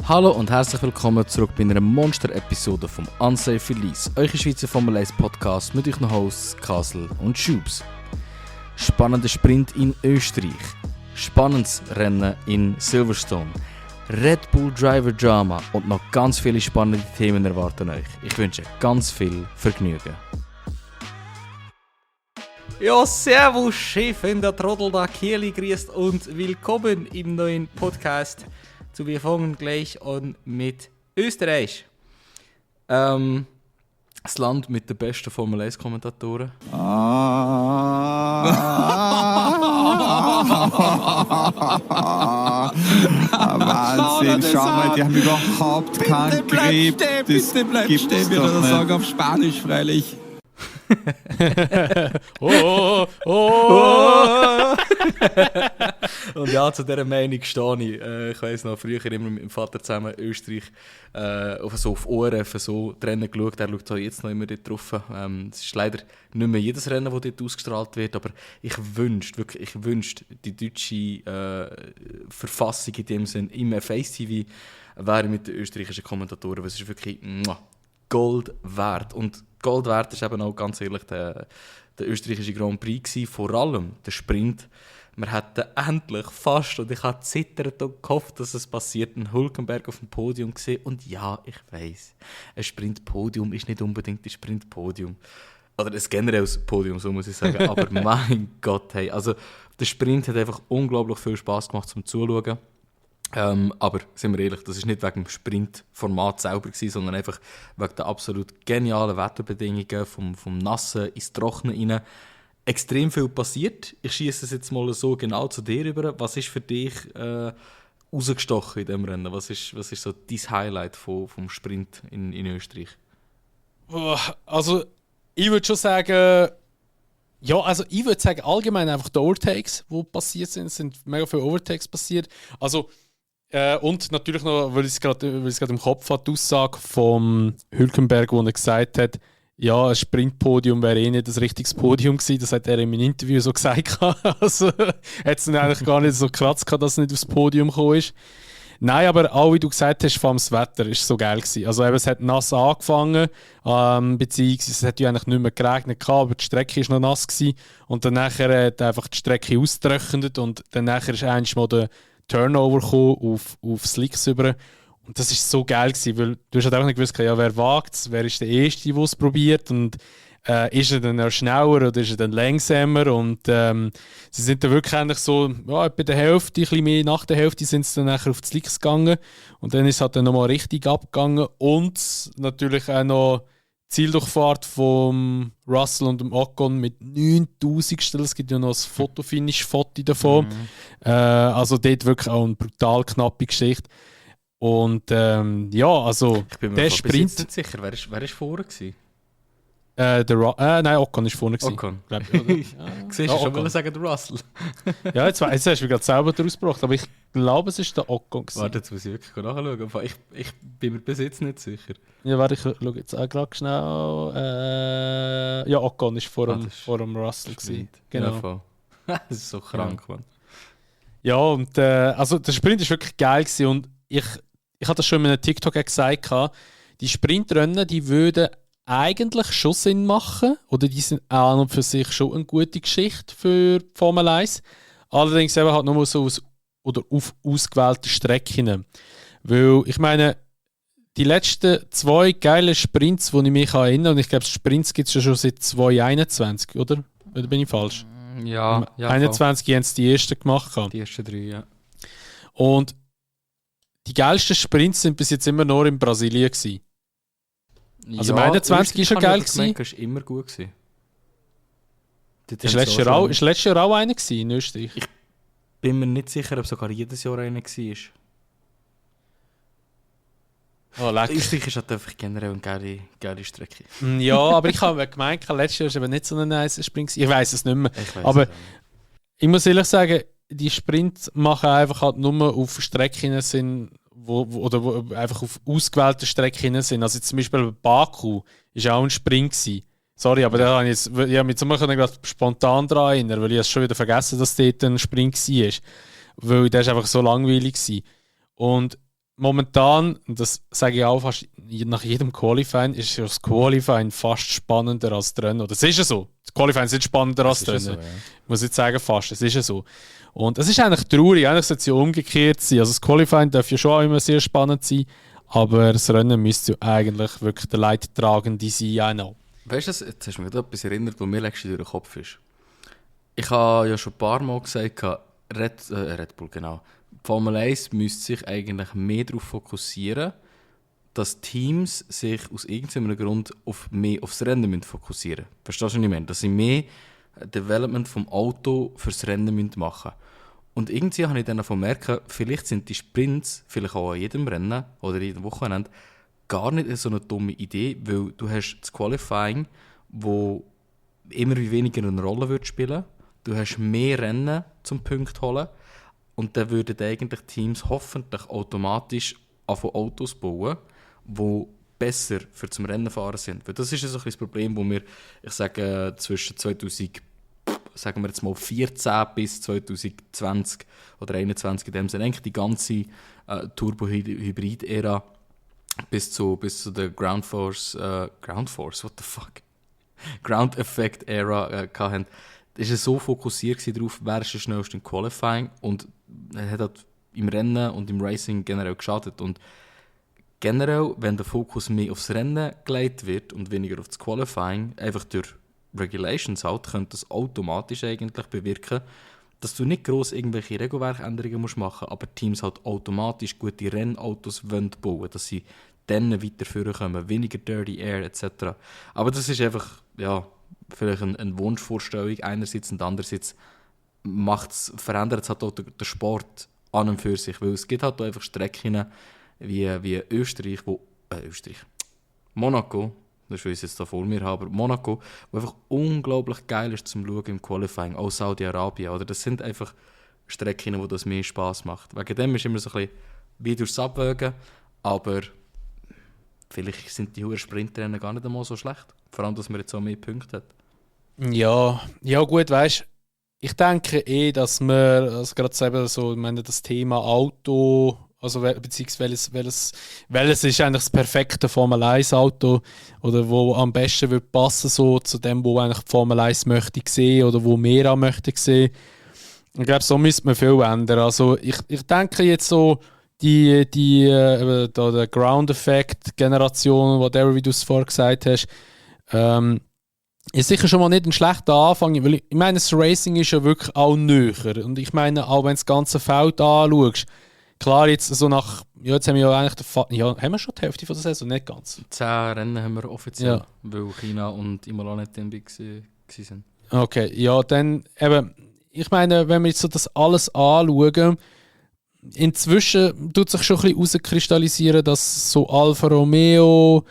Hallo und herzlich willkommen zurück bei einer Monster-Episode vom Unsafe Release, euer Schweizer Formel 1 Podcast mit euren Hosts Kassel und Schubs. Spannender Sprint in Österreich, spannendes Rennen in Silverstone, Red Bull Driver Drama und noch ganz viele spannende Themen erwarten euch. Ich wünsche ganz viel Vergnügen. Ja, servus Chef, in der Trottel da Kierli grüßt und willkommen im neuen Podcast. Wir fangen gleich an mit Österreich. Das Land mit den besten Formel 1 Kommentatoren. Wahnsinn, schau mal, die haben überhaupt keinen Grip. Das gibt es doch nicht. Sagen auf Spanisch freilich. Und ja, zu dieser Meinung stehe ich. Ich weiss noch, früher immer mit meinem Vater zusammen Österreich auf ORF so die Rennen geschaut. Er schaut auch jetzt noch immer dort drauf. Es ist leider nicht mehr jedes Rennen, das dort ausgestrahlt wird, aber ich wünschte die deutsche Verfassung in dem Sinn im Face-TV wäre mit den österreichischen Kommentatoren, weil es ist wirklich Gold wert. Und Gold wert ist eben auch ganz ehrlich der österreichische Grand Prix gewesen, vor allem der Sprint. Wir hatten endlich fast, und ich habe zittert und gehofft, dass es passiert, einen Hülkenberg auf dem Podium gesehen. Und ja, ich weiss, ein Sprintpodium ist nicht unbedingt ein Sprintpodium. Oder ein generelles Podium, so muss ich sagen. Aber mein Gott, hey, also der Sprint hat einfach unglaublich viel Spass gemacht zum Zuschauen. Aber sind wir ehrlich, das war nicht wegen dem Sprintformat selber gewesen, sondern einfach wegen der absolut genialen Wetterbedingungen, vom Nassen ins Trockene rein. Extrem viel passiert. Ich schiesse es jetzt mal so genau zu dir über. Was ist für dich rausgestochen in diesem Rennen? Was ist so dein Highlight vom Sprint in Österreich? Also, ich würde schon sagen, ich würde sagen, allgemein einfach die Overtakes, die passiert sind. Es sind mega viele Overtakes passiert. Also, und natürlich noch, weil ich es gerade im Kopf habe, die Aussage vom Hülkenberg, wo er gesagt hat, ja, ein Sprintpodium wäre nicht das richtiges Podium gewesen. Das hat er in meinem Interview so gesagt. Also hat es eigentlich gar nicht so gekratzt, dass er nicht aufs Podium gekommen ist. Nein, aber auch wie du gesagt hast, vor allem das Wetter war so geil gewesen. Also eben, es hat nass angefangen, beziehungsweise es hat ja eigentlich nicht mehr geregnet, aber die Strecke war noch nass gewesen. Und dann nachher hat einfach die Strecke ausgetrocknet und dann nachher ist eigentlich mal der Turnover gekommen auf Slicks über. Und das war so geil gewesen, weil du hast halt auch nicht gewusst, ja, wer wagt es, wer ist der Erste, der es probiert und ist er dann schneller oder ist er dann langsamer und sie sind dann wirklich eigentlich so, ja, etwa der Hälfte, ein bisschen mehr nach der Hälfte sind sie dann nachher auf die Slicks gegangen und dann ist es halt dann nochmal richtig abgegangen und natürlich auch noch die Zieldurchfahrt von Russell und dem Ocon mit 9000. Es gibt ja noch ein Fotofinish-Foto davon. Also dort wirklich auch eine brutal knappe Geschichte. Und also ich bin mir der Sprint nicht sicher, wer ist vorne gewesen? Nein, Ocon war vorne. Ocon. Siehst du, schon wollte sagen, der Russell. Ja, jetzt hast du mich gerade selber daraus gebracht, aber ich glaube, es war der Ocon gewesen. Warte, jetzt muss ich wirklich nachschauen. Ich bin mir bis jetzt nicht sicher. Ja, warte, ich schaue jetzt auch gerade schnell. Ja, Ocon war vor dem Russell gewesen. Genau. Ja, das ist so krank, Mann. Ja, und also der Sprint war wirklich geil gewesen und ich habe das schon in einem TikTok gesagt, die Sprintrennen, die würden eigentlich schon Sinn machen oder die sind an und für sich schon eine gute Geschichte für die Formel 1. Allerdings eben halt nur so auf ausgewählte Strecken. Weil ich meine, die letzten 2 geile Sprints, die ich mich erinnere, und ich glaube, Sprints gibt es schon seit 2021, oder? Oder bin ich falsch? Ja. 21 haben sie die ersten gemacht. Die ersten 3, ja. Und die geilsten Sprints sind bis jetzt immer nur in Brasilien gewesen. Also im 21 war schon geil gewesen. Das war immer gut gewesen. Ist letztes Jahr auch einer gewesen in Österreich? Ich bin mir nicht sicher, ob sogar jedes Jahr einer war. Oh, lecker. Österreich ist halt einfach generell eine geile Strecke. Ja, aber ich habe gemeint, letztes Jahr war eben nicht so ein nice Sprint. Ich weiss es nicht mehr. Aber ich muss ehrlich sagen, die Sprints machen einfach halt nur auf Strecken Sinn, wo einfach auf ausgewählte Strecken sind. Also zum Beispiel Baku war auch ein Sprint gewesen. Sorry, aber da habe ich mich zum Beispiel spontan daran erinnern, weil ich es schon wieder vergessen, dass dort ein Sprint war. Weil der war einfach so langweilig gewesen. Und momentan, und das sage ich auch fast nach jedem Qualifying, ist ja das Qualifying fast spannender als das Rennen. Oder es ist ja so. Das Qualifying ist nicht spannender als das Rennen. So, ja. Ich muss jetzt sagen, fast. Es ist ja so. Und es ist eigentlich traurig. Eigentlich sollte es ja umgekehrt sein. Also das Qualifying darf ja schon auch immer sehr spannend sein, aber das Rennen müsste ja eigentlich wirklich der Leidtragende sein auch noch. Weißt du, jetzt hast du mich gerade etwas erinnert, was mir längst durch den Kopf ist. Ich habe ja schon ein paar Mal gesagt, Red Bull, genau. Formel 1 müsste sich eigentlich mehr darauf fokussieren, dass Teams sich aus irgendeinem Grund mehr aufs Rennen fokussieren müssen. Verstehst du, was ich meine? Dass sie mehr Development vom Auto fürs Rennen machen müssen. Und irgendwie habe ich dann davon gemerkt, vielleicht sind die Sprints, vielleicht auch an jedem Rennen oder jedem Wochenende, gar nicht so eine dumme Idee, weil du hast das Qualifying, wo immer weniger eine Rolle wird spielen. Du hast mehr Rennen zum Punkt holen. Und dann würden eigentlich Teams hoffentlich automatisch Autos bauen, die besser für zum Rennenfahren sind. Weil das ist ja so ein das Problem, wo wir, ich sage, zwischen 2014 bis 2020 oder 2021 in dem Sinne, eigentlich die ganze Turbo-Hybrid-Ära bis zu der Ground Force, what the fuck? Ground Effect-Ära hatten. Es war so fokussiert darauf, wer ist der schnellste im Qualifying, und er hat halt im Rennen und im Racing generell geschadet. Und generell, wenn der Fokus mehr aufs Rennen gelegt wird und weniger auf das Qualifying, einfach durch Regulations halt, könnte das automatisch eigentlich bewirken, dass du nicht gross irgendwelche Regelwerkänderungen machen musst, aber Teams halt automatisch gute Rennautos bauen wollen, dass sie dann weiter vorkommen, weniger Dirty Air etc. Aber das ist einfach, ja, vielleicht eine Wunschvorstellung einerseits, und andererseits verändert es halt auch den Sport an und für sich, weil es gibt halt auch einfach Strecken wie Österreich, Monaco, das ist jetzt da vor mir, aber Monaco, wo einfach unglaublich geil ist zum Schauen im Qualifying, auch Saudi-Arabien, oder das sind einfach Strecken, wo das mehr Spass macht. Wegen dem ist immer so ein bisschen wie durchs Abwägen, aber vielleicht sind die hohen Sprintrennen gar nicht einmal so schlecht, vor allem, dass man jetzt auch mehr Punkte hat. Ja gut, weißt du, ich denke dass wir, also gerade eben so, ich meine, das Thema Auto, also beziehungsweise welches ist eigentlich das perfekte Formel 1 Auto oder wo am besten wird passen so zu dem, wo eigentlich die Formel 1 möchte sehen oder wo wir auch möchten sehen. Ich glaube, so müsste man viel ändern. Also ich denke jetzt so der Ground Effect Generation, whatever, wie du es vorher gesagt hast, ist sicher schon mal nicht ein schlechter Anfang, weil ich meine, das Racing ist ja wirklich auch näher. Und ich meine, auch wenn du das ganze Feld anschaust, klar, jetzt so nach, ja, jetzt haben wir ja eigentlich, haben wir schon die Hälfte von der Saison, nicht ganz. 10 Rennen haben wir offiziell, weil China und Imola nicht dabei waren. Okay, ja, dann eben, ich meine, wenn wir jetzt so das alles anschauen, inzwischen tut sich schon ein bisschen herauskristallisieren, dass so Alfa Romeo,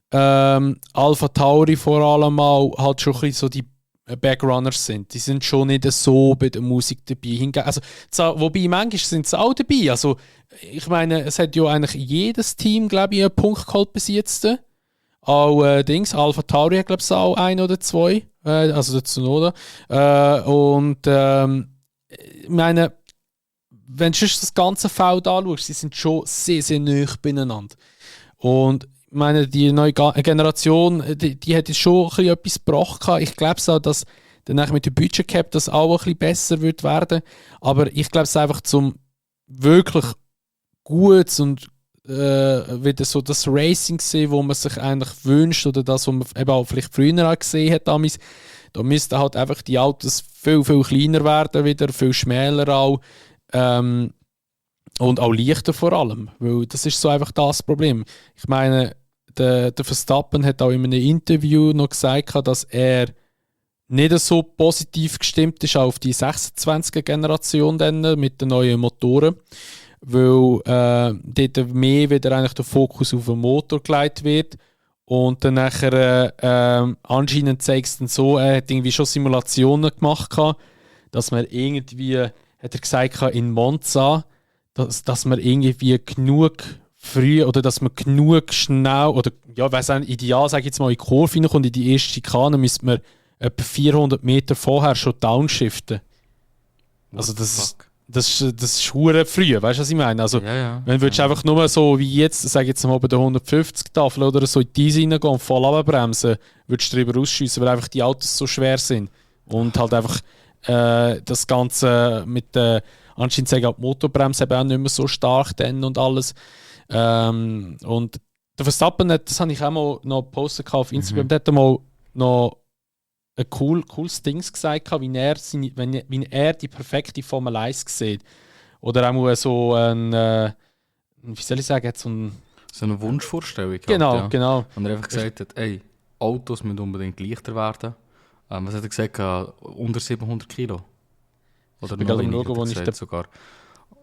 Alpha Tauri vor allem auch halt schon ein bisschen so die Backrunners sind. Die sind schon nicht so bei der Musik dabei. Also, wobei manchmal sind sie auch dabei. Also, ich meine, es hat ja eigentlich jedes Team, glaube ich, einen Punkt geholt bis jetzt. Auch Alpha Tauri hat, glaube ich, auch 1 oder 2. Also der Tsunoda. Ich meine, wenn du das ganze Feld anschaust, sie sind schon sehr, sehr nah beieinander. Und ich meine, die neue Generation, die hat jetzt schon ein bisschen etwas gebracht. Ich glaube auch, dass danach mit dem Budget Cap das auch ein bisschen besser wird werden. Aber ich glaube es einfach zum wirklich gut und wieder so das Racing sehen, wo man sich eigentlich wünscht oder das, was man eben auch vielleicht früher auch gesehen hat. Da müssten halt einfach die Autos viel, viel kleiner werden, wieder viel schmäler auch. Und auch leichter vor allem, weil das ist so einfach das Problem. Ich meine, der Verstappen hat auch in einem Interview noch gesagt, dass er nicht so positiv gestimmt ist auf die 26er-Generation mit den neuen Motoren, weil dort mehr wieder eigentlich der Fokus auf den Motor gelegt wird und dann nachher anscheinend zeigt es dann so, er hat irgendwie schon Simulationen gemacht, dass man irgendwie, hat er gesagt, in Monza, dass man irgendwie genug früh oder dass man genug schnell oder ja, weiss nicht, ideal, sage ich jetzt mal, in die Kurve hineinkommt, in die erste Schikane, müsste man etwa 400 Meter vorher schon downshiften. Also das das ist hure früh, weißt du, was ich meine? Also, Ja. wenn du einfach nur so wie jetzt, sag ich jetzt mal bei der 150-Tafel oder so in die Eise reingehen und voll runterbremsen, würdest du drüber ausschiessen, weil einfach die Autos so schwer sind. Und halt einfach das Ganze mit der, anscheinend sagen auch die Motorbremse eben auch nicht mehr so stark dann und alles. Und der Verstappen, das habe ich auch mal noch gepostet auf Instagram, der hat mal noch ein cooles Ding gesagt, wie er die perfekte Formel 1 sieht. Oder auch mal so ein, wie soll ich sagen, so eine Wunschvorstellung. Genau, genau. Und er einfach gesagt hat, ey, Autos müssen unbedingt leichter werden. Was hat er gesagt? Unter 700 Kilo. Oder ich noch weniger, schauen, wo ich sogar.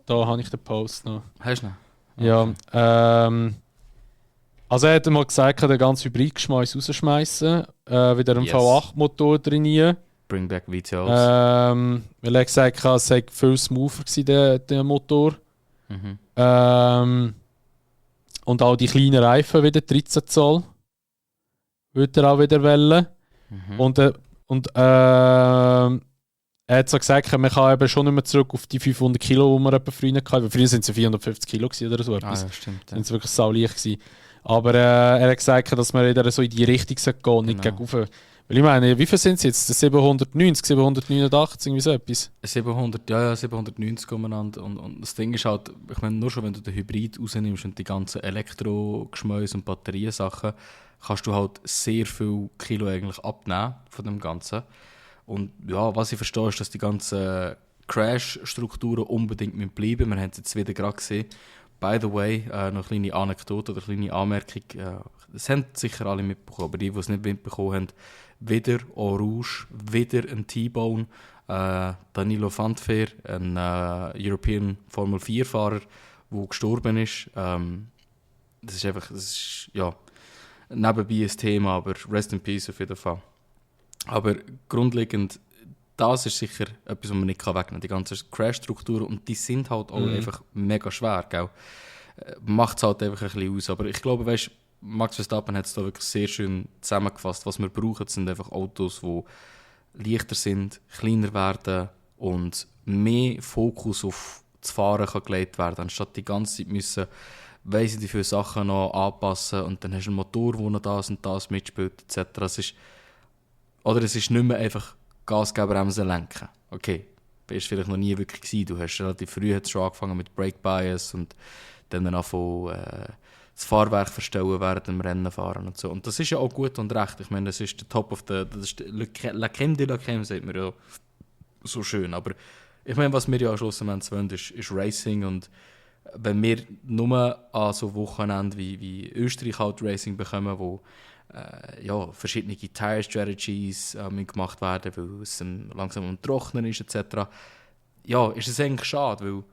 Da habe ich den Post noch. Hast du ihn? Ja, also er hat mal gesagt, der ganze Hybridgeschmeiss rausschmeißen, wieder einen V8-Motor drin. Bring back VTOs. Weil er gesagt hat, es sei viel smoother gewesen, der Motor. Und auch die kleinen Reifen wieder, 13 Zoll. Würde er auch wieder wählen. Er hat so gesagt, man kann eben schon nicht mehr zurück auf die 500 Kilo, die man etwa früher hatte. Weil früher sind es 450 Kilo oder so etwas. Ja, stimmt. Sind es wirklich sauleicht gewesen. Aber er hat gesagt, dass man wieder so in die Richtung gehen sollte und nicht gegen. Weil ich meine, wie viel sind es jetzt? 790, 789, irgendwie so etwas? 790 umeinander. Und das Ding ist halt, ich meine, nur schon wenn du den Hybrid rausnimmst und die ganzen Elektrogeschmäuse und Batteriesachen, kannst du halt sehr viel Kilo eigentlich abnehmen von dem Ganzen. Und ja, was ich verstehe, ist, dass die ganzen Crash-Strukturen unbedingt bleiben. Wir haben es jetzt wieder gerade gesehen. By the way, noch eine kleine Anekdote oder eine kleine Anmerkung. Das haben sicher alle mitbekommen, aber die es nicht mitbekommen haben, wieder Eau Rouge, wieder ein T-Bone. Danilo Vantver, ein European Formel 4-Fahrer, der gestorben ist. Das ist ja nebenbei ein Thema, aber rest in peace auf jeden Fall. Aber grundlegend, das ist sicher etwas, was man nicht wegnehmen kann. Die ganzen Crash-Strukturen, und die sind halt auch einfach mega schwer, gell? Macht es halt einfach ein bisschen aus. Aber ich glaube, weißt, Max Verstappen hat es da wirklich sehr schön zusammengefasst. Was wir brauchen, sind einfach Autos, die leichter sind, kleiner werden und mehr Fokus auf das Fahren kann gelegt werden, anstatt die ganze Zeit müssen, weiss ich, die viele Sachen noch anpassen und dann hast du einen Motor, der noch das und das mitspielt, etc. Es ist nicht mehr einfach Gas geben, Bremsen, lenken. Okay, bist vielleicht noch nie wirklich gewesen. Du hast relativ früh schon angefangen mit Brake Bias und dann angefangen, das Fahrwerk verstellen während dem Rennen fahren und so. Und das ist ja auch gut und recht. Ich meine, das ist der Top of the... Das ist la crème de la crème, sagt man ja so schön. Aber ich meine, was wir ja am Schluss wollen, ist Racing. Und wenn wir nur an so Wochenenden wie Österreich halt Racing bekommen, wo verschiedene Tire-Strategies gemacht werden, weil es langsam am Trocknen ist etc. Ja, ist es eigentlich schade, weil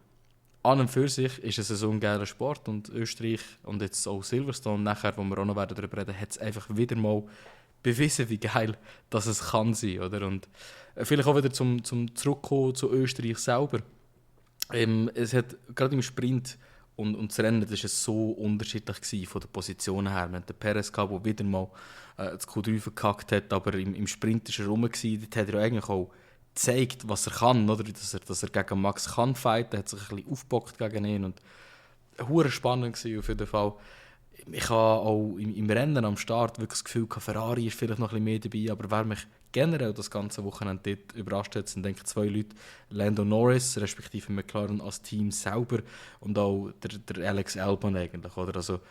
an und für sich ist es so ein geiler Sport und Österreich und jetzt auch Silverstone, nachher, wo wir auch noch darüber reden, hat es einfach wieder mal bewiesen, wie geil dass es kann sein, oder? Und vielleicht auch wieder zum Zurückkommen zu Österreich selber. Es hat gerade im Sprint und das Rennen, das war so unterschiedlich gewesen, von den Positionen her. Wir hatten den Perez gehabt, der wieder mal das Q3 verkackt hat, aber im Sprint war er rum gewesen. Dort hat er eigentlich auch gezeigt, was er kann, oder? Dass er gegen Max kann fighten, hat sich ein bisschen aufgebockt gegen ihn und hure spannend gewesen auf jeden Fall. Ich habe auch im Rennen am Start wirklich das Gefühl, Ferrari ist vielleicht noch ein bisschen mehr dabei, aber wer mich generell das ganze Wochenende dort überrascht hat, sind denke ich 2 Leute, Lando Norris, respektive McLaren als Team selber und auch der Alex Albon eigentlich, oder? Also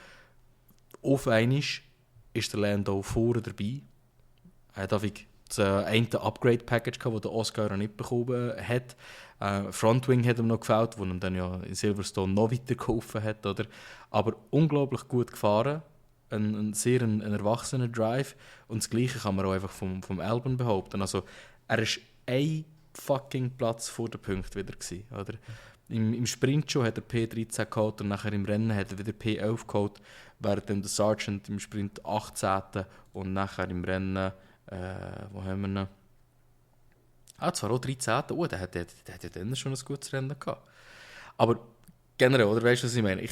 auf einmal ist der Lando vorne dabei. Er hat das eine Upgrade-Package gehabt, das der Oscar nicht bekommen hat. Frontwing hat ihm noch gefällt, wo ihm dann ja in Silverstone noch weiter geholfen hat, oder? Aber unglaublich gut gefahren, ein sehr erwachsener Drive und das Gleiche kann man auch einfach vom Albon behaupten. Also er ist ein fucking Platz vor den Punkten wieder gewesen, oder? Im Sprint schon hat er P13 geholt und nachher im Rennen hat er wieder P11 geholt, während dann der Sargent im Sprint 18. und nachher im Rennen wo haben wir noch? Zwar auch 13. Der hat ja dann schon ein gutes Rennen gehabt. Aber generell, oder weißt du, was ich meine?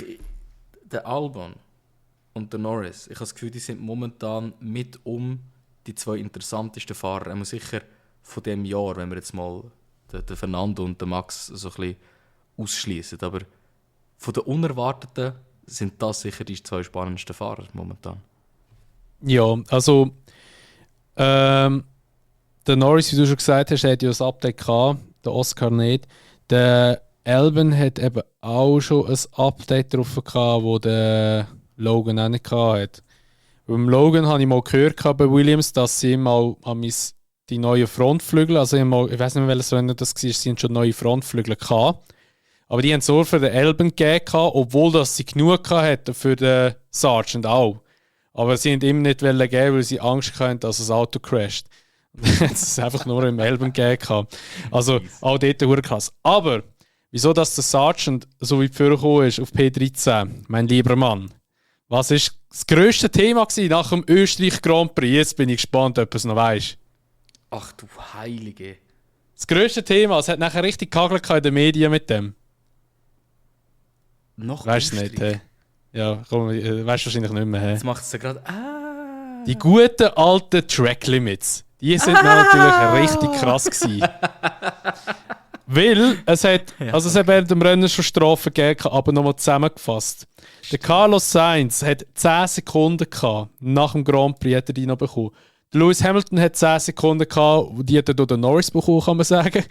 Der Albon und der Norris, ich habe das Gefühl, die sind momentan mit die 2 interessantesten Fahrer. Sicher von dem Jahr, wenn wir jetzt mal den Fernando und den Max so ein bisschen ausschließen. Aber von den Unerwarteten sind das sicher die 2 spannendsten Fahrer momentan. Ja, also der Norris, wie du schon gesagt hast, hat ja das Update gehabt, der Oscar nicht. Der Albon hat eben auch schon ein Update drauf gehabt, wo der Logan auch nicht gehabt hat. Beim Logan habe ich mal gehört bei Williams, dass sie mal die neuen Frontflügel, also ich weiß nicht mehr, welches Rennen das war, sie haben schon neue Frontflügel gehabt. Aber die haben so für den Albon gegeben, obwohl das sie genug hatten für den Sargent auch. Aber sie haben ihm nicht geben, weil sie Angst hatten, dass das Auto crasht. Dann hat es einfach nur im Albon gegeben. Also auch dort verdammt krass. Aber wieso dass der Sargent so weit vorgekommen ist auf P13, mein lieber Mann? Was war das grösste Thema nach dem Österreich Grand Prix? Jetzt bin ich gespannt, ob du es noch weißt. Ach du Heilige. Das grösste Thema, es hat nachher richtig gehagelt in den Medien mit dem. Noch weißt du es nicht, hey? Ja, komm, weißt du wahrscheinlich nicht mehr. Hey? Jetzt macht es ja gerade. Die guten alten Track Limits, die sind natürlich richtig krass gewesen. Weil es hat während dem Rennen schon Strafen gegeben, aber nochmal zusammengefasst. Der Carlos Sainz hat 10 Sekunden gehabt, nach dem Grand Prix hat er die noch bekommen. Der Lewis Hamilton hat 10 Sekunden gehabt, die hat er durch den Norris bekommen, kann man sagen,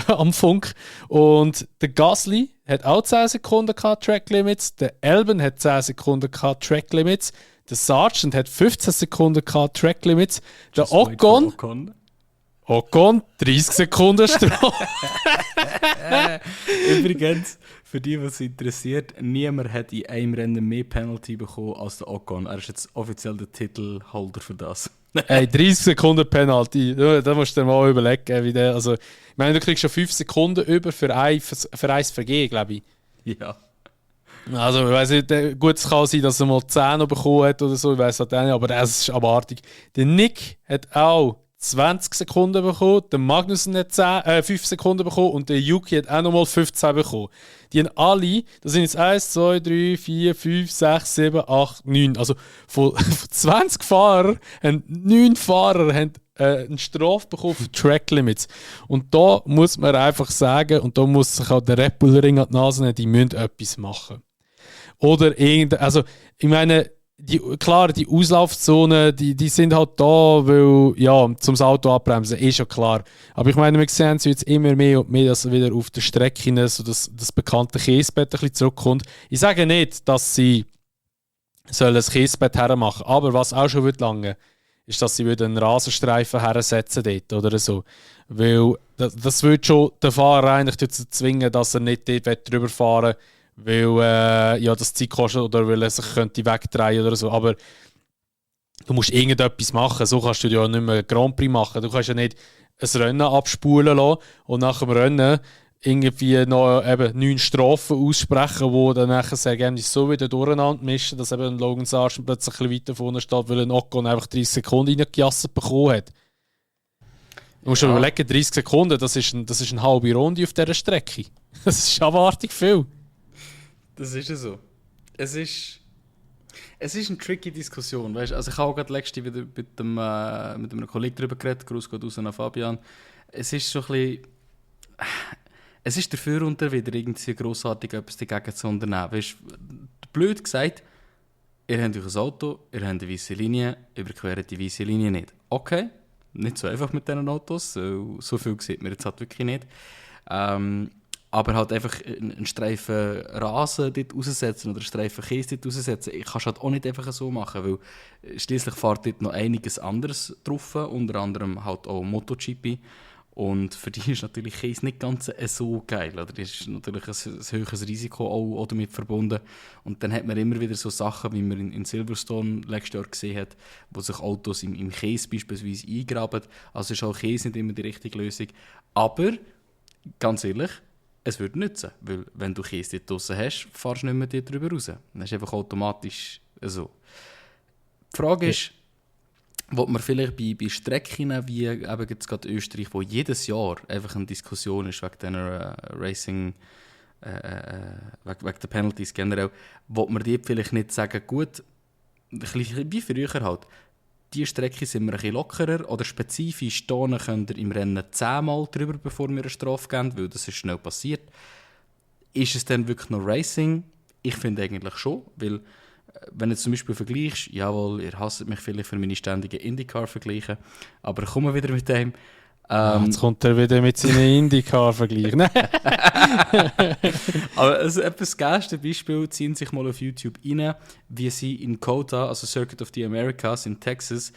am Funk. Und der Gasly hat auch 10 Sekunden gehabt, Track Limits. Der Albon hat 10 Sekunden gehabt, Track Limits. Der Sargent hat 15 Sekunden gehabt, Track Limits. Der Ocon 30 Sekunden Strafe. Übrigens, für die, was es interessiert, niemand hat in einem Rennen mehr Penalty bekommen als der Ocon. Er ist jetzt offiziell der Titelholder für das. Hey, 30 Sekunden Penalty. Da musst du dir mal überlegen, wie der. Also, ich meine, du kriegst schon 5 Sekunden über für ein Vergehen, glaube ich. Ja. Also, ich weiss nicht, gut, es kann sein, dass er mal 10 noch bekommen hat oder so, ich weiß halt auch nicht, aber das ist abartig. Der Nick hat auch 20 Sekunden bekommen, der Magnussen hat 5 Sekunden bekommen und der Yuki hat auch nochmal 15 bekommen. Die haben alle, das sind jetzt 1, 2, 3, 4, 5, 6, 7, 8, 9. Also von 20 Fahrern haben 9 Fahrer eine Strafe bekommen für Track Limits. Und da muss man einfach sagen, und da muss sich auch der Red Bull Ring an die Nase nehmen, die müssen etwas machen. Oder also ich meine, die Auslaufzonen, die sind halt da, weil, ja, zum Auto abbremsen, ist ja klar. Aber ich meine, wir sehen es jetzt immer mehr und mehr, dass wieder auf der Strecke so das bekannte Kiesbett ein bisschen zurückkommt. Ich sage nicht, dass sie das Kiesbett hermachen, aber was auch schon lange ist, dass sie einen Rasenstreifen hersetzen dort oder so. Weil das würde schon den Fahrer eigentlich dazu zwingen, dass er nicht dort drüber fahren will, weil das Zeit kostet oder weil er sich könnte wegdrehen oder so. Aber du musst irgendetwas machen. So kannst du ja nicht mehr einen Grand Prix machen. Du kannst ja nicht ein Rennen abspulen lassen und nach dem Rennen irgendwie noch eben 9 Strafen aussprechen, die dann nachher das Ergebnis so wieder durcheinander mischen, dass eben ein Logan Sargent plötzlich ein bisschen weiter vorne steht, weil ein Ocon einfach 30 Sekunden reingejasset bekommen hat. Du musst dir überlegen, 30 Sekunden, das ist eine halbe Runde auf dieser Strecke. Das ist abartig viel. Das ist ja so. Es ist eine tricky Diskussion, weißt? Also ich habe auch gerade letzte wieder mit einem Kollegen darüber geredet, Gruß geht raus an Fabian. Es ist so ein bisschen... Es ist dafür und wieder irgendwie grossartig etwas dagegen zu unternehmen. Weißt, blöd gesagt, ihr habt euch ein Auto, ihr habt eine weisse Linie, überquert die weisse Linie nicht. Okay, nicht so einfach mit diesen Autos, so viel sieht man jetzt halt wirklich nicht. Aber halt einfach einen Streifen Rasen dort raussetzen oder einen Streifen Käse dort raussetzen, ich kann es halt auch nicht einfach so machen, weil schliesslich fährt dort noch einiges anderes drauf, unter anderem halt auch MotoGP. Und für die ist natürlich Käse nicht ganz so geil. Oder? Das ist natürlich ein höheres Risiko auch damit verbunden. Und dann hat man immer wieder so Sachen, wie man in Silverstone letztes Jahr gesehen hat, wo sich Autos im Käse beispielsweise eingraben. Also ist auch Käse nicht immer die richtige Lösung. Aber, ganz ehrlich, es würde nützen. Weil wenn du Käse dort draussen hast, fahrst du nicht mehr dort drüber raus. Dann ist einfach automatisch so. Die Frage ist, wo man vielleicht bei Strecken wie eben jetzt gerade Österreich, wo jedes Jahr einfach eine Diskussion ist wegen dieser Racing, wegen der Penalties generell, wo man die vielleicht nicht sagen, gut, ein bisschen wie früher halt, die Strecke sind wir ein bisschen lockerer oder spezifisch könnt ihr im Rennen 10-mal drüber, bevor wir eine Strafe geben, weil das ist schnell passiert. ist es dann wirklich noch Racing? Ich finde eigentlich schon, weil wenn du zum Beispiel vergleichst, jawohl, ihr hasst mich vielleicht für meine ständigen IndyCar-Vergleiche, aber kommen wir wieder mit dem. Jetzt kommt er wieder mit seinen IndyCar-Vergleichen. Aber also etwas geilste Beispiel, ziehen sich mal auf YouTube rein, wie sie in COTA, also Circuit of the Americas in Texas,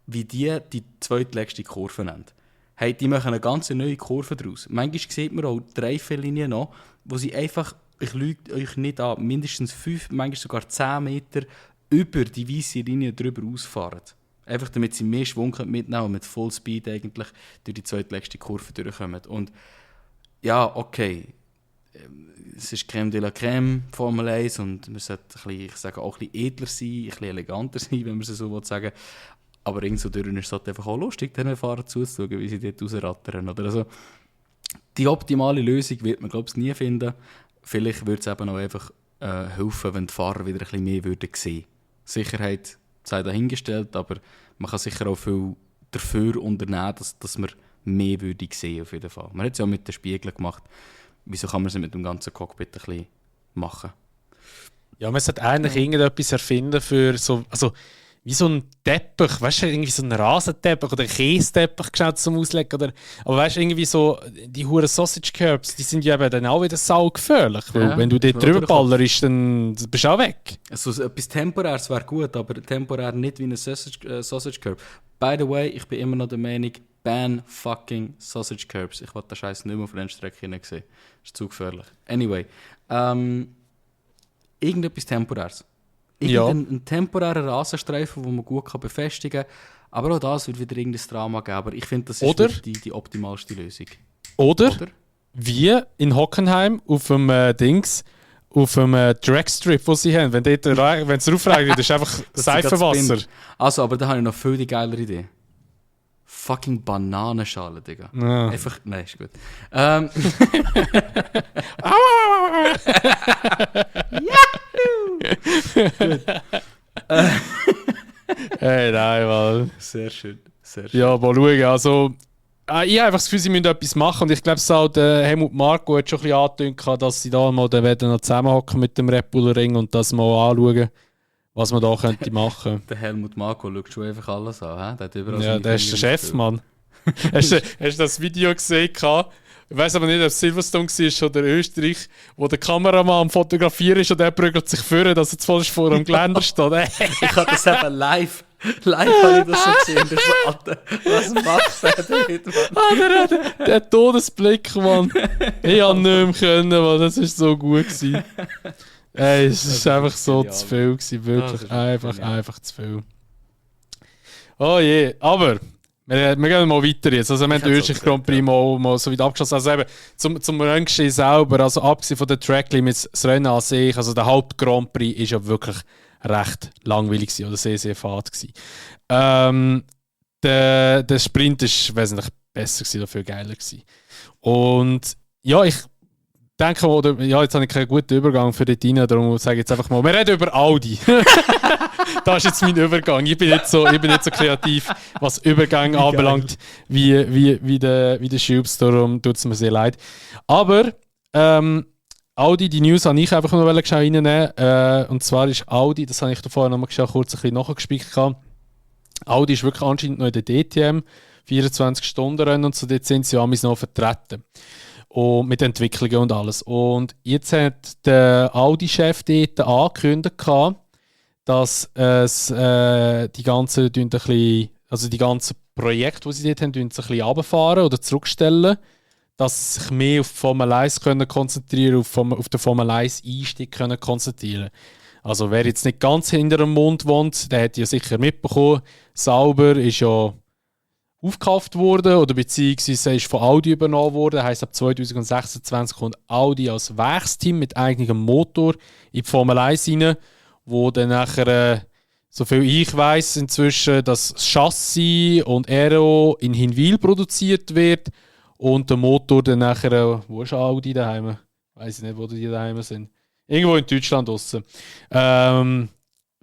wie die zweitletzte Kurve nennen. Hey, die machen eine ganz neue Kurve daraus. Manchmal sieht man auch die Reifenlinien noch, wo sie einfach, ich lüge euch nicht an, mindestens 5, manchmal sogar 10 Meter über die weiße Linie drüber ausfahren. Einfach damit sie mehr Schwung mitnehmen und mit Fullspeed eigentlich durch die zweitletzte Kurve durchkommen. Und ja, okay, es ist Crème de la Crème, Formel 1, und man sollte ein bisschen, ich sage auch ein bisschen edler sein, ein bisschen eleganter sein, wenn man es so sagen will. Aber irgendwo durch ist es halt einfach auch lustig, den Fahrern zuzuschauen, wie sie dort rausrattern. Oder also, die optimale Lösung wird man, glaube ich, nie finden. Vielleicht würde es eben auch einfach helfen, wenn die Fahrer wieder ein bisschen mehr würden sehen. Sicherheit sei dahingestellt, aber man kann sicher auch viel dafür unternehmen, dass man mehr würde sehen, auf jeden Fall. Man hat es ja auch mit den Spiegeln gemacht. Wieso kann man es mit dem ganzen Cockpit ein bisschen machen? Ja, man sollte eigentlich irgendetwas erfinden für so, also wie so ein Teppich, weißt du, irgendwie so ein Rasenteppich oder ein Kästeppich geschaut zum Auslegen. Oder, aber weißt du, irgendwie so, die huren Sausage Curbs, die sind ja eben dann auch wieder saugefährlich. Weil Ja, wenn du dort drüber ballerst, dann bist du auch weg. Also etwas Temporäres wäre gut, aber temporär nicht wie ein Sausage Curb. By the way, ich bin immer noch der Meinung, ban fucking Sausage Curbs. Ich wollte den Scheiß nicht mehr auf der Rennstrecke sehen. Das ist zu gefährlich. Anyway, irgendetwas Temporäres. Ein temporärer Rasenstreifen, den man gut befestigen kann. Aber auch das wird wieder irgendein Drama geben. Aber ich finde, das ist die optimalste Lösung. Oder wie in Hockenheim auf dem Dings, auf dem Dragstrip, den sie haben. Wenn es raufregnet, ist einfach Seifenwasser. Also, aber da habe ich noch viel die geilere Idee. Fucking Bananenschale, Digga. Ja. Einfach, nein, ist gut. Hey, nein, Mann. Sehr schön, sehr schön. Ja, mal schauen. Also, ich habe einfach das Gefühl, sie müssen etwas machen. Und ich glaube, auch der Helmut Marko hat schon ein bisschen angetönt, dass sie da mal noch zusammenhocken mit dem Red Bull Ring und das mal anschauen, was man da könnte machen. Der Helmut Marko schaut schon einfach alles an. Der hat überall Ja, der ist der Chef, Mann. Hast du das Video gesehen? Ich weiß aber nicht, ob es Silverstone war oder Österreich, wo der Kameramann am Fotografieren ist und der prügelt sich vor, dass er zu voll vor dem Geländer steht. Ich habe das eben live habe ich das so gesehen. Ich so, Alter, was macht der damit, Mann? Der Todesblick, Mann. Ich konnte nicht mehr können, Mann. Das war so gut gewesen. Ey, es war einfach so zu viel gewesen, wirklich. Einfach zu viel. Oh je, aber wir gehen mal weiter jetzt. Also wir haben den Österreich Grand Prix mal so weit abgeschlossen. Also eben zum Renngeschehen selber, also abgesehen von den Tracklimits, das Rennen an sich, also der Haupt-Grand Prix ist ja wirklich recht langweilig gewesen, oder sehr, sehr fad gewesen. Der Sprint ist wesentlich besser gewesen, oder viel geiler gewesen. Und ja, ich denke, jetzt habe ich keinen guten Übergang für dort rein, darum sage ich jetzt einfach mal, wir reden über Audi. Das ist jetzt mein Übergang. Ich bin nicht so kreativ, was Übergänge anbelangt, wie der Schubs, darum tut es mir sehr leid. Aber Audi, die News habe ich einfach noch reinnehmen. Und zwar ist Audi, das habe ich da vorher noch mal kurz ein bisschen nachgespickt. Audi ist wirklich anscheinend noch in der DTM, 24-Stunden-Rennen und so, dort sind sie noch vertreten. Und mit Entwicklungen und alles. Und jetzt hat der Audi-Chef dort angekündigt, dass es die ganzen Projekte, die sie dort haben, ein bisschen runterfahren oder zurückstellen, dass sie sich mehr auf Formel 1 konzentrieren, auf den Formel 1 Einstieg konzentrieren. Also wer jetzt nicht ganz hinter dem Mond wohnt, der hat ja sicher mitbekommen, Sauber ist ja aufgekauft worden oder beziehungsweise ist von Audi übernommen worden. Das heisst, ab 2026 kommt Audi als Werksteam mit eigenem Motor in die Formel 1 rein, wo dann nachher, soviel ich weiss, inzwischen das Chassis und Aero in Hinwil produziert wird und der Motor dann nachher, wo ist Audi daheim? Weiss ich nicht, wo die daheim sind. Irgendwo in Deutschland draussen.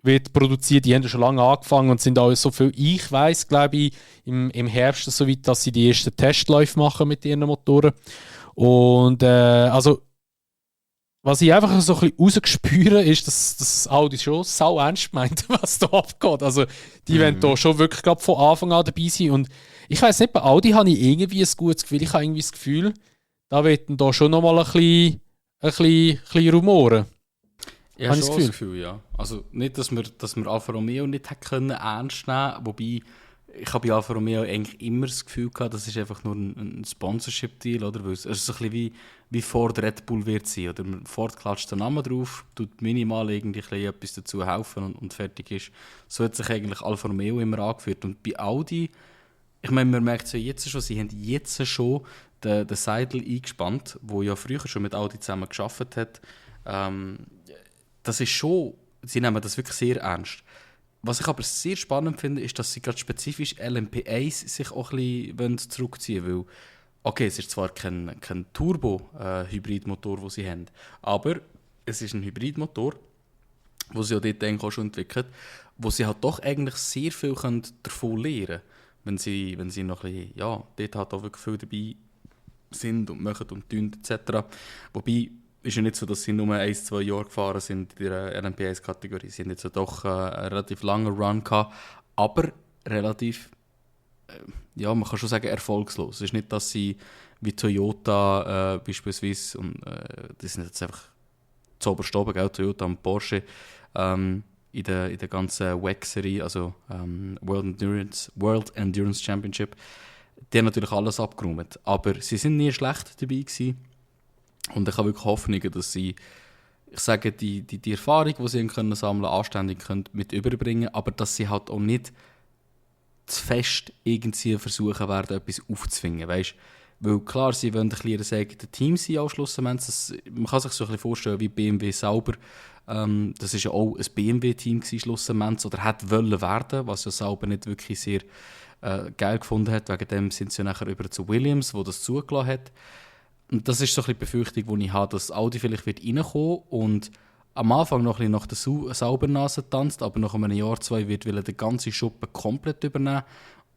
Wird produziert, die haben schon lange angefangen und sind auch so viel ich weiss, glaube ich, im Herbst so weit, dass sie die ersten Testläufe machen mit ihren Motoren. Und also was ich einfach so ein bisschen rausgespüre, ist, dass Audi schon sau ernst meint, was da abgeht. Also, die wollen da schon wirklich glaub, von Anfang an dabei sein. Und ich weiss nicht, bei Audi habe ich irgendwie ein gutes Gefühl. Ich habe irgendwie das Gefühl, da wird da schon noch mal ein bisschen rumoren. Ja, schon das Gefühl, ja. Also nicht, dass wir Alfa Romeo nicht hätten können ernst nehmen können, wobei ich habe bei Alfa Romeo eigentlich immer das Gefühl gehabt, das ist einfach nur ein Sponsorship-Deal, oder? Weil es ist so ein bisschen wie Ford Red Bull wird sein, oder? Ford klatscht den Namen drauf, tut minimal irgendwie etwas dazu helfen und fertig ist. So hat sich eigentlich Alfa Romeo immer angeführt. Und bei Audi, ich meine, man merkt es ja jetzt schon, sie haben jetzt schon den Seidel eingespannt, der ja früher schon mit Audi zusammen gearbeitet hat. Das ist schon, sie nehmen das wirklich sehr ernst. Was ich aber sehr spannend finde, ist, dass sie gerade spezifisch LMP1 sich auch ein bisschen zurückziehen wollen. Okay, es ist zwar kein Turbo-Hybridmotor, den sie haben, aber es ist ein Hybridmotor, den sie ja dort eigentlich auch schon entwickelt, wo sie halt doch eigentlich sehr viel davon lernen können, wenn sie noch ein bisschen, ja, dort halt auch wirklich viel dabei sind und machen und tun etc. Wobei, ist ja nicht so, dass sie nur 1-2 Jahre gefahren sind in der LMP1-Kategorie. Sie haben jetzt ja doch einen relativ langen Run gehabt, aber relativ, ja, man kann schon sagen, erfolgslos. Es ist nicht, dass sie wie Toyota beispielsweise, und das sind jetzt einfach zu oberst oben, gell, Toyota und Porsche, in der ganzen WEC-Serie, also World Endurance Championship, die haben natürlich alles abgeräumt. Aber sie sind nie schlecht dabei gewesen. Und ich habe wirklich Hoffnungen, dass sie, ich sage, die Erfahrung, die sie können sammeln können, anständig können mit überbringen, aber dass sie halt auch nicht zu fest irgendwie versuchen werden, etwas aufzuzwingen, weißt? Weil klar, sie wollen ein bisschen ihr eigenes Team sein, auch schlussendlich. Man kann sich so ein bisschen vorstellen, wie BMW Sauber. Das war ja auch ein BMW-Team schlussendlich, oder hätte wollen werden, was ja Sauber nicht wirklich sehr geil gefunden hat. Wegen dem sind sie ja nachher über zu Williams, wo das zugelassen hat. Und das ist so ein bisschen die Befürchtung, die ich habe, dass Audi vielleicht wird reinkommen und am Anfang noch ein bisschen nach der Saubernase tanzt, aber nach einem Jahr, 2 will er den ganzen Schuppen komplett übernehmen.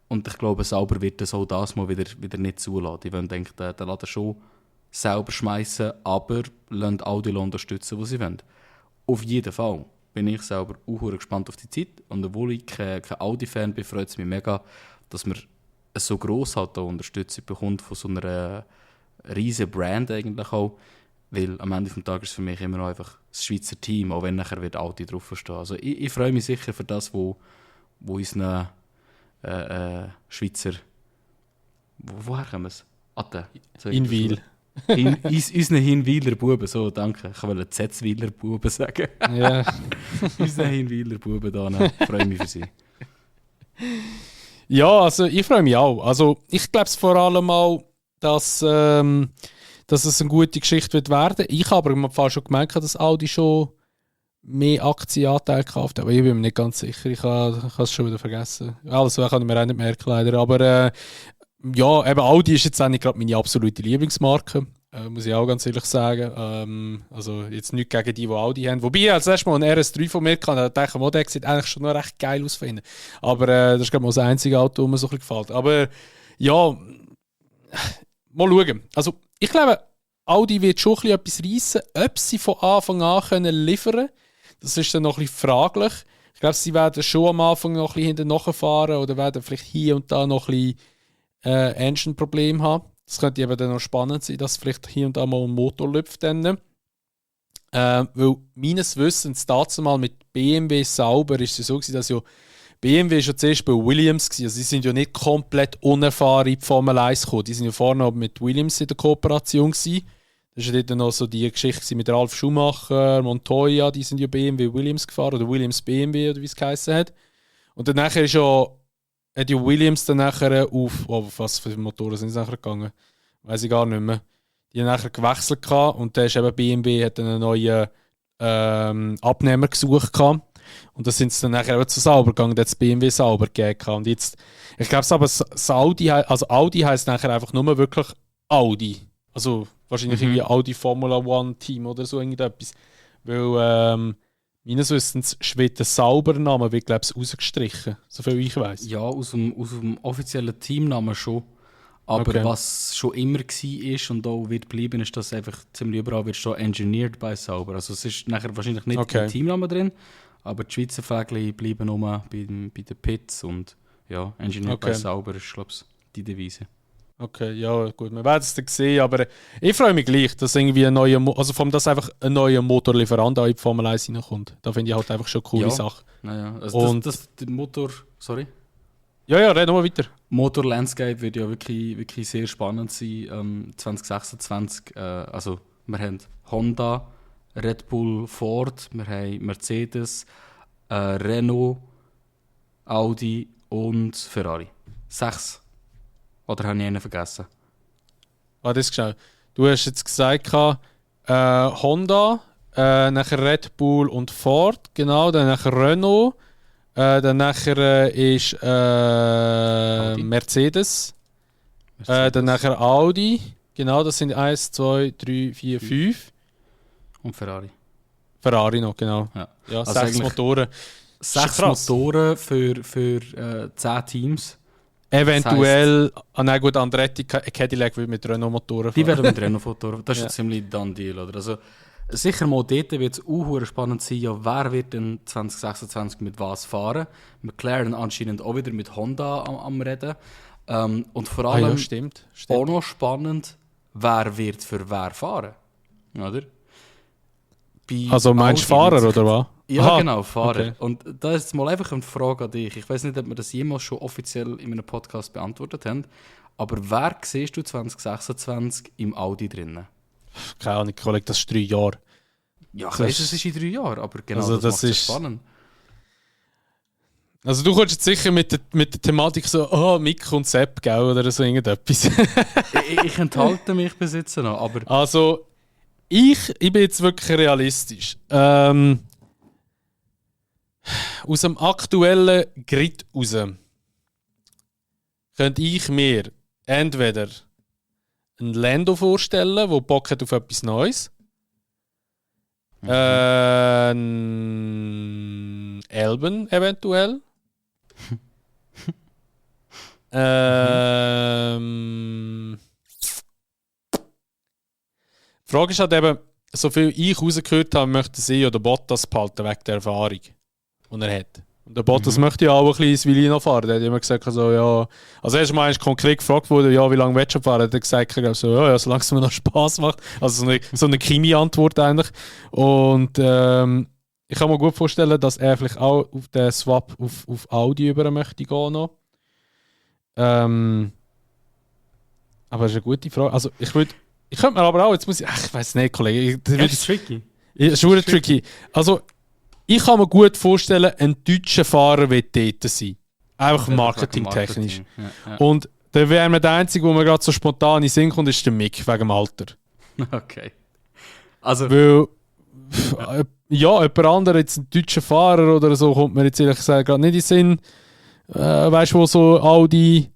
Und ich glaube, Sauber wird das auch das mal wieder nicht zulassen. Die wollen den Laden schon selber schmeißen, aber lassen Audi unterstützen, wo sie wollen. Auf jeden Fall bin ich selber auch gespannt auf die Zeit. Und obwohl ich kein Audi-Fan bin, freut es mich mega, dass man so gross halt Unterstützung bekommt von so einer riesen Brand eigentlich auch, weil am Ende des Tages ist es für mich immer noch einfach das Schweizer Team, auch wenn nachher wird Audi drauf stehen. Also ich freue mich sicher für das, wo unseren Schweizer, woher kommen wir es? Atte. In Wil. Unseren Hinwiler Buben, so, danke. Ich wollte Zetzwiler Buben sagen. Ja. Unseren Hinwiler Buben da, freue mich für sie. Ja, also ich freue mich auch. Also ich glaube es vor allem auch, dass es eine gute Geschichte wird werden. Ich habe aber im Fall schon gemerkt, dass Audi schon mehr Aktienanteile gekauft hat. Aber ich bin mir nicht ganz sicher. Ich habe es schon wieder vergessen. Alles kann ich mir auch nicht merken, leider. Aber ja, eben Audi ist jetzt auch nicht gerade meine absolute Lieblingsmarke. Muss ich auch ganz ehrlich sagen. Also jetzt nicht gegen die Audi haben. Wobei ich als erstes Mal ein RS3 von mir kann, da denke ich, der sieht eigentlich schon noch recht geil aus. Aber das ist glaube ich das einzige Auto, das mir so ein bisschen gefällt. Aber ja, mal schauen. Also, ich glaube, Audi wird schon etwas reissen. Ob sie von Anfang an liefern können, das ist dann noch ein bisschen fraglich. Ich glaube, sie werden schon am Anfang noch ein bisschen hinten nachfahren oder werden vielleicht hier und da noch ein bisschen Engine-Probleme haben. Das könnte eben dann noch spannend sein, dass vielleicht hier und da mal ein Motor läuft. Weil meines Wissens dazu mal mit BMW Sauber ist es so gewesen, dass ja BMW war ja zuerst bei Williams gewesen. Also sie sind ja nicht komplett unerfahren in die Formel 1 gekommen. Die sind ja vorne mit Williams in der Kooperation gewesen. Das war dann noch so die Geschichte mit Ralf Schumacher, Montoya, die sind ja BMW Williams gefahren oder Williams BMW oder wie es geheißen hat. Und dann nachher ist ja die Williams dann nachher auf was für Motoren sind sie nachher gegangen? Weiß ich gar nicht mehr. Die haben nachher gewechselt gehabt und dann ist eben BMW hat einen neuen Abnehmer gesucht gehabt. Und da sind sie dann nachher zu Sauber gegangen, da hat es BMW Sauber gegeben. Und jetzt, ich glaube aber Audi heisst nachher einfach nur wirklich Audi. Also wahrscheinlich irgendwie Audi Formula One Team oder so irgendetwas. Weil meines Wissens wird der Sauber-Name glaube ich rausgestrichen, soviel ich weiss. Ja, aus dem offiziellen Teamnamen schon. Aber Okay. was schon immer war und auch wird bleiben, ist, dass einfach ziemlich überall wird schon engineered bei Sauber. Also es ist nachher wahrscheinlich nicht Okay. im Teamnamen drin, aber die Schweizer Fägli bleiben nur bei den Pits und ja, engineered Okay. bei Sauber ist, glaube ich, die Devise. Okay, ja, gut, wir werden es dann sehen, aber ich freue mich gleich, dass irgendwie ein neuer, also vor allem, dass einfach ein neuer Motorlieferant auch in die Formel 1 reinkommt. Da finde ich halt einfach schon eine coole Ja. Sache. Naja, also Und- der Motor, sorry. Ja, red nochmal weiter. Motor Landscape wird ja wirklich sehr spannend sein. 2026, also wir haben Honda, Red Bull, Ford, wir haben Mercedes, Renault, Audi und Ferrari. 6. Oder habe ich einen vergessen? Das ist schnell. Du hast jetzt gesagt, Honda, nachher Red Bull und Ford, genau, dann nachher Renault, dann nachher ist Audi. Mercedes, dann nachher Audi, genau, das sind 1, 2, 3, 4, 5. Und Ferrari. Ferrari noch, genau. Ja. Ja, Also 6 eigentlich Motoren. 6 krass. Motoren für 10 Teams. Eventuell, gut, Andretti Cadillac will mit Renault-Motoren Die fahren. werden mit Renault-Motoren. Das ist Ja. ein ziemlich done Deal, oder? Also, sicher mal dort wird es auch spannend sein, ja, wer wird denn 2026 mit was fahren. McLaren anscheinend auch wieder mit Honda am Reden. Und vor allem ja, stimmt. auch noch spannend, wer wird für wer fahren. Oder? Bei Also meinst du Audi Fahrer wird sich- oder was? Ja, Aha, genau, Fahrer. okay. Und da ist jetzt mal einfach eine Frage an dich. Ich weiß nicht, ob wir das jemals schon offiziell in einem Podcast beantwortet haben. Aber wer siehst du 2026 im Audi drinnen? Keine Ahnung, Kollege, das ist 3 Jahre. Ja, ich Das weiss, ist- es ist in 3 Jahren, aber genau Also das das macht es ist- spannend. Also du kommst jetzt sicher mit der Thematik so, Mick und Sepp, gell, oder so irgendetwas. Ich enthalte mich bis jetzt noch, aber Also, ich bin jetzt wirklich realistisch. Aus dem aktuellen Grid raus könnte ich mir entweder einen Lando vorstellen, der Bock hat auf etwas Neues. Elben eventuell. Die Frage ist halt eben, so viel ich rausgehört habe, möchte sie oder Bottas behalten wegen der Erfahrung, die er hat. Und der Bottas möchte ja auch ein bisschen ins Villino fahren. Der hat immer gesagt, also, ja. Also, erstmal ist konkret gefragt worden, ja, wie lange willst du fahren? Hat er gesagt, so, ja, solange es mir noch Spass macht. Also, so eine Chemie-Antwort eigentlich. Und ich kann mir gut vorstellen, dass er vielleicht auch auf den Swap auf Audi über möchte gehen noch. Aber das ist eine gute Frage. Also, ich könnte mir aber auch, jetzt muss ich weiß nicht, Kollege. das ist tricky. Ja, ist wirklich tricky. Also, ich kann mir gut vorstellen, ein deutscher Fahrer wird dort sein. Einfach marketingtechnisch. Ja. Und dann wäre mir der Einzige, wo mir gerade so spontan in den Sinn kommt, ist der Mick, wegen dem Alter. Okay. Also, Weil, ja, jemand anderer, jetzt ein deutscher Fahrer oder so, kommt mir jetzt ehrlich gesagt gerade nicht in den Sinn. Weißt du, wo so Audi,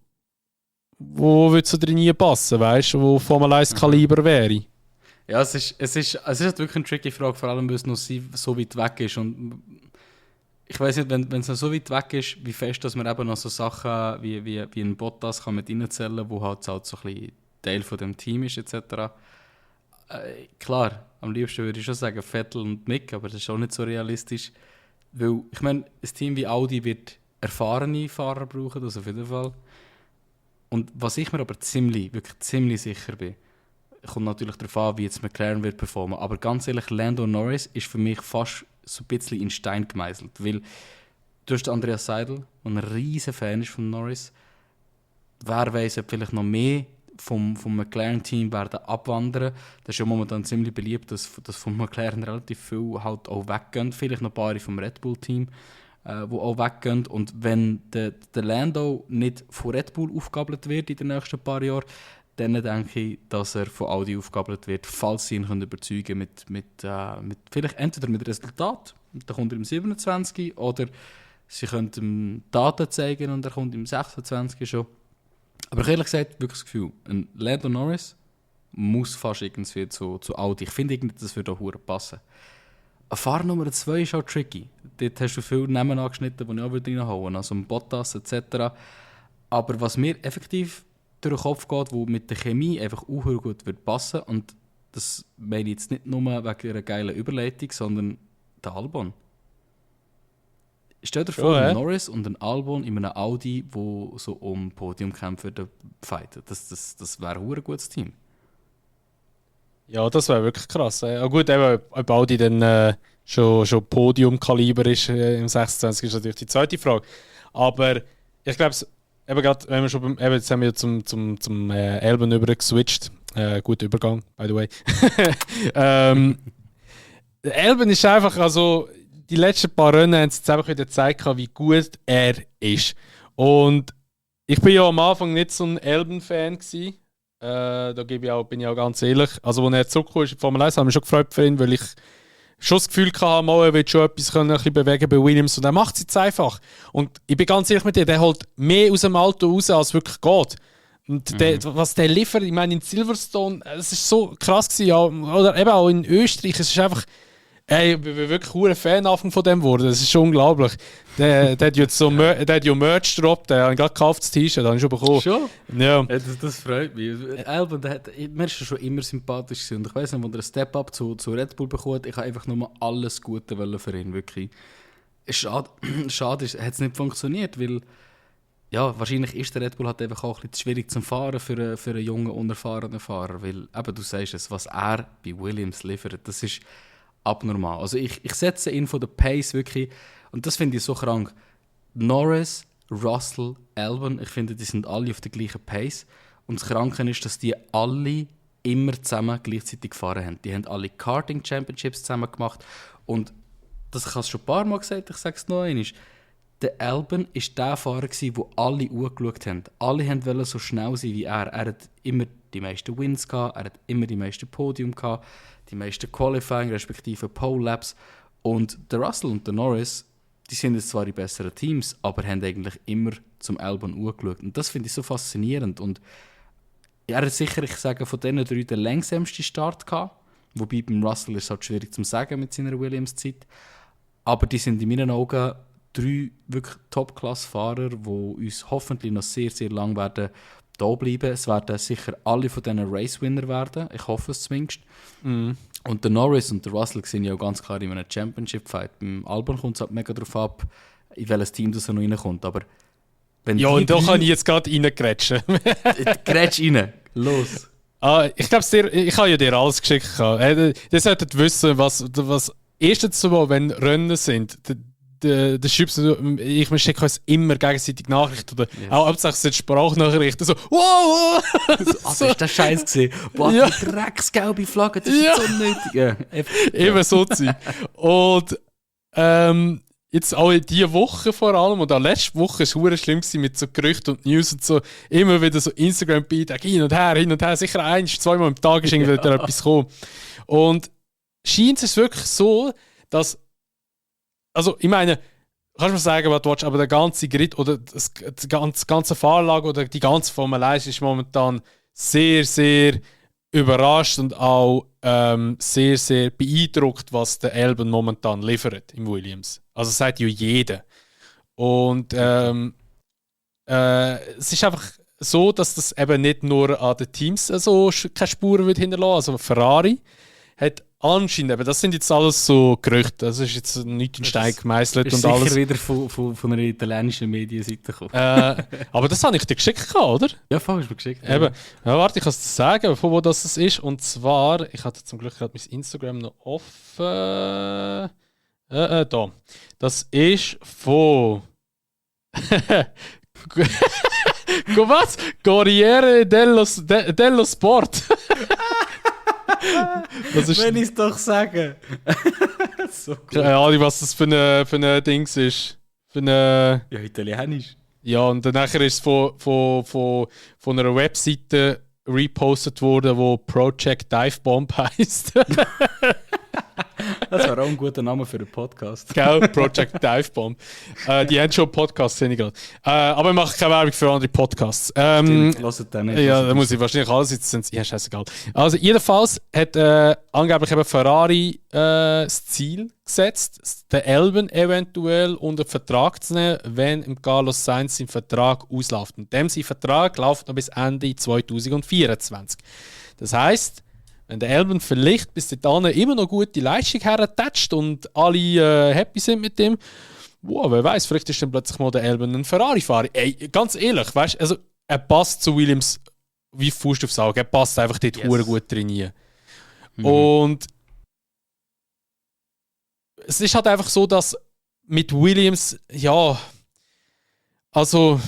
wo würde so drin passen, weißt du, wo Formel 1 Kaliber wäre. ja, es ist halt wirklich eine tricky Frage, vor allem weil es noch so weit weg ist. Und ich weiß nicht, wenn es noch so weit weg ist, wie fest, dass man eben noch so Sachen wie ein Bottas kann mit reinzählen kann, wo halt so ein bisschen Teil von dem Team ist, etc. Klar, am liebsten würde ich schon sagen Vettel und Mick, aber das ist auch nicht so realistisch. Weil, ich meine, ein Team wie Audi wird erfahrene Fahrer brauchen, das auf jeden Fall. Und was ich mir aber wirklich ziemlich sicher bin, kommt natürlich darauf an, wie jetzt McLaren wird performen. Aber ganz ehrlich, Lando Norris ist für mich fast so ein bisschen in Stein gemeißelt. Weil du hast Andreas Seidel, der ein riesen Fan ist von Norris. Wer weiß, ob vielleicht noch mehr vom McLaren-Team werden abwandern. Das ist ja momentan ziemlich beliebt, dass vom McLaren relativ viel halt auch weggehen. Vielleicht noch ein paar vom Red Bull-Team, die auch weggehen. Und wenn der Lando nicht von Red Bull aufgegabelt wird in den nächsten paar Jahren, dann denke ich, dass er von Audi aufgegabelt wird, falls sie ihn überzeugen können mit vielleicht entweder mit Resultat, dann kommt er im 27, oder sie können ihm Daten zeigen und er kommt im 26 schon. Aber ich ehrlich gesagt wirklich das Gefühl, ein Lando Norris muss fast irgendwie zu Audi. Ich finde, das würde auch verdammt passen. Eine Fahrer Nummer 2 ist auch tricky. Dort hast du viele Namen angeschnitten, die ich auch reinhauen würde, also ein Bottas etc. Aber was mir effektiv durch den Kopf geht, wo mit der Chemie einfach auch gut wird passen. Und das meine ich jetzt nicht nur wegen einer geilen Überleitung, sondern der Albon. Stell dir vor, ein Norris und ein Albon in einem Audi, wo so um Podiumkämpfe fighten. Das wäre ein gutes Team. Ja, das wäre wirklich krass. Ja, gut, eben, ob Audi dann schon Podiumkaliber ist im 26, ist natürlich die zweite Frage. Aber ich glaube, eben gerade, wenn wir schon jetzt haben wir zum Albon übergeswitcht. Guter Übergang, by the way. Albon ist einfach, also die letzten paar Rennen haben sie jetzt einfach wieder gezeigt, wie gut er ist. Und ich bin ja am Anfang nicht so ein Albon-Fan gewesen. Da bin ich auch ganz ehrlich. Also, als er zurückgekommen ist in Formel 1, habe ich mich schon gefreut für ihn, weil ich schon das Gefühl hatte, er wird schon etwas ein bisschen bewegen bei Williams. Und er macht es jetzt einfach. Und ich bin ganz ehrlich mit dir, der holt mehr aus dem Auto raus, als wirklich geht. Und was der liefert, ich meine, in Silverstone, es war so krass gewesen, ja, oder eben auch in Österreich, es ist einfach, ich bin wirklich ein Fan von dem geworden, das ist schon unglaublich. Der hat jetzt so Merch gedroppt, der hat gerade gekauft, das T-Shirt, habe ich schon bekommen. Schon? Ja. Das freut mich. Albon, mir ist schon immer sympathisch gewesen. Und ich weiss nicht, wenn er einen Step-Up zu Red Bull bekommt, ich habe einfach nur alles Gute für ihn, wirklich. Schade hat es nicht funktioniert, weil ja, wahrscheinlich ist der Red Bull halt einfach auch ein bisschen schwierig zum Fahren für einen jungen, unerfahrenen Fahrer, weil eben, du sagst es, was er bei Williams liefert, das ist abnormal. Also ich setze ihn von der Pace wirklich, und das finde ich so krank. Norris, Russell, Albon, ich finde, die sind alle auf der gleichen Pace. Und das Kranke ist, dass die alle immer zusammen gleichzeitig gefahren haben. Die haben alle Karting Championships zusammen gemacht. Und das habe ich schon ein paar Mal gesagt, ich sage es noch einmal. Der Albon war der Fahrer, der alle angeschaut haben. Alle wollten so schnell sein wie er. Er hat immer die meisten Wins gehabt, er hat immer die meisten Podium gehabt, die meisten Qualifying, respektive Pole Laps. Und der Russell und der Norris, die sind jetzt zwar die besseren Teams, aber haben eigentlich immer zum Albon angeschaut. Und das finde ich so faszinierend. Und er hat sicher, ich sage, von diesen drei den langsamsten Start gehabt. Wobei beim Russell ist es halt schwierig zu sagen mit seiner Williams-Zeit. Aber die sind in meinen Augen 3 wirklich Top-Class-Fahrer, die uns hoffentlich noch sehr, sehr lang werden da bleiben. Es werden sicher alle von diesen Race-Winner werden. Ich hoffe es zumindest. Und der Norris und der Russell sind ja auch ganz klar in einem Championship-Fight. Beim Albon kommt es halt mega darauf ab, in welches Team das noch reinkommt. Aber wenn ja, und da kann ich jetzt gerade reingrätschen. Grätsch rein, los. Ich glaube, ich habe ja dir alles geschickt. Ihr solltet wissen, was erstens mal, wenn Rennen sind, der Schüps, ich schicke uns immer gegenseitig Nachrichten oder auch hauptsächlich Sprachnachrichten. So, wow! So ist das Scheiß gesehen. Boah, ja. Die drecksgelbe Flagge, das ist so unnötig. Ja, eben so zu sein. Und jetzt auch in dieser Woche vor allem, und auch letzte Woche war es verdammt schlimm mit so Gerüchten und News und so, immer wieder so Instagram-Beiträge hin und her, sicher 1-2 Mal am Tag ist irgendwie wieder etwas gekommen. Und scheint es wirklich so, dass, also ich meine, kannst du mir sagen, was du willst, aber der ganze Grid oder die ganze Fahrlage oder die ganze Formel 1 ist momentan sehr, sehr überrascht und auch sehr, sehr beeindruckt, was der Albon momentan liefert im Williams. Also das sagt ja jeder. Und es ist einfach so, dass das eben nicht nur an den Teams so keine Spuren wird hinterlassen. Also Ferrari hat anscheinend, aber das sind jetzt alles so Gerüchte, das ist jetzt nicht in Stein gemeißelt und alles. Ist sicher wieder von einer italienischen Medienseite gekommen. Aber das habe ich dir geschickt, oder? Ja, voll, hast du mir geschickt. Eben. Ja, warte, ich kann es dir sagen, von wo das ist. Und zwar, ich hatte zum Glück gerade mein Instagram noch offen. Da. Das ist von... Was? Corriere dello Sport. Das ist, wenn ich es doch sage. So cool. Keine Ahnung, was das für ein Dings ist. Ja, italienisch. Ja, und dann nachher ist es von einer Webseite repostet worden, wo Project Dive Bomb heisst. Das wäre auch ein guter Name für einen Podcast. Gell, Project Dive Bomb. Die haben schon Podcasts, sehe ich gerade. Aber ich mache keine Werbung für andere Podcasts. Hört den nicht. Ja, da muss ich wahrscheinlich alles jetzt. Ja, scheißegal. Also, jedenfalls hat angeblich eben Ferrari das Ziel gesetzt, den Albon eventuell unter Vertrag zu nehmen, wenn im Carlos Sainz sein Vertrag ausläuft. Und dem sein Vertrag läuft noch bis Ende 2024. Das heisst, wenn der Albon vielleicht bis dahin immer noch gute Leistung hertatscht und alle happy sind mit dem, wow, wer weiß, vielleicht ist dann plötzlich mal der Albon ein Ferrari-Fahrer. Ey, ganz ehrlich, weißt du, also, er passt zu Williams wie Faust aufs Auge. Er passt einfach dort gut trainieren. Und es ist halt einfach so, dass mit Williams, ja, also,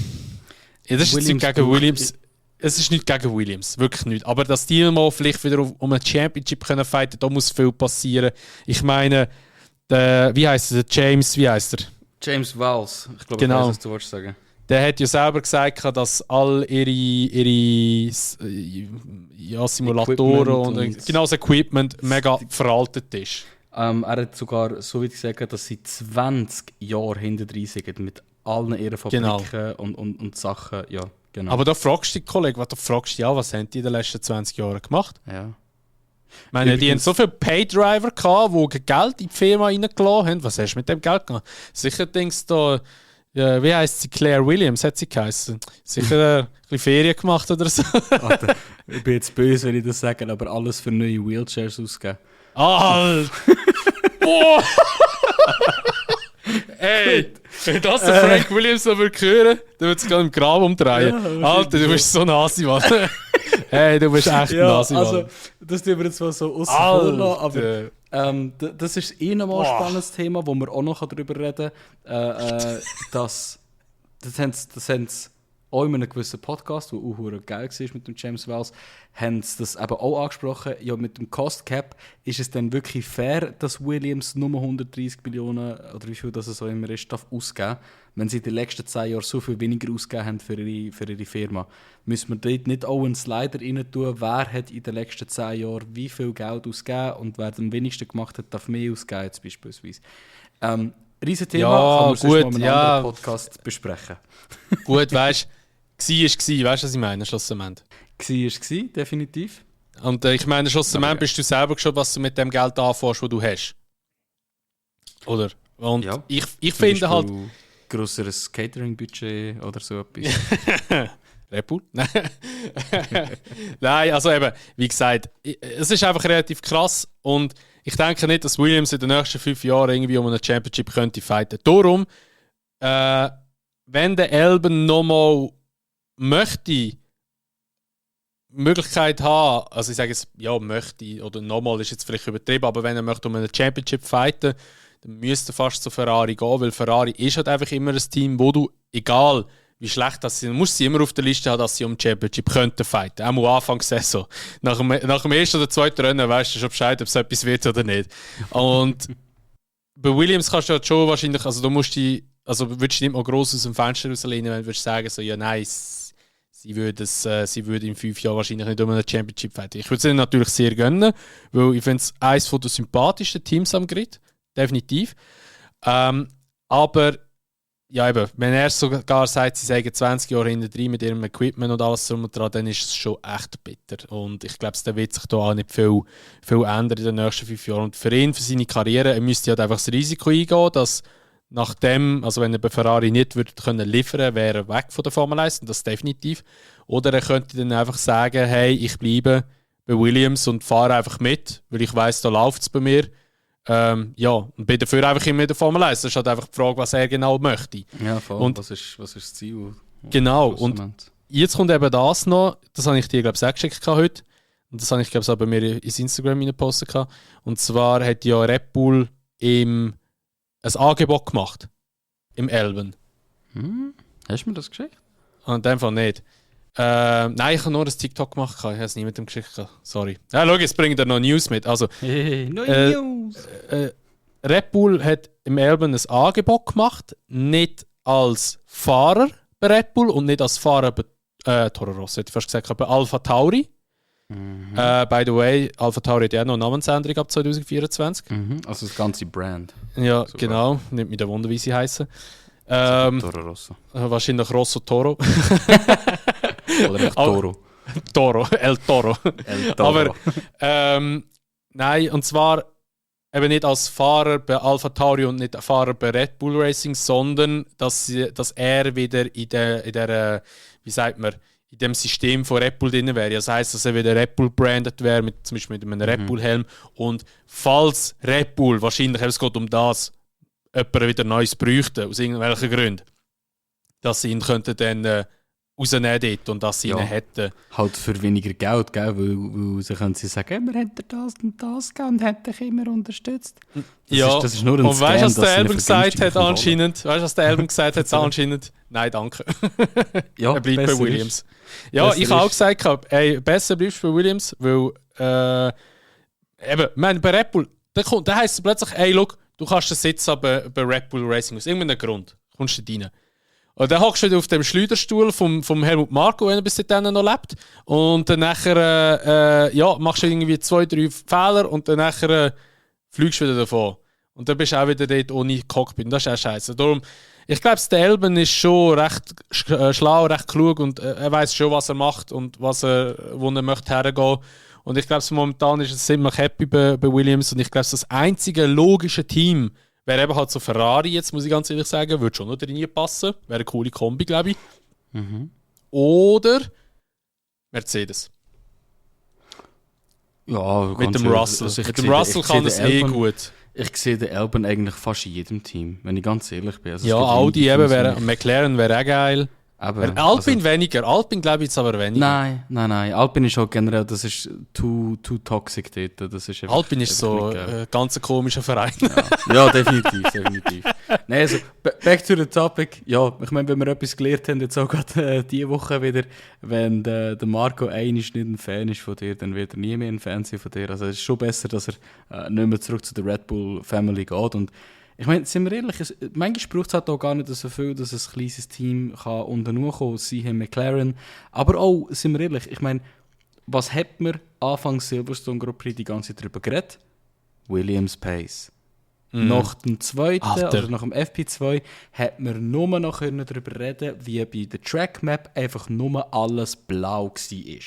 ja, das ist jetzt nicht gegen Williams. Es ist nicht gegen Williams, wirklich nicht. Aber dass die mal vielleicht wieder um ein Championship können fighten, da muss viel passieren. Ich meine, wie heißt er? James James Vowles. Ich glaube, genau. Ich weiß, was du wolltest sagen. Der hat ja selber gesagt, dass all ihre Simulatoren und genau das Equipment mega veraltet ist. Er hat sogar so weit gesagt, dass sie 20 Jahre hinter drin sind mit allen ihren Fabriken und Sachen. Ja, genau. Aber da fragst du dich, Kollege, was haben die in den letzten 20 Jahren gemacht? Ja. Ich meine, die haben so viele Paydriver gehabt, die Geld in die Firma reingelassen haben. Was hast du mit dem Geld gemacht? Sicher denkst du, ja, wie heisst sie? Claire Williams hat sie geheißen. Sicher ein bisschen Ferien gemacht oder so. Alter, ich bin jetzt böse, wenn ich das sage, aber alles für neue Wheelchairs ausgeben. Alter! Boah! Ey! Wenn das der Frank Williams noch hören würde, dann würde es gerade im Grab umdrehen. Ja, Alter, du bist so ein Nasi-Mann. Hey, du bist echt ein Nasi-Mann. Also, das tun wir jetzt mal so außen vor, aber das ist nochmal ein spannendes Thema, wo wir auch noch darüber reden können. Das haben sie auch in einem gewissen Podcast, der auch geil war mit dem James Vowles, haben sie das eben auch angesprochen. Ja, mit dem Cost Cap ist es dann wirklich fair, dass Williams nur 130 Millionen oder wie viel das es auch immer ist, darf ausgeben, wenn sie in den letzten 10 Jahren so viel weniger ausgegeben haben für ihre Firma. Müssen wir dort nicht auch einen Slider rein tun, wer hat in den letzten 10 Jahren wie viel Geld ausgegeben und wer am wenigsten gemacht hat, darf mehr ausgeben, jetzt beispielsweise. Riesenthema, ja, kann man sonst mal in einem anderen Podcast besprechen. Gut, weißt du, weißt du, was ich meine, schlussendlich? War, definitiv. Und ich meine, schlussendlich bist du selber schon, was du mit dem Geld anfährst, das du hast. Oder? Und ja, ich finde halt... grösseres Catering-Budget oder so etwas. Red Bull? Nein, also eben, wie gesagt, es ist einfach relativ krass und ich denke nicht, dass Williams in den nächsten 5 Jahren irgendwie um eine Championship könnte fighten. Darum, wenn der Albon nochmal möchte Möglichkeit haben, also ich sage jetzt, ja, möchte, oder nochmal ist jetzt vielleicht übertrieben, aber wenn er möchte um eine Championship fighten, dann müsste er fast zu Ferrari gehen, weil Ferrari ist halt einfach immer ein Team, wo du, egal wie schlecht das sind, musst sie immer auf der Liste haben, dass sie um die Championship könnten fighten. Auch am Anfang Saison. Nach dem ersten oder zweiten Rennen weißt du schon Bescheid, ob es etwas wird oder nicht. Und bei Williams kannst du halt schon wahrscheinlich, also du musst würdest du nicht mal gross aus dem Fenster rauslehnen, wenn du würdest sagen, so, ja nein, sie würde in 5 Jahren wahrscheinlich nicht um eine Championship fighten. Ich würde es ihnen natürlich sehr gönnen, weil ich finde es eines der sympathischsten Teams am Grid. Definitiv. Aber ja, eben, wenn er sogar sagt, sie sagen 20 Jahre hinter drin mit ihrem Equipment und alles drum und dran, dann ist es schon echt bitter. Und ich glaube, da wird sich da auch nicht viel ändern in den nächsten 5 Jahren. Und für ihn, für seine Karriere, er müsste halt einfach das Risiko eingehen, dass nachdem, also wenn er bei Ferrari nicht würde können liefern, wäre er weg von der Formel 1, und das definitiv. Oder er könnte dann einfach sagen, hey, ich bleibe bei Williams und fahre einfach mit, weil ich weiss, da läuft es bei mir. Ja, und bin dafür einfach immer in der Formel 1. Das ist halt einfach die Frage, was er genau möchte. Ja, voll. Und was ist das Ziel? Genau, und jetzt kommt eben das noch, das habe ich dir, glaube ich, auch geschickt heute. Und das habe ich, glaube ich, auch bei mir ins Instagram gepostet. Und zwar hat ja Red Bull ein Angebot gemacht. Im Albon. Hast du mir das geschickt? Und in dem Fall nicht. Nein, ich habe nur ein TikTok gemacht. Ich habe es nie mit dem geschickt. Sorry. Ja, schau, jetzt bringt er noch News mit. Also, neue News! Red Bull hat im Albon ein Angebot gemacht. Nicht als Fahrer bei Red Bull und nicht als Fahrer bei Toro Rosso. Hätte ich fast gesagt, bei Alpha Tauri. By the way, AlphaTauri hat ja noch eine Namensänderung ab 2024. Also das ganze Brand. Ja, Super. genau. Nicht mit der Wunder, wie sie heißen. Toro Rosso. Wahrscheinlich Rosso Toro. Oder echt Toro. Toro, El Toro. El Toro. Aber nein, und zwar eben nicht als Fahrer bei AlphaTauri und nicht Fahrer bei Red Bull Racing, sondern dass er wieder in der wie sagt man, in dem System von Red Bull drin wäre. Das heisst, dass er wieder Red Bull branded wäre, zum Beispiel mit einem Red Bull Helm. Und falls Red Bull, wahrscheinlich, es geht um das, jemanden wieder Neues bräuchte, aus irgendwelchen Gründen, dass sie ihn könnten dann rausnehmen dort und dass sie ihn hätten. Halt für weniger Geld, gell? Weil sie können sagen, wir hätten das und das gegeben und hätten dich immer unterstützt. Das ist nur ein und weißt du, was Scam, der Elben dass sie eine gesagt hat Vergünstigung anscheinend? Weißt du, was der Elben gesagt hat anscheinend? Nein, danke. Ja, er bleibt bei besser Williams. ist. Ja, Besser ich habe auch ist. gesagt, ey, besser bleibst du bei Williams, weil eben, bei Red Bull, da heisst es plötzlich, ey, look, du kannst den Sitz haben bei Red Bull Racing aus irgendeinem Grund. Kommst du rein. Und dann hockst du wieder auf dem Schleuderstuhl vom Helmut Marko, wenn er bis dahin noch lebt. Und dann nachher, machst du irgendwie 2, 3 Fehler und dann nachher fliegst du wieder davon. Und dann bist du auch wieder dort ohne Cockpit. Und das ist auch scheiße. Darum, ich glaube, der Elben ist schon recht schlau, recht klug und er weiß schon, was er macht und wo er möchte hergehen. Und ich glaube, momentan ist es ziemlich happy bei Williams. Und ich glaube, das einzige logische Team wäre eben halt so Ferrari, jetzt muss ich ganz ehrlich sagen, würde schon noch drin passen. Wäre eine coole Kombi, glaube ich. Oder Mercedes. Ja, Mit dem Russell. Also Mit dem Russell kann es gut. Ich sehe den Elben eigentlich fast in jedem Team, wenn ich ganz ehrlich bin. Also es Ja, gibt Audi wenige eben Teams, wäre, die mich- McLaren wäre auch geil. Aber, Alpine weniger. Alpine glaube ich jetzt aber weniger. Nein. Alpine ist auch generell, das ist too toxic dort. Das ist einfach- Alpine ist einfach so nicht geil. ein ganz komischer Verein. Ja, definitiv. Nein, also, back to the topic. Ja, ich meine, wenn wir etwas gelernt haben, jetzt auch gerade diese Woche wieder, wenn der Marco nicht ein Fan ist von dir, dann wird er nie mehr ein Fan sein von dir. Also es ist schon besser, dass er nicht mehr zurück zu der Red Bull Family geht. Und ich meine, sind wir ehrlich, manchmal braucht es halt auch gar nicht so viel, dass ein kleines Team kann unten kommen, sie haben McLaren. Aber auch, sind wir ehrlich, ich meine, was hat man Anfang Silverstone Grand Prix die ganze Zeit darüber geredet? Williams Pace. Nach dem zweiten, Alter. oder nach dem FP2, hat man nur noch darüber reden, wie bei der Track Map einfach nur alles blau war.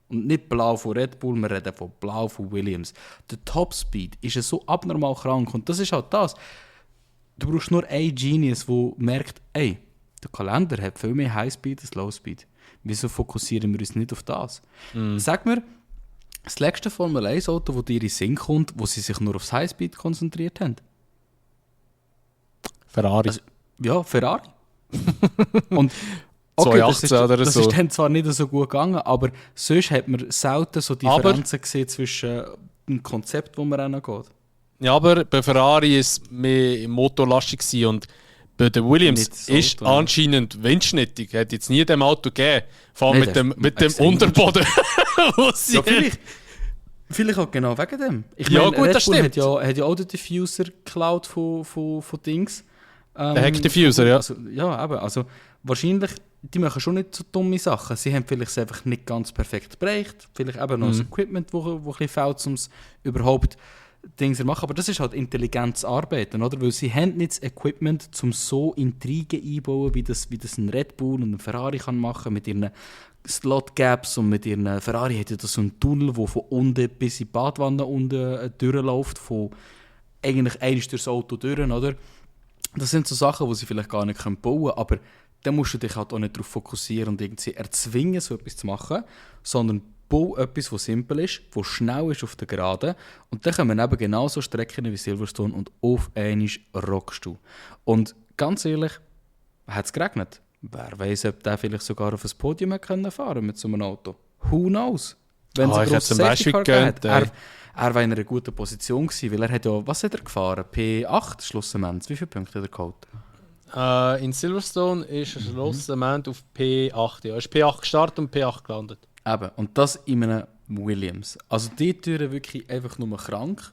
Und nicht blau von Red Bull, wir reden von blau von Williams. Der Topspeed ist so abnormal krank und das ist halt das. Du brauchst nur einen Genius, der merkt, ey, der Kalender hat viel mehr Highspeed als Lowspeed. Wieso fokussieren wir uns nicht auf das? Sag mir, das letzte Formel 1 Auto, das dir in den Sinn kommt, wo sie sich nur aufs Highspeed konzentriert haben? Ferrari. Also, ja, Ferrari. Und okay, 2018 oder das so. ist dann zwar nicht so gut gegangen, aber sonst hat man selten so Differenzen gesehen zwischen dem Konzept, wo man hingeht. Ja, aber bei Ferrari war es mehr motorlastig gewesen und bei den Williams Nicht so, ist ja. anscheinend windschnittig. Hat jetzt nie dem Auto gegeben. Vor allem Nein, mit dem extrem Unterboden. wo sie Ja, vielleicht auch genau wegen dem. Ich Ja, meine, gut, Red das Bull stimmt. hat ja auch den Diffuser geklaut von Dings. Der Heck-Diffuser, ja. Also, ja, eben. Also, wahrscheinlich, die machen schon nicht so dumme Sachen. Sie haben vielleicht es einfach nicht ganz perfekt bereicht. Vielleicht eben noch das Equipment, wo ein bisschen fehlt, um es überhaupt Dings zu machen. Aber das ist halt intelligentes Arbeiten, oder? Weil sie haben nicht das Equipment, um so Intrigen einzubauen, wie das ein Red Bull und ein Ferrari kann machen mit ihren Slot-Gaps und mit ihren... Ferrari hat ja so einen Tunnel, der von unten bis in die Badwanne unten durchläuft, von eigentlich einst durchs Auto durch, oder? Das sind so Sachen, die sie vielleicht gar nicht bauen können, aber dann musst du dich halt auch nicht darauf fokussieren und irgendwie erzwingen, so etwas zu machen, sondern bau etwas, das simpel ist, das schnell ist auf der Geraden und dann kommen eben genauso Strecken wie Silverstone und auf einmal rockst du. Und ganz ehrlich, hat es geregnet? Wer weiß, ob der vielleicht sogar auf ein Podium hätte fahren können mit so einem Auto? Who knows? Wenn es Ah, ein ich grosses hätte zum Beispiel Safety Car gegönnt, gegeben hat, er war in einer guten Position gewesen, weil er hat ja, was hat er gefahren? P8 schlussendlich. Wie viele Punkte hat er geholt? in Silverstone ist er schlussendlich auf P8. Ja, er ist P8 gestartet und P8 gelandet. Eben, und das in einem Williams. Also die Türen wirklich einfach nur krank.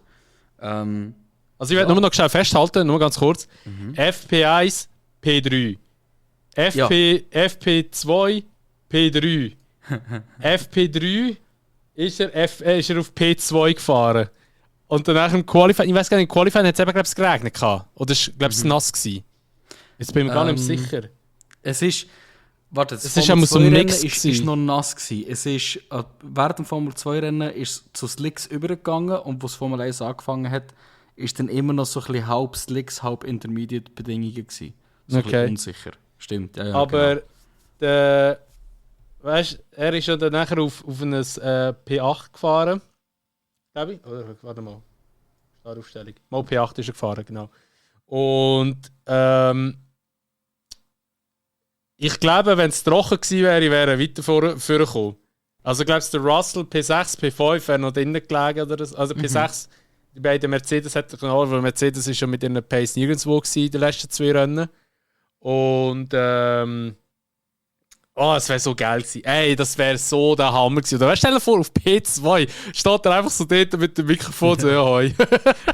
Also ich werde nur noch schnell festhalten, nur ganz kurz. FP1, P3. FP2, P3. FP3, ist er auf P2 gefahren. Und danach im Qualifying, ich weiß gar nicht, im Qualifying hat es eben, glaube ich, geregnet. Oder es war, glaube ich, nass gewesen. Jetzt bin ich mir gar nicht mehr sicher. Es ist... Warte, das ist so ein Mix ist noch nass gewesen. Es ist, während dem Formel 2 Rennen ist es zu Slicks übergegangen und wo das Formel 1 angefangen hat, ist dann immer noch so ein bisschen halb Slicks, halb Intermediate Bedingungen gewesen. So ein bisschen unsicher. Stimmt, ja, aber genau. Weißt, er ist ja dann nachher auf ein P8 gefahren. Glaube ich? Oder warte mal. Startaufstellung. Mal P8 ist er gefahren, genau. Und ich glaube, wenn es trocken gewesen wäre, wäre er weiter vorgekommen. Also ich glaube, der Russell P6, P5 wäre noch drinnen gelegen. Oder so. Also P6, die beiden Mercedes hätten genau, weil Mercedes ist schon mit ihren Pace nirgendwo gewesen in den letzten 2 Rennen. Und es wäre so geil gewesen. Ey, das wäre so der Hammer gewesen. Oder stell dir vor, auf P2 steht er einfach so dort mit dem Mikrofon so, ja, hoi.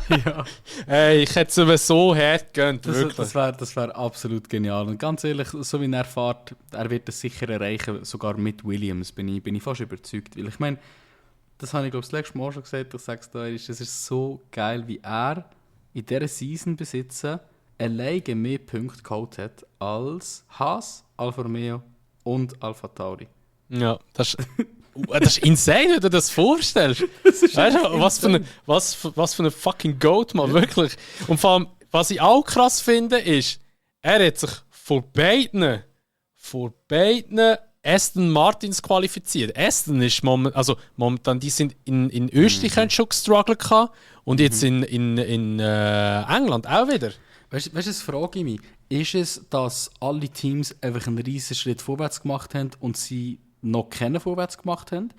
Ja. Ey, ich hätte es mir so hart gegönnt, wirklich. Das wär absolut genial. Und ganz ehrlich, so wie er fährt, er wird es sicher erreichen, sogar mit Williams, bin ich fast überzeugt. Weil ich meine, das habe ich glaube ich das letzte Mal schon gesagt, ich sage es da, es ist so geil, wie er in dieser Season besitzen alleine mehr Punkte geholt hat als Haas, Alfa Romeo und Alpha Tauri. Ja, das ist insane, wenn du das vorstellst. Weißt du, was für eine fucking Goat, man, wirklich. Und vor allem, was ich auch krass finde, ist, er hat sich vor beiden Aston Martins qualifiziert. Aston ist momentan, die sind in Österreich haben schon gestruggelt gehabt und jetzt in England auch wieder. Weißt du, das frage ich mich. Ist es, dass alle Teams einfach einen riesen Schritt vorwärts gemacht haben und sie noch keinen vorwärts gemacht haben?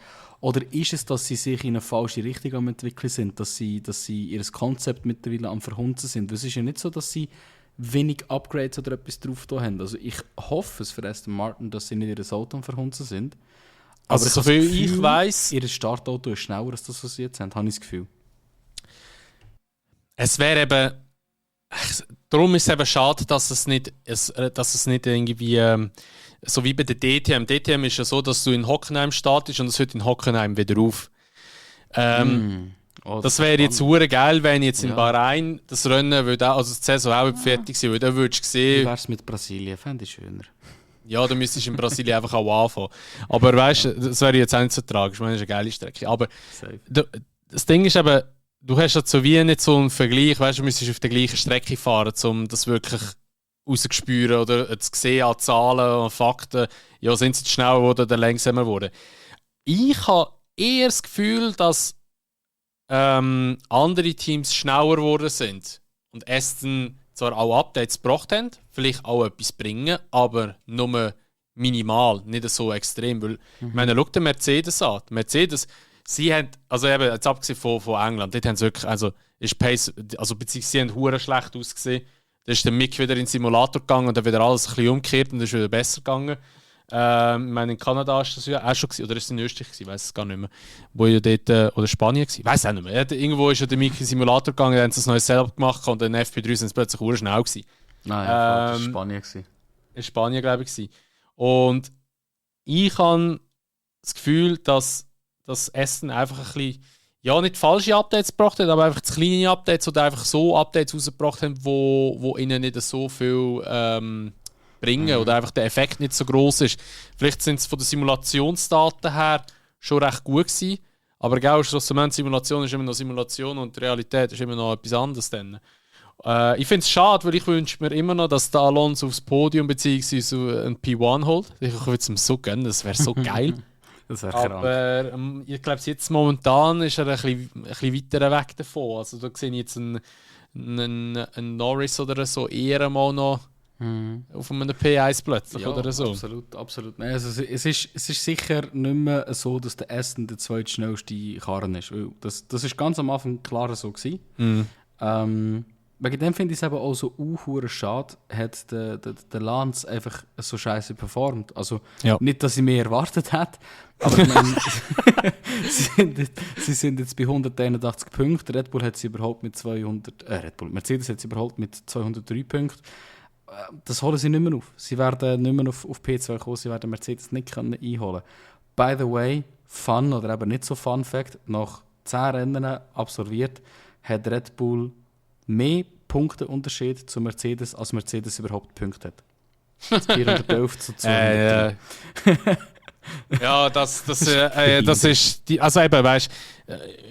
Oder ist es, dass sie sich in eine falsche Richtung am entwickeln sind, dass sie ihr Konzept mittlerweile am Verhunzen sind? Es ist ja nicht so, dass sie wenig Upgrades oder etwas drauf da haben. Also ich hoffe es für Aston Martin, dass sie nicht ihr Auto am Verhunzen sind. Aber so viel ich weiss, ihr Startauto ist schneller als das, was sie jetzt haben, habe ich das Gefühl. Es wäre eben... Darum ist es eben schade, dass es nicht irgendwie so wie bei der DTM. DTM ist ja so, dass du in Hockenheim startest und es hört in Hockenheim wieder auf. Das wäre jetzt super geil, wenn jetzt in Bahrain das Rennen würde auch, also die Saison auch fertig sein würde. Dann würdest du sehen. Wie wäre es mit Brasilien? Fände ich schöner. Ja, dann müsstest du in Brasilien einfach auch anfangen. Aber weißt du, das wäre jetzt auch nicht so tragisch. Ich meine, das ist eine geile Strecke. Aber das Ding ist eben, du hast ja so wie nicht so einen Vergleich, weißt du, müsstest auf der gleichen Strecke fahren, um das wirklich rauszuspüren oder zu sehen an Zahlen und Fakten. Ja, sind sie schneller oder langsamer geworden? Ich habe eher das Gefühl, dass andere Teams schneller geworden sind und Aston zwar auch Updates gebracht haben, vielleicht auch etwas bringen, aber nur minimal, nicht so extrem. Weil, ich meine, schau dir Mercedes an. Mercedes, sie haben, also eben, jetzt abgesehen von England, dort haben sie wirklich, also ist Pace, also beziehungsweise sie haben hure schlecht ausgesehen. Da ist der Mick wieder in den Simulator gegangen und dann wieder alles ein bisschen umgekehrt und dann ist wieder besser gegangen. Ich meine, in Kanada ist das ja auch schon gewesen, oder ist es in Österreich gewesen, ich weiß es gar nicht mehr. Wo ja dort, oder Spanien gewesen, ich weiß auch nicht mehr. Irgendwo ist ja der Mick in den Simulator gegangen, dann haben sie ein neues Setup gemacht und dann FP3 sind sie plötzlich hure schnell gewesen. Nein, das war Spanien gewesen. In Spanien, glaube ich, gewesen. Und ich habe das Gefühl, dass Aston einfach ein bisschen, ja, nicht falsche Updates gebracht hat, aber einfach zu kleine Updates oder einfach so Updates rausgebracht haben, wo ihnen nicht so viel bringen oder einfach der Effekt nicht so groß ist. Vielleicht sind es von den Simulationsdaten her schon recht gut gewesen, aber genau, Simulation ist immer noch Simulation und die Realität ist immer noch etwas anderes. Dann. Ich finde es schade, weil ich wünsche mir immer noch, dass der Alonso aufs Podium bzw. ein P1 holt. Ich würde es ihm so gönnen, das wäre so geil. Das wäre krank. Aber ich glaube, jetzt momentan ist er ein bisschen weiter weg davon. Also da sehe ich jetzt einen Norris oder so eher mal noch auf einem P1 plötzlich oder so. Absolut. Nein, also es ist sicher nicht mehr so, dass der Aston der zweitschnellste Karren ist. Weil das ist ganz am Anfang klar so gewesen. Wegen dem finde ich es eben auch so schade, hat der Lance einfach so scheiße performt. Also nicht, dass ich mehr erwartet hätte, aber ich meine, sie sind jetzt bei 181 Punkten. Red Bull hat sie überhaupt mit Mercedes hat sie überhaupt mit 203 Punkten. Das holen sie nicht mehr auf. Sie werden nicht mehr auf P2 kommen, sie werden Mercedes nicht einholen können. By the way, Fun oder eben nicht so Fun Fact, nach 10 Rennen absolviert, hat Red Bull mehr Punkteunterschied zu Mercedes, als Mercedes überhaupt Punkte hat. 411 zu 200. Ja, das ist die, also eben, weißt,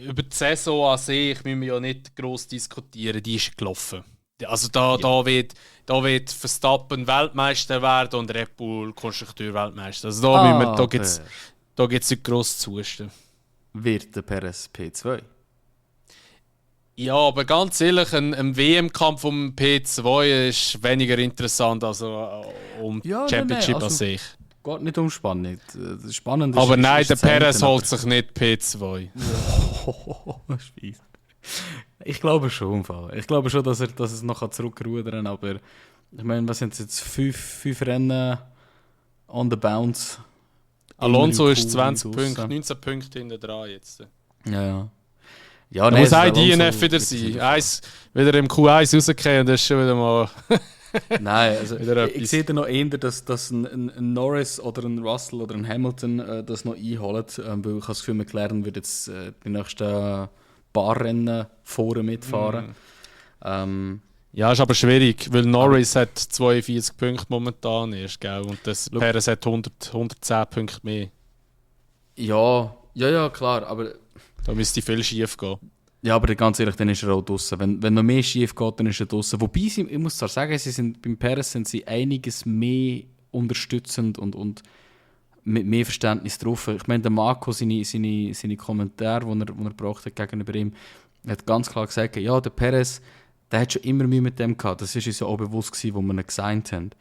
über die Saison an sich müssen wir ja nicht gross diskutieren, die ist gelaufen. Also da wird Verstappen Weltmeister werden und Red Bull Konstrukteur-Weltmeister. Also da gibt es nicht gross zu husten. Wird der Perez P2? Ja, aber ganz ehrlich, ein WM-Kampf um P2 ist weniger interessant als um die Championship an sich. Geht nicht um Spannung. Spannend aber ist, nein, ist der Perez holt sich nicht P2. Ich glaube schon, Ich glaube schon, dass es noch zurückrudern kann, aber ich meine, was sind jetzt 5 Rennen on the bounce? Alonso ist 20 Punkte, 19 Punkte hinter dran jetzt. Ja, da muss ein DNF wieder sein. Wieder im Q1 rausgehen und das ist schon wieder mal... Nein, also ich sehe da noch eher, dass ein Norris oder ein Russell oder ein Hamilton das noch einholen, weil ich das Gefühl, McLaren wird jetzt die nächsten paar Rennen vorne mitfahren. Ja, ist aber schwierig, weil Norris hat 42 Punkte momentan erst, gell? Und das Perez hat 110 Punkte mehr. Ja, klar, aber... Da müsste viel schief gehen. Ja, aber ganz ehrlich, dann ist er auch draussen. Wenn noch mehr schief geht, dann ist er draussen. Wobei, ich muss zwar sagen, beim Perez sind sie einiges mehr unterstützend und mit mehr Verständnis drauf. Ich meine, der Marco, seine Kommentare, die er gebracht hat gegenüber ihm, hat ganz klar gesagt, ja, der Perez, der hat schon immer Mühe mit dem gehabt. Das war uns ja auch bewusst gewesen, wo wir ihn gesigned haben.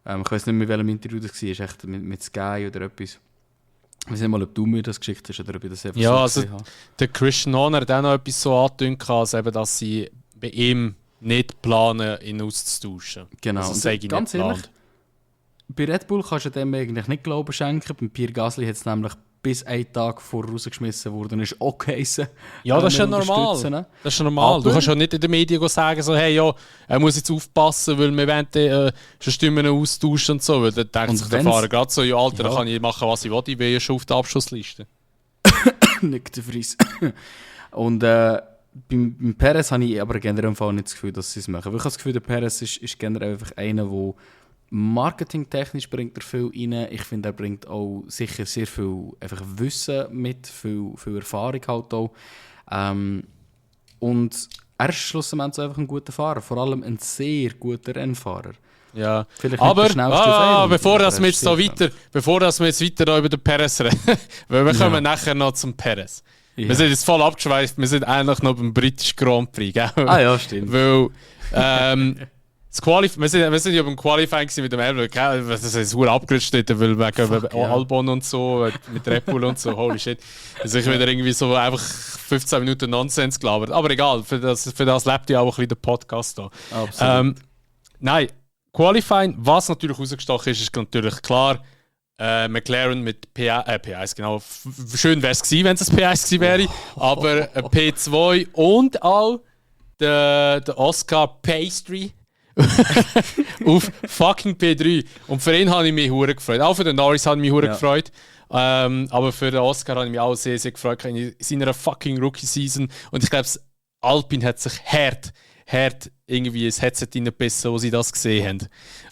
Ich weiß nicht mehr, in welchem Interview das war, echt mit Sky oder etwas. Ich weiß nicht mal, ob du mir das geschickt hast oder ob ich das einfach so gesehen habe. Der Christian Horner hat auch noch etwas so angedeutet, als eben, dass sie bei ihm nicht planen, ihn auszutauschen. Genau. Also, und ganz ehrlich, bei Red Bull kannst du dem eigentlich nicht Glauben schenken. Bei Pierre Gasly hat es nämlich bis einen Tag vorher rausgeschmissen worden, ist okay. Ja, das ist ja normal. Das ist normal. Aber du kannst ja nicht in den Medien sagen, so, hey, ja, er muss jetzt aufpassen, weil wir wollen schon Stimmen austauschen und so. Weil dann denkt sich der Fahrer gerade so, ja, Alter, da kann ich machen, was ich will, ich bin ja schon auf der Abschussliste. Nicht der Fries. Und beim Perez habe ich aber generell nicht das Gefühl, dass sie es machen. Weil ich habe das Gefühl, der Perez ist generell einfach einer, der marketingtechnisch bringt er viel rein. Ich finde, er bringt auch sicher sehr viel einfach Wissen mit, viel Erfahrung halt auch. Und er ist schlussendlich einfach ein guter Fahrer, vor allem ein sehr guter Rennfahrer. Ja, aber bevor wir jetzt weiter über den Perez reden, weil wir kommen nachher noch zum Perez. Ja. Wir sind jetzt voll abgeschweift, wir sind eigentlich noch beim britischen Grand Prix, gell? Ah ja, stimmt. Weil, wir sind ja beim Qualifying mit dem Elber, das ist jetzt abgerutscht, weil wegen Albon und so, mit Red Bull und so, holy shit. Also ich wieder irgendwie so einfach 15 Minuten Nonsens gelabert. Aber egal, für das lebt ja auch ein bisschen der Podcast da. Absolut. Nein, Qualifying, was natürlich rausgestochen ist natürlich klar, McLaren mit P1, genau. Schön wäre es gewesen, wenn es ein P1 gewesen wäre, aber P2 und auch der Oscar Piastri auf fucking P3. Und für ihn habe ich mich hure gefreut. Auch für den Norris habe ich mich hure gefreut. Aber für den Oscar habe ich mich auch sehr, sehr gefreut in seiner fucking Rookie-Season. Und ich glaube, Alpine hat sich hart irgendwie ein Headset reingebissen, wo sie das gesehen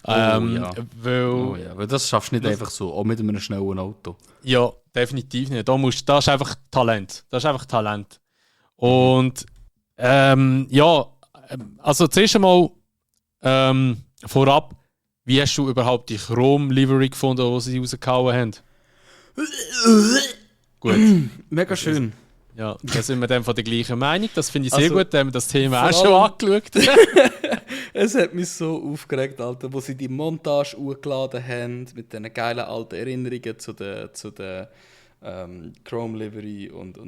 haben. Weil das schaffst du nicht einfach so, auch mit einem schnellen Auto. Ja, definitiv nicht. Das ist einfach Talent. Und also zuerst einmal vorab, wie hast du überhaupt die Chrome-Livery gefunden, die sie rausgehauen haben? Gut. Mega schön. Ja, da sind wir dann von der gleichen Meinung. Das finde ich sehr gut, da haben wir das Thema auch schon angeschaut. Es hat mich so aufgeregt, Alter, wo sie die Montage hochgeladen haben, mit diesen geilen alten Erinnerungen zu der Chrome-Livery und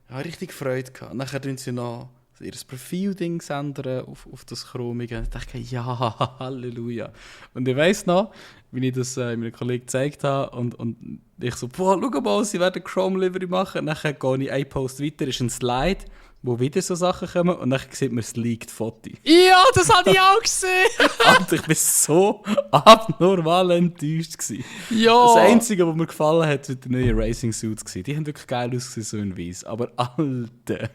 habe richtig Freude gehabt. Und nachher tun sie noch ihr Profil-Ding ändern auf das Chromige. Ich dachte, ja, Halleluja. Und ich weiss noch, wie ich das meinem Kollegen gezeigt habe und ich so, boah, schau mal, sie werden Chrome-Livery machen. Nachher gehe ich einen Post weiter, ist ein Slide wo wieder so Sachen kommen und dann sieht man das leaked Foto. Ja, das habe ich auch gesehen! Alter, ich war so abnormal enttäuscht gewesen. Ja! Das Einzige, was mir gefallen hat, sind die neuen Racing Suits gewesen. Die haben wirklich geil ausgesehen, so in Weiss. Aber Alter...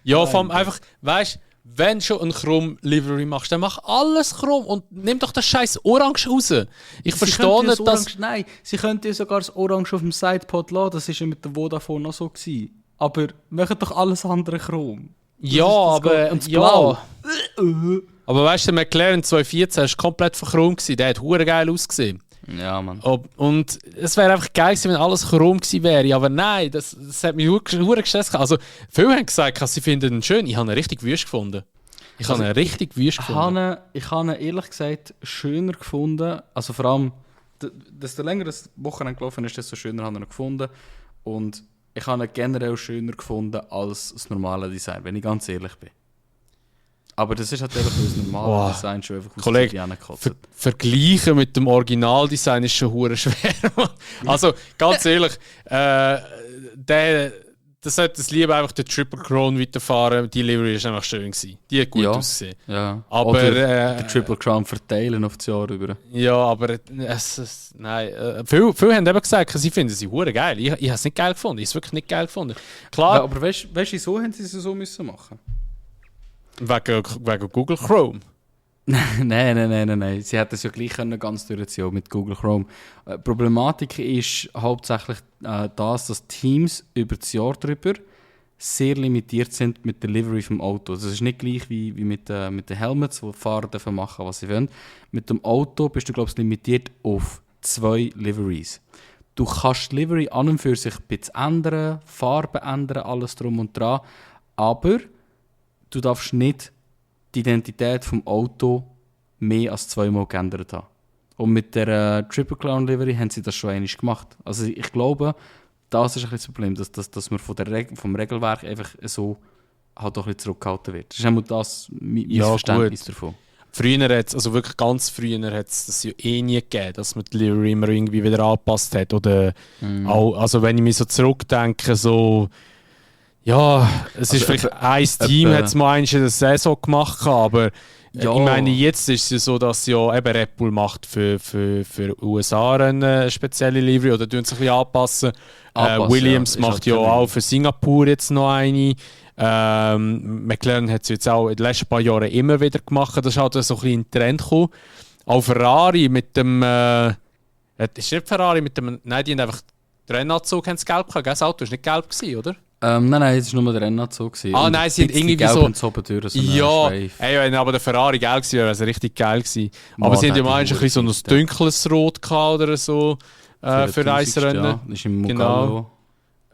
Ja, vor allem einfach, weißt du, wenn du schon ein Chrom-Livery machst, dann mach alles Chrom und nimm doch das scheiß Orange raus. Ich verstehe nicht, dass... Nein, sie könnten ja sogar das Orange auf dem Sidepod lassen, das war ja mit der Vodafone noch so gewesen. Aber machen doch alles andere Chrom. Ja, aber... Und das ja. Blau. Aber weißt du, der McLaren 214 war komplett verchrom gewesen, der hat hure geil ausgesehen. Ja, Mann. Und es wäre einfach geil gewesen, wenn alles chrom gewesen wäre. Aber nein, das hat mich hure gestresst. Also, viele haben gesagt, sie finden ihn schön. Ich habe ihn richtig wüst gefunden. Ich habe Ich habe ihn ehrlich gesagt schöner gefunden. Also vor allem, desto länger das Wochenende gelaufen ist, desto schöner habe ich ihn gefunden. Und ich habe ihn generell schöner gefunden als das normale Design, wenn ich ganz ehrlich bin. Aber das ist halt einfach das normale Design schon einfach aus Kollege, der gekotzt. Vergleichen mit dem Originaldesign ist schon hure schwer. Also, ganz ehrlich, das sollte das lieber einfach der Triple Crown weiterfahren. Die Livery war einfach schön gewesen. Die hat gut ausgesehen. Ja. Aber der Triple Crown verteilen auf das Jahr über. Ja, aber nein. Viele haben eben gesagt, sie finden sie hure geil. Ich habe es nicht geil gefunden. Ich habe es wirklich nicht geil gefunden. Klar. Aber weißt du, wieso haben sie es so müssen machen? Wegen Google Chrome. Nein. Sie hätten es ja gleich können, ganz durchziehen mit Google Chrome. Die Problematik ist hauptsächlich dass Teams über das Jahr drüber sehr limitiert sind mit der Delivery vom Auto. Das ist nicht gleich wie mit den Helmets, wo die Fahrer dürfen machen, was sie wollen. Mit dem Auto bist du, glaube ich, limitiert auf 2 Liveries. Du kannst die Livery an und für sich ein bisschen ändern, Farben ändern, alles drum und dran, aber du darfst nicht die Identität vom Auto mehr als 2-mal geändert haben. Und mit der Triple Crown Livery haben sie das schon einmal gemacht. Also ich glaube, das ist ein bisschen das Problem, dass man vom Regelwerk einfach so halt auch ein bisschen zurückgehalten wird. Das ist einmal das mein Verständnis davon. Früher hat es, also wirklich ganz früher hat es das ja eh nie gegeben, dass man die Livery immer irgendwie wieder angepasst hat. Oder auch, also wenn ich mich so zurückdenke, so ja, es ist vielleicht ein Team hat es mal in der Saison gemacht, aber ich meine, jetzt ist es ja so, dass ja eben Red Bull macht für USA-Rennen eine spezielle Livery oder tun sich ein bisschen anpassen. Williams macht ja auch für Singapur jetzt noch eine. McLaren hat es jetzt auch in den letzten paar Jahren immer wieder gemacht. Das ist halt so ein bisschen in den Trend gekommen. Auch Ferrari mit dem ist nicht Ferrari mit dem, nein, die haben einfach den Rennanzug haben gelb gehabt. Das Auto war nicht gelb gewesen, oder? Nein, es war nur der Rennanzug. Nein, sie haben irgendwie so... Ja, wenn aber der Ferrari geil gewesen wäre, wäre es richtig geil gewesen. Aber sie haben ja meistens so ein dunkles Rot gehabt oder so für Eisrennen. Ja, das ist im Mugello.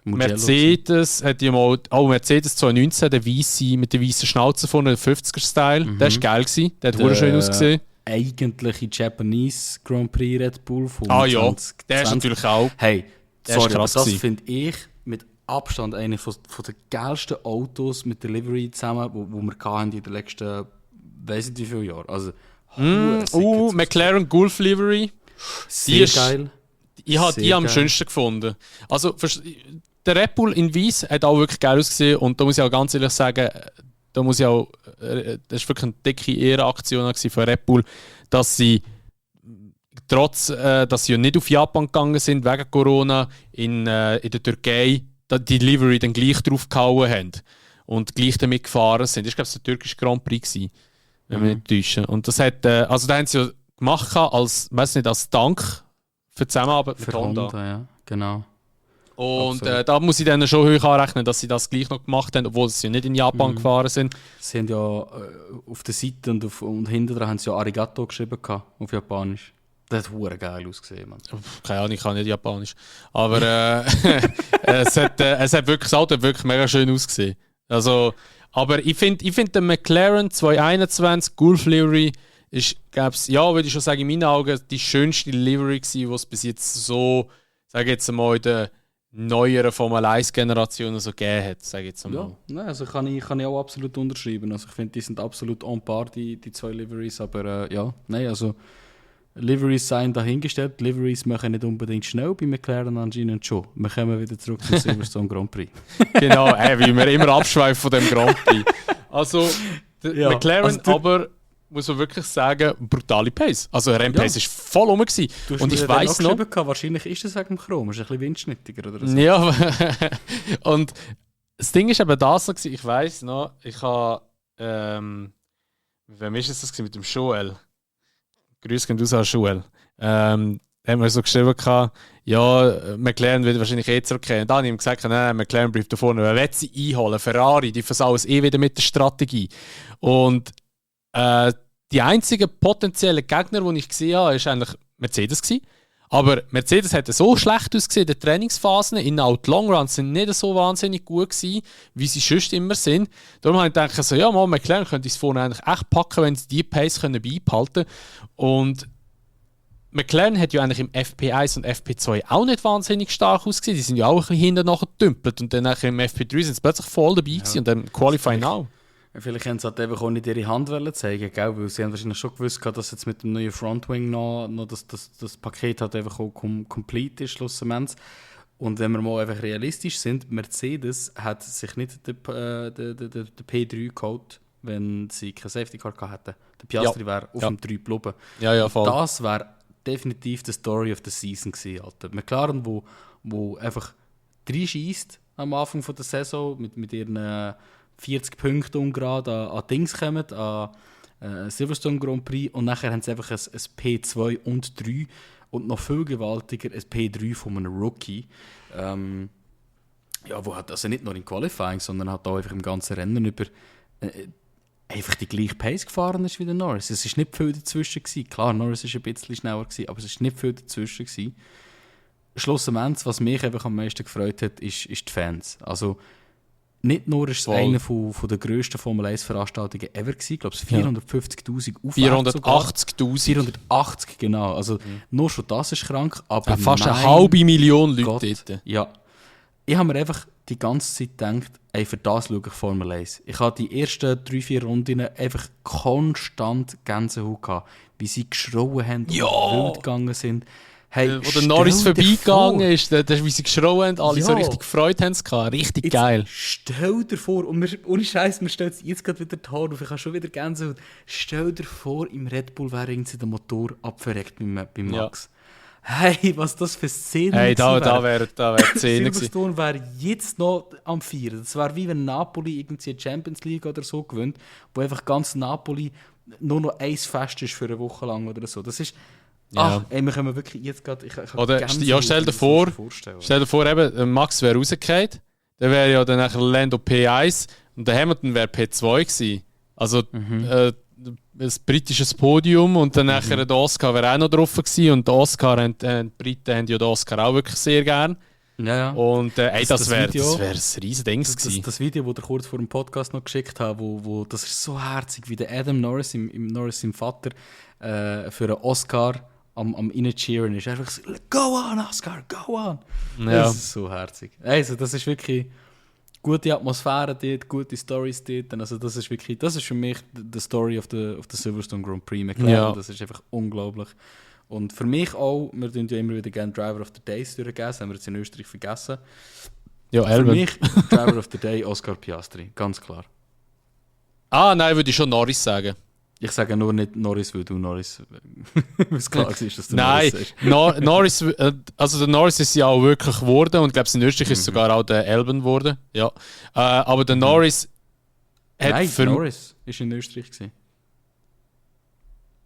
Mercedes hat ja mal... Oh, Mercedes 2019, der Weisse mit der weißen Schnauze vorne, der 50er-Style. Der war geil gewesen. Der hat wunderschön ausgesehen. Eigentliche Japanese Grand Prix Red Bull von ja, der ist natürlich auch... Hey, sorry, aber das finde ich mit Abstand eine von den geilsten Autos mit der Livery zusammen, wo wir hatten in den letzten, weiss nicht wie viele Jahren. Also, McLaren Gulf Livery. Sehr geil. Ich habe die am schönsten gefunden. Also, der Red Bull in Weiss hat auch wirklich geil ausgesehen und da muss ich auch ganz ehrlich sagen, das war wirklich eine dicke Ehrenaktion von Red Bull, dass sie trotz, dass sie ja nicht auf Japan gegangen sind wegen Corona in der Türkei, die Livery dann gleich drauf gehauen haben und gleich damit gefahren sind. Das war, glaube ich, der türkische Grand Prix, wenn wir nicht täuschen. Und das hat, also da haben sie ja gemacht als Dank für die Zusammenarbeit mit Honda. Ja, genau. Und da muss ich dann schon hoch anrechnen, dass sie das gleich noch gemacht haben, obwohl sie nicht in Japan gefahren sind. Sie haben ja auf der Seite und hinten dran haben sie ja Arigato geschrieben auf Japanisch. Das hat verdammt geil ausgesehen, Mann. Keine Ahnung, ich kann nicht Japanisch. Aber es hat wirklich, das Auto hat wirklich mega schön ausgesehen. Also, aber ich finde der McLaren 221 Gulf Livery ist, würde ich schon sagen, in meinen Augen die schönste Livery gewesen, die es bis jetzt so, sage jetzt mal, in der neueren Formel 1 Generation so gegeben hat, sage jetzt mal. Ja, nein, also kann ich auch absolut unterschreiben. Also ich finde, die sind absolut on par, die 2 Liveries, aber also Liveries seien dahingestellt. Liveries machen nicht unbedingt schnell, bei McLaren anscheinend schon. Wir kommen wieder zurück zum Silverstone Grand Prix. Genau, wie wir immer abschweifen von dem Grand Prix. Also, McLaren, also aber muss man wirklich sagen, brutale Pace. Also, Rennpace war voll rum. Und ich weiss noch. Wahrscheinlich ist das wegen dem Chrom, ist ein bisschen windschnittiger oder so. Ja, und das Ding ist eben das so, ich weiss noch, ich habe. Wem war das mit dem Joel? Grüß gehen raus an Joel. Haben wir so geschrieben, ja, McLaren wird wahrscheinlich zurückkehren. Dann habe ich ihm gesagt, nein, McLaren bleibt da vorne. Wer will sie einholen? Ferrari, die versauen es wieder mit der Strategie. Und die einzigen potenziellen Gegner, die ich gesehen habe, war eigentlich Mercedes gewesen. Aber Mercedes hätte so schlecht ausgesehen in den Trainingsphasen. In die Long Runs sind nicht so wahnsinnig gut gewesen, wie sie sonst immer sind. Darum habe ich gedacht, so, ja, mal McLaren könnte es vorne eigentlich echt packen, wenn sie die Pace beibehalten können. Und McLaren hat ja eigentlich im FP1 und FP2 auch nicht wahnsinnig stark ausgesehen. Die sind ja auch ein bisschen hinten nachher gedümpelt. Und dann im FP3 sind sie plötzlich voll dabei gewesen und dann Qualifying auch. Vielleicht haben sie halt einfach auch nicht ihre Hand zeigen, gell? Weil sie haben wahrscheinlich schon gewusst, dass jetzt mit dem neuen Frontwing noch das Paket halt einfach auch complete ist, schlussendlich. Und wenn wir mal einfach realistisch sind, Mercedes hat sich nicht den P3 geholt, wenn sie kein Safety Car hätten. Der Piastri wäre auf dem 3 geblieben. Ja, voll. Das wäre definitiv die Story of the Season gewesen, Alter. McLaren, wo einfach reinscheisst am Anfang der Saison mit ihren 40 Punkte gerade an Dings kommen, an Silverstone Grand Prix, und nachher haben sie einfach ein P2 und 3 und noch viel gewaltiger ein P3 von einem Rookie. Wo hat also nicht nur im Qualifying, sondern hat auch einfach im ganzen Rennen über einfach die gleiche Pace gefahren ist wie der Norris. Es war nicht viel dazwischen gewesen. Klar, Norris war ein bisschen schneller gewesen, aber es war nicht viel dazwischen gewesen. Schlussendlich, was mich einfach am meisten gefreut hat, ist die Fans. Also nicht nur ist es eine von der grössten Formel-1-Veranstaltungen ever gewesen, ich glaube 450'000 aufwärts. 480'000. 480, genau. Also nur schon das ist krank. Aber fast eine halbe Million Leute dort. Ja. Ich habe mir einfach die ganze Zeit gedacht, für das schaue ich Formel 1. Ich habe die ersten 3-4 Runden einfach konstant Gänsehaut gehabt, wie sie geschrauen haben und wild gegangen sind. Hey, wo der Norris vorbeigegangen ist, wie sie geschrauen haben, alle so richtig gefreut haben. Richtig jetzt geil. Stell dir vor, und ohne Scheiß, mir stellt jetzt gerade wieder die Haare auf, ich habe schon wieder Gänsehaut. Stell dir vor, im Red Bull wäre irgendwie der Motor abverreckt bei Max. Ja. Hey, was das für Szenen wäre. Da wäre Szene gewesen. Silverstone wäre jetzt noch am Feiern. Das wäre wie wenn Napoli irgendwie die Champions League oder so gewinnt, wo einfach ganz Napoli nur noch ein Fest ist für eine Woche lang oder so. Das ist... Ja. Wir können wirklich jetzt gerade... Stell dir vor, eben, Max wäre rausgefallen, dann wäre ja dann nachher Lando P1 und der Hamilton wäre P2 gewesen. Also ein britisches Podium und dann nachher der Oscar wäre auch noch drauf gewesen und der Oscar, die Briten haben ja den Oscar auch wirklich sehr gern. Ja. Und das wäre ein riesen Ding gewesen. Das Video, das ich kurz vor dem Podcast noch geschickt habe, wo das ist so herzig, wie der Adam Norris, im Vater, für einen Oscar am reincheeren ist. Einfach so, go on, Oscar, go on! Ja. Das ist so herzig. Also, das ist wirklich gute Atmosphäre dort, gute Storys dort. Also, das ist für mich die Story of the Silverstone Grand Prix McLaren. Ja. Das ist einfach unglaublich. Und für mich auch, wir tun ja immer wieder gerne Driver of the Days durchgeben, das haben wir jetzt in Österreich vergessen. Ja, für mich, Driver of the Day, Oscar Piastri, ganz klar. Nein, würde ich schon Norris sagen. Ich sage nur nicht Norris, weil du Norris... was klar ist, dass du Norris sagst. Norris, also der Norris ist ja auch wirklich geworden und ich glaube, in Österreich ist sogar auch der Albon geworden. Ja. Aber der Norris hat Norris war in Österreich gewesen.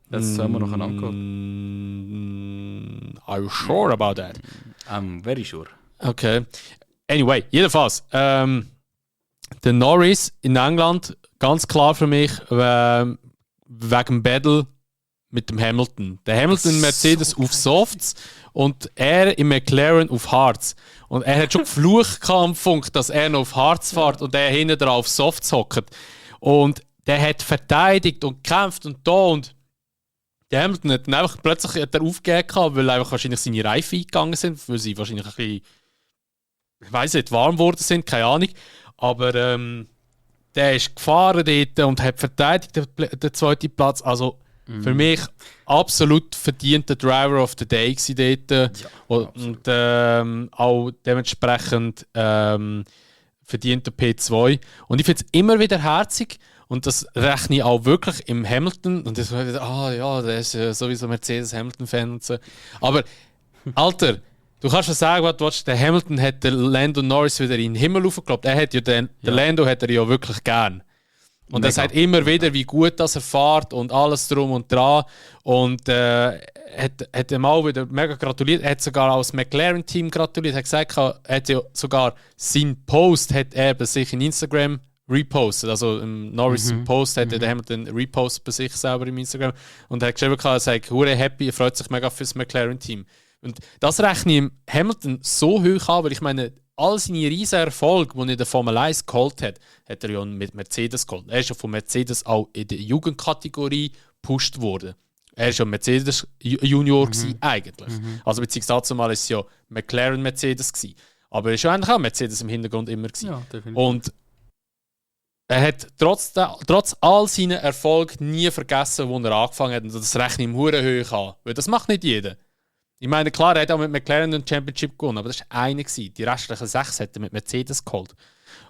Das haben wir noch angeguckt. Are you sure about that? I'm very sure. Okay. Anyway, jedenfalls. Der Norris in England, ganz klar für mich, wegen dem Battle mit dem Hamilton. Der Hamilton in Mercedes so auf Softs und er im McLaren auf Hards. Und er hat schon geflucht am Funk, dass er noch auf Hards fährt und er hinten drauf auf Softs hockt. Und der hat verteidigt und gekämpft und da und der Hamilton hat dann einfach plötzlich aufgegeben, weil einfach wahrscheinlich seine Reifen eingegangen sind, weil sie wahrscheinlich ein bisschen, ich weiss nicht, warm geworden sind, keine Ahnung. Aber der ist gefahren dort und hat verteidigt den zweiten Platz. Also Für mich absolut verdienter Driver of the Day gewesen dort. Und auch dementsprechend verdienter P2. Und ich finde es immer wieder herzig. Und das rechne ich auch wirklich im Hamilton. Und das war wieder, der ist sowieso Mercedes-Hamilton-Fan und so. Aber, Alter, du kannst ja sagen, was du willst, der Hamilton hat den Lando Norris wieder in den Himmel hochgeklappt. Er hat ja den Lando hat er ja wirklich gern. Und er sagt immer wieder, wie gut das er fährt und alles drum und dran. Und hat ihm auch wieder mega gratuliert. Er hat sogar auch das McLaren-Team gratuliert. Er hat gesagt, er hat ja sogar seinen Post hat er bei sich in Instagram repostet. Also im Norris Post hat er Hamilton repostet bei sich selber im Instagram. Und er hat geschrieben, er sagt, hure happy, er freut sich mega für das McLaren-Team. Und das rechne ich im Hamilton so hoch an, weil ich meine, all seine riesen Erfolge, die er in der Formel 1 geholt hat, hat er ja mit Mercedes geholt. Er ist ja von Mercedes auch in der Jugendkategorie gepusht worden. Er war ja Mercedes Junior eigentlich. Also beziehungsweise dazu mal war es ja McLaren Mercedes gewesen. Aber er war ja eigentlich auch Mercedes im Hintergrund immer gewesen. Ja, definitiv. Und er hat trotz all seinen Erfolgen nie vergessen, wo er angefangen hat. Und das rechne ich ihm hure hoch an. Weil das macht nicht jeder. Ich meine, klar, er hat auch mit McLaren einen Championship gewonnen, aber das war einer. Die restlichen 6 hat er mit Mercedes geholt.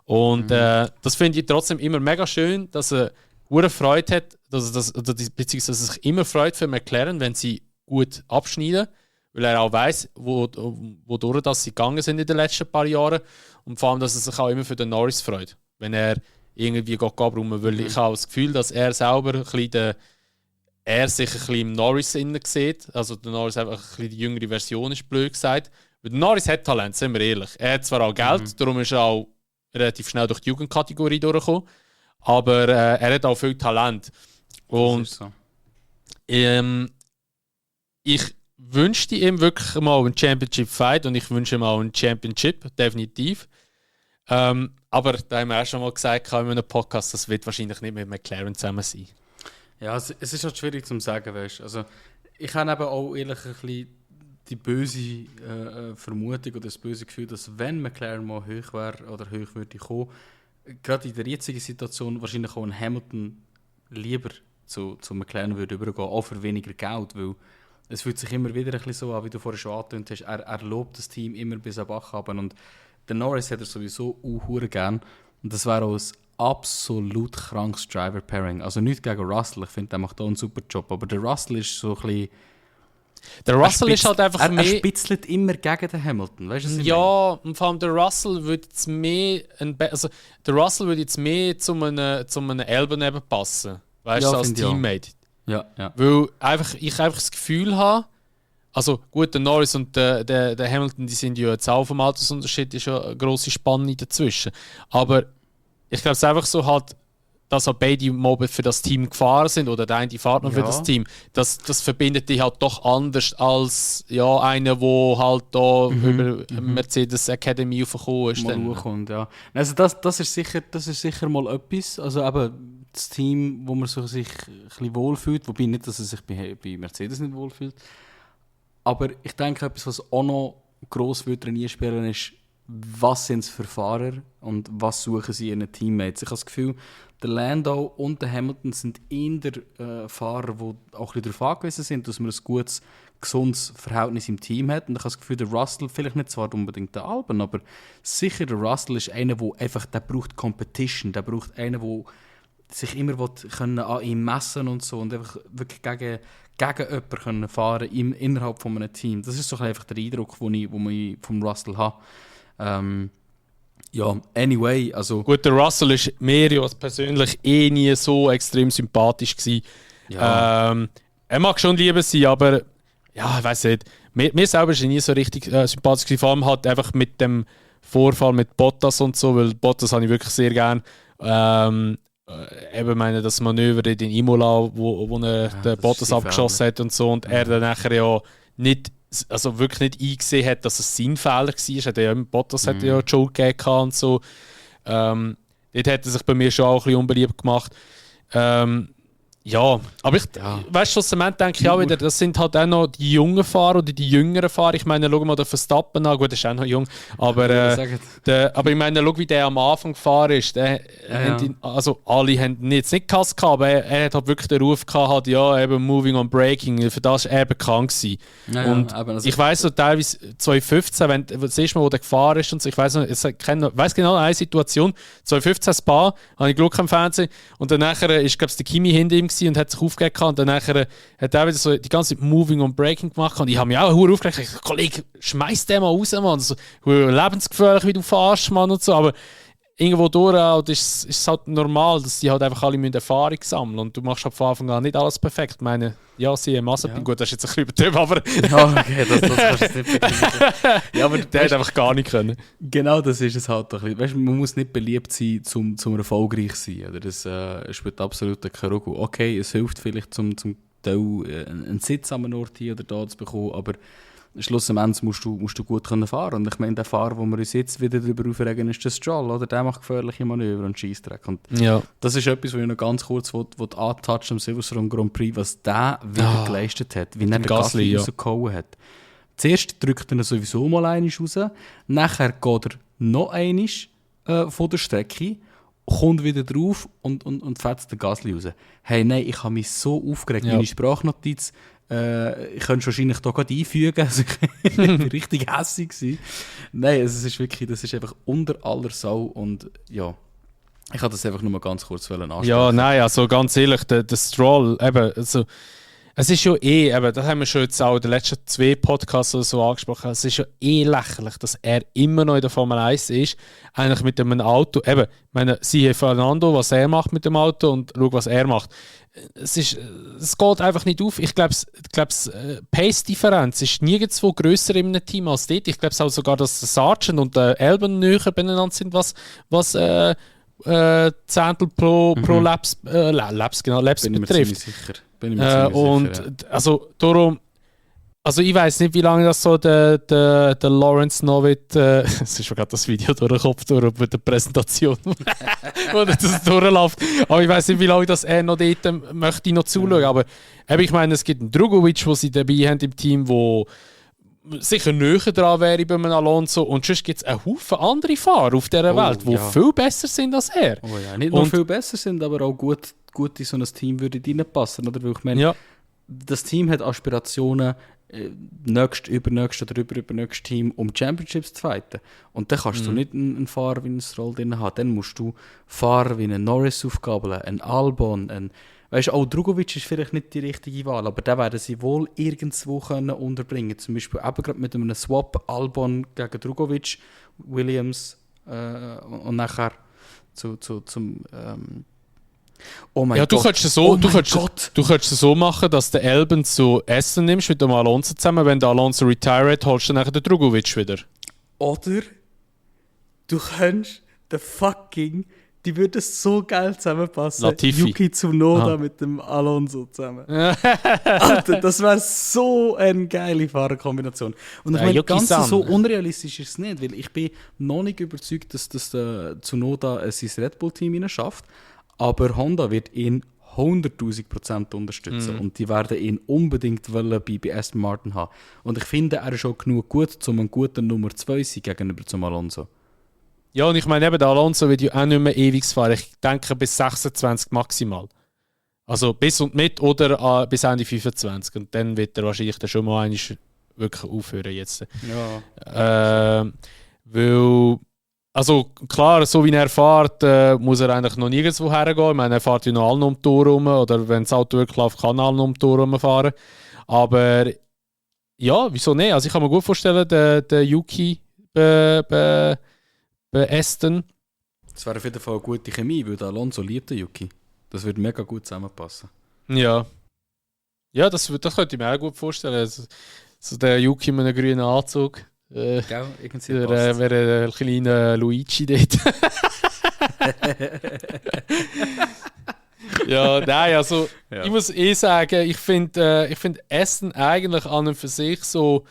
Und das finde ich trotzdem immer mega schön, dass er hure Freude hat, beziehungsweise dass er sich immer freut für McLaren, wenn sie gut abschneiden, weil er auch weiss, wodurch das sie gegangen sind in den letzten paar Jahren. Und vor allem, dass er sich auch immer für den Norris freut, wenn er irgendwie abräumen will. Ich habe das Gefühl, dass er selber ein bisschen sich ein bisschen im Norris innen sieht. Also der Norris einfach ein bisschen die jüngere Version ist, blöd gesagt. Weil der Norris hat Talent, sind wir ehrlich. Er hat zwar auch Geld, darum ist er auch relativ schnell durch die Jugendkategorie durchgekommen. Aber er hat auch viel Talent. Und so. Ich wünschte ihm wirklich mal einen Championship-Fight und ich wünsche ihm auch einen Championship, definitiv. Aber da haben wir auch schon mal gesagt in einem Podcast, das wird wahrscheinlich nicht mit McLaren zusammen sein. Ja, es ist halt schwierig zu sagen, weißt. Also ich habe eben auch ehrlich ein bisschen die böse Vermutung oder das böse Gefühl, dass wenn McLaren mal hoch wäre oder hoch würde kommen, gerade in der jetzigen Situation wahrscheinlich auch ein Hamilton lieber zu McLaren würde übergehen, auch für weniger Geld, weil es fühlt sich immer wieder ein bisschen so an, wie du vorhin schon angetönt hast, er lobt das Team immer bis am Bach haben und den Norris hat er sowieso gern und das wäre auch ein absolut krankes Driver-Pairing. Also nicht gegen Russell, ich finde, der macht auch einen super Job, aber der Russell ist so ein bisschen... Der Russell ist halt einfach mehr... Er spitzelt immer gegen den Hamilton, weißt du, was ich meine? Und vor allem der Russell würde jetzt mehr... der Russell würde jetzt mehr zu einem Albon eben passen, weißt du, als Teammate. Ja. Weil ich einfach das Gefühl habe, also gut, der Norris und der Hamilton, die sind ja jetzt auch vom Altersunterschied, ist ja eine grosse Spanne dazwischen. Aber ich glaube, es ist einfach so halt, dass auch beide Mobile für das Team gefahren sind oder der eine fährt noch für das Team. Das verbindet dich halt doch anders als einer, der halt da über Mercedes Academy aufgekommen ist. Kommt, ja. Also das ist sicher mal etwas. Also eben das Team, wo man sich ein bisschen wohlfühlt, wobei nicht, dass er sich bei Mercedes nicht wohlfühlt. Aber ich denke, etwas, was auch noch gross trainieren spielen ist, was sind es für Fahrer und was suchen sie in ihren Teammates. Ich habe das Gefühl, der Lando und der Hamilton sind eher Fahrer, die auch ein bisschen darauf angewiesen sind, dass man ein gutes, gesundes Verhältnis im Team hat. Und ich habe das Gefühl, der Russell, vielleicht nicht zwar unbedingt der Albon, aber sicher der Russell ist einer, der braucht Competition, der braucht einen, der sich immer an ihm messen und so und einfach wirklich gegen jemanden fahren innerhalb von einem Team. Das ist so einfach der Eindruck, den ich vom Russell habe. Anyway, also... Gut, der Russell ist mir ja persönlich nie so extrem sympathisch gewesen. Ja. Er mag schon lieber sein, aber ja, ich weiss nicht. Mir selber ist er nie so richtig sympathisch gewesen, vor allem halt einfach mit dem Vorfall mit Bottas und so, weil Bottas habe ich wirklich sehr gern. Eben meine, das Manöver in Imola, wo er den Bottas abgeschossen hat und so und er dann nachher ja wirklich nicht eingesehen hat, dass es sein Fehler war. Bottas hat ja die Schuld gegeben und so. Dort hat er sich bei mir schon auch ein bisschen unbeliebt gemacht. Ja, aber weißt du, schlussendlich denke ich auch wieder, das sind halt auch noch die jungen Fahrer oder die jüngeren Fahrer. Ich meine, schau mal den Verstappen an, gut, der ist auch noch jung, aber, aber ich meine, schau, wie der am Anfang gefahren ist. Also alle haben jetzt nicht Kass gehabt, aber er hat halt wirklich den Ruf gehabt, halt, ja, eben Moving on Braking, für das war er bekannt gewesen. Und ich weiss so teilweise 2015, wenn du siehst, wo der gefahren ist und so, ich weiss genau eine Situation, 2015 Spa, habe ich geschaut im Fernsehen und dann nachher ist, glaube ich, der Kimi hinter ihm und hat sich aufgeregt und dann nachher hat er wieder so die ganze Zeit Moving und Braking gemacht und ich habe mich auch hure aufgeregt. Ich dachte, Kollege, schmeiß den mal raus, Mann. So, lebensgefährlich, wie du fährst, Mann, und so. Aber irgendwo durch ist es halt normal, dass die halt einfach alle Erfahrung sammeln und du machst halt von Anfang an nicht alles perfekt. Ich meine, ja, sie Mazepin, gut, das ist jetzt ein bisschen übertrieben, aber... Ja, okay, das kannst du jetzt nicht vergleichen. Ja, aber der hat einfach gar nicht können. Genau, das ist es halt. Weißt, man muss nicht beliebt sein, zum erfolgreich zu sein. Oder? Das spielt absolut keine Rolle. Okay, es hilft vielleicht, zum Teil einen Sitz an einem Ort hier oder da zu bekommen, aber schlussendlich musst du gut können fahren. Und ich meine, der Fahrer, wo wir uns jetzt wieder darüber aufregen, ist der Stroll, oder? Der macht gefährliche Manöver und Scheissdreck. Und das ist etwas, was ich noch ganz kurz antouchen am Silverstone Grand Prix, was der wieder geleistet hat, wie er den Gasly rausgehauen hat. Zuerst drückt er sowieso mal einmal raus, nachher geht er noch einmal von der Strecke, kommt wieder drauf und fetzt den Gasly raus. Hey, nein, ich habe mich so aufgeregt, meine Sprachnotiz. Ich könnte es wahrscheinlich hier gerade einfügen, also ich war richtig hässig gewesen. Nein, es ist wirklich, das ist einfach unter aller Sau und ja, ich wollte das einfach nur mal ganz kurz ansprechen. Ja, nein, also ganz ehrlich, der Stroll, eben, also es ist ja eben, das haben wir schon jetzt auch in den letzten 2 Podcasts oder so angesprochen, es ist ja lächerlich, dass er immer noch in der Formel 1 ist, eigentlich mit einem Auto, eben, ich meine, siehe Fernando, was er macht mit dem Auto und schau, was er macht. Es geht einfach nicht auf. Ich glaube, Pace-Differenz ist nirgendwo grösser in einem Team als dort. Ich glaube auch sogar, dass der Sargent und der Albon näher beieinander sind, was Zehntel pro Laps betrifft. Bin ich mir sicher. Also darum, also ich weiss nicht, wie lange das so der Lawrence Novitt, es ist schon gerade das Video durch den Kopf durch mit der Präsentation, wo das durchläuft, aber ich weiss nicht, wie lange das er noch dort möchte noch zuschauen, aber ich meine, es gibt einen Drugovic, den sie dabei haben im Team, wo sicher näher dran wäre bei einem Alonso und sonst gibt es einen Haufen andere Fahrer auf dieser Welt, die viel besser sind als er. Oh ja, nicht nur viel besser sind, aber auch gut in so ein Team würde reinpassen, oder? Weil ich meine, das Team hat Aspirationen, übernächstes Team um Championships zu fighten. Und dann kannst du nicht einen Fahrer wie einen Stroll drin haben. Dann musst du Fahrer wie einen Norris aufgabeln, einen Albon, weißt du, auch Drugovic ist vielleicht nicht die richtige Wahl, aber den werden sie wohl irgendwo können unterbringen. Zum Beispiel eben gerade mit einem Swap Albon gegen Drugovic, Williams und nachher zum oh mein Gott. Du könntest es so machen, dass der Albon zu Essen nimmst mit dem Alonso zusammen. Wenn der Alonso retired, holst du dann den Drugovic wieder. Oder du könntest die würden so geil zusammenpassen. Latifi. Yuki Tsunoda mit dem Alonso zusammen. Alter, das wäre so eine geile Fahrerkombination. Und ich meine, ganz so unrealistisch ist es nicht, weil ich bin noch nicht überzeugt, dass Tsunoda sein Red Bull-Team schafft. Aber Honda wird ihn 100'000% unterstützen. Und die werden ihn unbedingt bei Aston Martin haben. Und ich finde, er ist schon genug gut, um ein guter Nummer 2 zu sein gegenüber zum Alonso. Ja, und ich meine eben, der Alonso wird ja auch nicht mehr ewig fahren. Ich denke bis 26 maximal. Also bis und mit oder bis Ende 25. Und dann wird er wahrscheinlich dann schon mal wirklich aufhören jetzt. Ja. Weil... Also klar, so wie er fährt, muss er eigentlich noch nirgendwo hergehen. Ich meine, er fährt ja noch alle um die Tour rum. Oder wenn das Auto wirklich läuft, kann er alle um die Tour rumfahren. Aber ja, wieso nicht? Also ich kann mir gut vorstellen, der Yuki bei Aston. Das wäre auf jeden Fall eine gute Chemie, weil der Alonso liebt den Yuki. Das würde mega gut zusammenpassen. Ja. Ja, das könnte ich mir auch gut vorstellen. So der Yuki mit einem grünen Anzug. Wäre ein kleiner Luigi dort. Ja, nein, also ich muss sagen, ich finde Essen eigentlich an und für sich so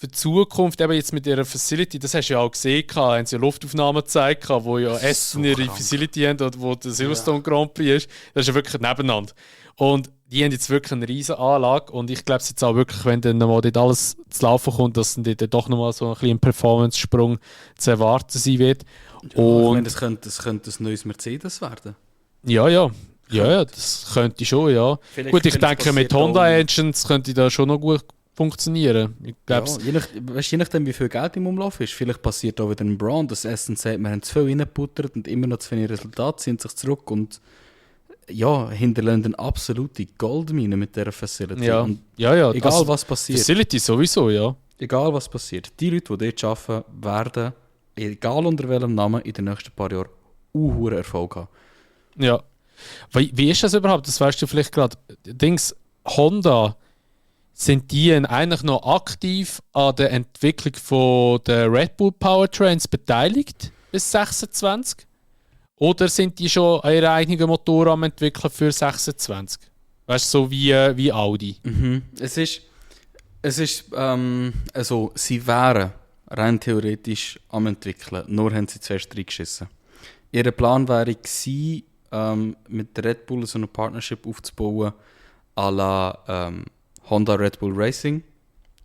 für die Zukunft, eben jetzt mit ihrer Facility, das hast du ja auch gesehen, haben sie ja Luftaufnahmen gezeigt, wo ja Essen ihre Facility haben, wo der Silverstone Grand Prix ist, das ist ja wirklich nebeneinander. Und die haben jetzt wirklich eine riesen Anlage und ich glaube jetzt auch wirklich, wenn dann mal dort alles zu laufen kommt, dass dann dort doch nochmal so ein bisschen Performance-Sprung zu erwarten sein wird. Ja, Und ich meine, das könnte ein neues Mercedes werden. ja, das könnte schon, ja. Gut, ich denke, mit Honda Engines könnte das schon noch gut funktionieren. Ich Ja, glaube, je nachdem, wie viel Geld im Umlauf ist. Vielleicht passiert auch wieder ein Braun, dass Aston sagt, wir haben zu viel reingebuttert und immer noch zu wenig Resultate, ziehen sich zurück und ja, hinterlassen eine absolute Goldmine mit dieser Facility. ja, Und ja. egal also, was passiert, Facility sowieso, ja. egal was passiert, die Leute, die dort arbeiten, werden, egal unter welchem Namen, in den nächsten paar Jahren hohen Erfolg haben. Ja. Wie ist das überhaupt? Das weißt du vielleicht gerade. Dings, Honda, sind die eigentlich noch aktiv an der Entwicklung von der Red Bull Powertrains beteiligt bis 26? Oder sind die schon ihre eigenen Motoren am entwickeln für 26? Weißt du, so wie Audi? Es ist also, sie wären rein theoretisch am entwickeln, nur haben sie zuerst reingeschissen. Ihr Plan wäre gewesen, mit der Red Bull so eine Partnership aufzubauen, à la Honda Red Bull Racing,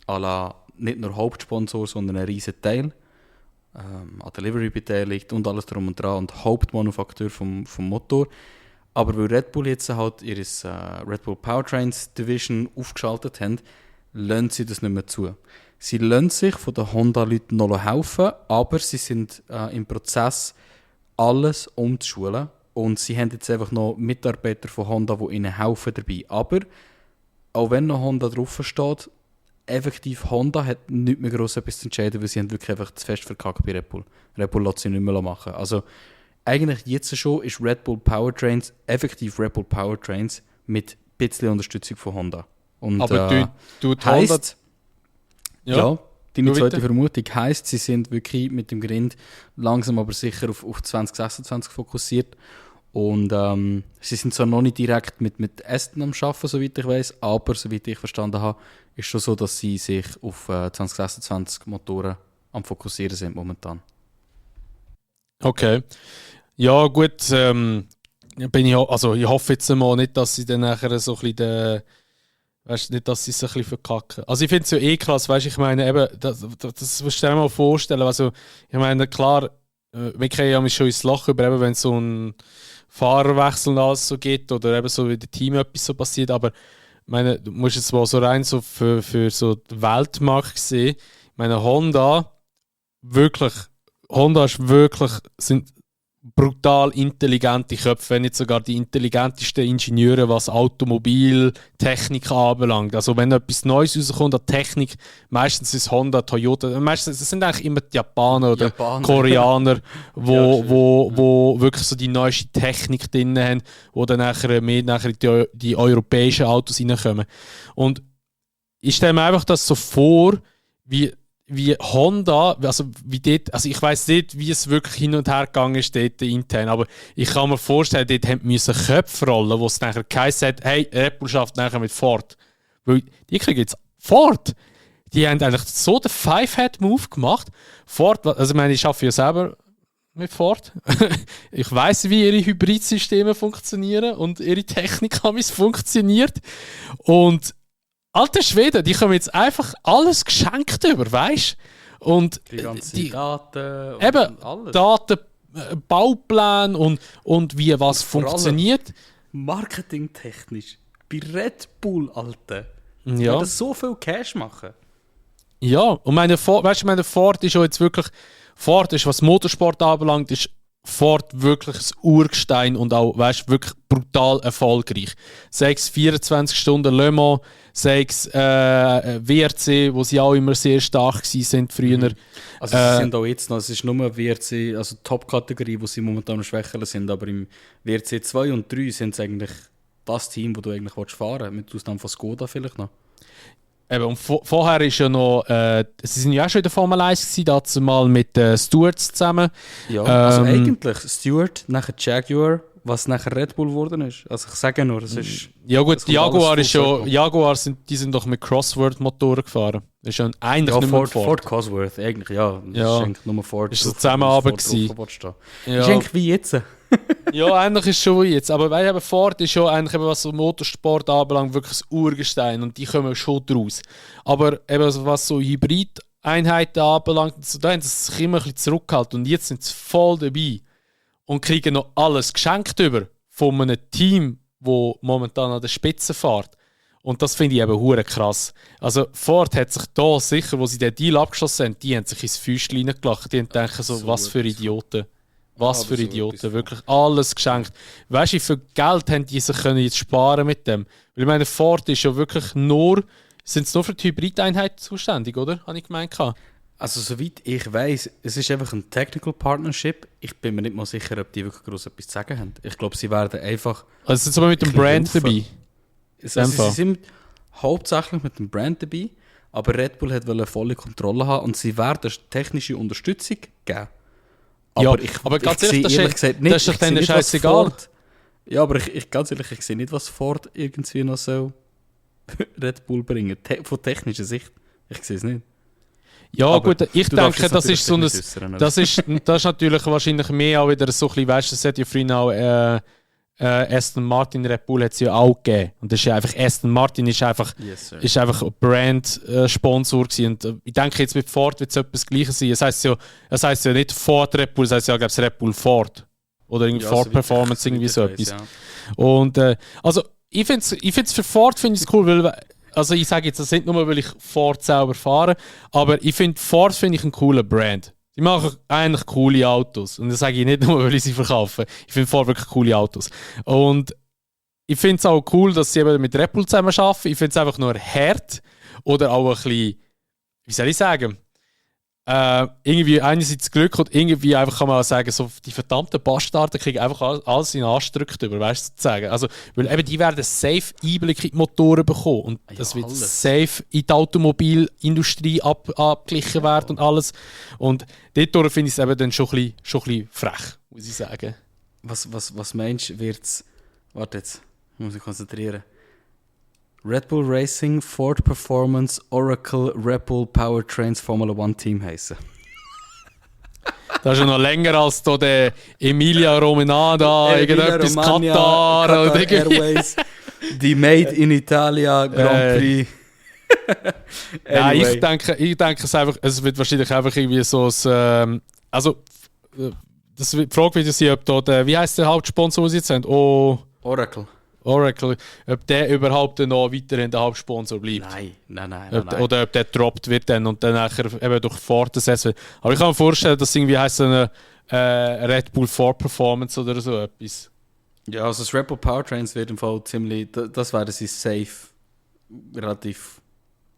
à la nicht nur Hauptsponsor, sondern ein riesen Teil, an Delivery beteiligt und alles drum und dran und Hauptmanufakteur vom Motor. Aber weil Red Bull jetzt halt ihre Red Bull Powertrains Division aufgeschaltet haben, lassen sie das nicht mehr zu. Sie lassen sich von den Honda-Leuten noch helfen, aber sie sind im Prozess, alles umzuschulen. Und sie haben jetzt einfach noch Mitarbeiter von Honda, die ihnen helfen dabei. Aber auch wenn noch Honda drauf steht, effektiv Honda hat nicht mehr gross etwas zu entscheiden, weil sie haben wirklich einfach zu fest verkackt bei Red Bull. Red Bull lässt sie nicht mehr machen. Also eigentlich jetzt schon ist Red Bull Powertrains effektiv Red Bull Powertrains mit ein bisschen Unterstützung von Honda. Und, Aber du heisst, Honda... ja, deine Du zweite bitte? Vermutung heisst, sie sind wirklich mit dem Grind langsam aber sicher auf 2026 fokussiert. Und sie sind zwar noch nicht direkt mit Aston am Arbeiten, soweit ich weiß, aber soweit ich verstanden habe, ist schon so, dass sie sich auf 2026 Motoren am Fokussieren sind momentan. Okay. Ja, gut. Ich hoffe jetzt mal nicht, dass sie dann nachher so ein bisschen nicht, dass sie es ein bisschen verkacken. Also ich finde es ja eh krass, weißt, ich meine, eben, das musst du dir mal vorstellen. Also, ich meine, klar, wir kriegen ja schon ins Loch über, eben, wenn es so ein Fahrerwechsel und alles so geht oder eben so wie dem Team etwas so passiert, aber ich meine, du musst jetzt mal so rein so für so den Weltmarkt sehen. Ich meine, Honda ist wirklich, sind brutal intelligente Köpfe, wenn nicht sogar die intelligentesten Ingenieure, was Automobiltechnik anbelangt. Also wenn etwas Neues rauskommt an Technik, meistens ist Honda, Toyota, meistens das sind eigentlich immer die Japaner oder Koreaner, wo wirklich so die neueste Technik drin haben, wo dann nachher die europäischen Autos reinkommen. Und ich stelle mir einfach das so vor, wie Honda, also wie dort, also ich weiss nicht, wie es wirklich hin und her gegangen ist dort intern, aber ich kann mir vorstellen, dort müssen Köpfe rollen, wo es nachher geheißen hat, hey, Red Bull schafft nachher mit Ford. Weil die kriegen jetzt Ford. Die haben eigentlich so den Five-Head-Move gemacht. Ford, also ich meine, ich arbeite ja selber mit Ford. Ich weiss, wie ihre Hybridsysteme funktionieren und ihre Technik funktioniert. Und alter Schwede, die kommen jetzt einfach alles geschenkt über, weißt du? Und Die ganzen Daten und eben, alles. Daten, Baupläne und wie was Vor allem funktioniert. Marketingtechnisch. Bei Red Bull, Alter. Ja. Die werden so viel Cash machen. Ja, und meine Ford ist ja jetzt wirklich, Ford ist, was Motorsport anbelangt, ist Ford wirklich ein Urgestein und auch, weißt, wirklich brutal erfolgreich. Sei es 24 Stunden Le Mans, sei es WRC, wo sie auch immer sehr stark waren früher. Also sie sind auch jetzt noch, es ist nur WRC, also Top-Kategorie, wo sie momentan am schwächer sind, aber im WRC 2 und 3 sind es eigentlich das Team, wo du eigentlich fahren willst, mit Ausnahme von Skoda vielleicht noch. Eben, und vorher ist ja noch, sie sind ja auch schon in der Formel 1 gewesen, dazu mal mit Stewards zusammen. Ja, also eigentlich Stewart, nachher Jaguar, was nachher Red Bull geworden ist. Also ich sage nur, es ist... Ja gut, das kommt Jaguar alles ist full ja, circle. Jaguar sind doch mit Crossword-Motoren gefahren. Das ist ja eigentlich Ja, nicht mehr Ford Cosworth, eigentlich, ja. Das Ja. ist eigentlich nur Ford. Ist so drauf, zusammen wo runter Ford gewesen. drauf steht. Ja. Ist eigentlich wie jetzt. Ja, ähnlich ist es schon wie jetzt. Aber weil eben Ford ist ja eigentlich, eben, was so Motorsport anbelangt, wirklich ein Urgestein und die kommen schon draus. Aber eben, was so Hybrid-Einheiten anbelangt, so, da haben sie sich immer ein bisschen zurückgehalten und jetzt sind sie voll dabei und kriegen noch alles geschenkt über von einem Team, das momentan an der Spitze fährt. Und das finde ich eben hure krass. Also Ford hat sich da sicher, wo sie den Deal abgeschlossen haben, die haben sich ins Füßchen reingelacht. Die haben gedacht so, was für Idioten. Was für Idioten, wirklich alles geschenkt. Weißt du, wie viel Geld haben die sich können jetzt sparen mit dem? Weil ich meine, Ford ist ja wirklich nur, sind sie nur für die Hybrideinheit zuständig, oder? Habe ich gemeint. Also soweit ich weiss, es ist einfach ein Technical Partnership. Ich bin mir nicht mal sicher, ob die wirklich groß etwas zu sagen haben. Ich glaube, sie werden einfach... Also sind sie aber mit dem Brand dabei? Also sie sind hauptsächlich mit dem Brand dabei, aber Red Bull wollte volle Kontrolle haben und sie werden technische Unterstützung geben. Aber, ja, aber ganz ehrlich, das ist doch dann scheißegal. Ja, aber ich ganz ehrlich, ich sehe nicht, was Ford irgendwie noch so Red Bull bringen. Von technischer Sicht. Ich sehe es nicht. Ja, aber gut, ich denke, das ist so ein. Das ist natürlich wahrscheinlich mehr auch wieder so ein bisschen, weißt du, das hat ja früher auch Aston Martin, Red Bull hat es ja auch gegeben. Und das ist ja einfach, Aston Martin ist einfach ein Brand-Sponsor gewesen. Und ich denke, jetzt mit Ford wird es etwas Gleiches sein. Es heisst ja nicht Ford Red Bull, es heisst ja, glaube ich, Red Bull Ford. Oder irgendwie Ford Performance, irgendwie so etwas. Ja. Und also, ich find's für Ford finde ich es cool, weil, also ich sage jetzt, das nicht nur, weil ich Ford selber fahre, aber ich finde Ford finde ich einen coolen Brand. Die machen eigentlich coole Autos. Und das sage ich nicht nur, weil ich sie verkaufe. Ich finde Ford wirklich coole Autos. Und ich finde es auch cool, dass sie eben mit Red Bull zusammen arbeiten. Ich finde es einfach nur hart oder auch ein bisschen, wie soll ich sagen, irgendwie einerseits Glück und irgendwie einfach kann man auch sagen, so die verdammten Bastarden kriegen einfach alles in den Arsch gedrückt über, weißt du, zu sagen. Also, weil eben die werden safe Einblick in die Motoren bekommen und das wird alles safe in die Automobilindustrie abgeglichen werden und alles. Und dort finde ich es eben dann schon ein bisschen frech, muss ich sagen. Was meinst du, wird's... Warte jetzt, ich muss mich konzentrieren. Red Bull Racing, Ford Performance, Oracle, Red Bull Powertrains Formula One Team heißen. Das ist ja noch länger als da der Emilia Romagna da, irgendetwas Katar oder Airways, die Made in Italia Grand Prix. Anyway. Nein, ich denke es wird wahrscheinlich einfach irgendwie so ein, also die Frage wird sein, ob da der, wie heisst der Hauptsponsor, den sie jetzt haben? Oracle, ob der überhaupt noch weiterhin der Hauptsponsor bleibt. Nein. Oder ob der gedroppt wird dann und dann nachher eben durch Ford ersetzt wird. Aber ich kann mir vorstellen, dass irgendwie heisst eine Red Bull Ford Performance oder so etwas. Ja, also das Red Bull Powertrains wird im Fall ziemlich, das werden sie safe relativ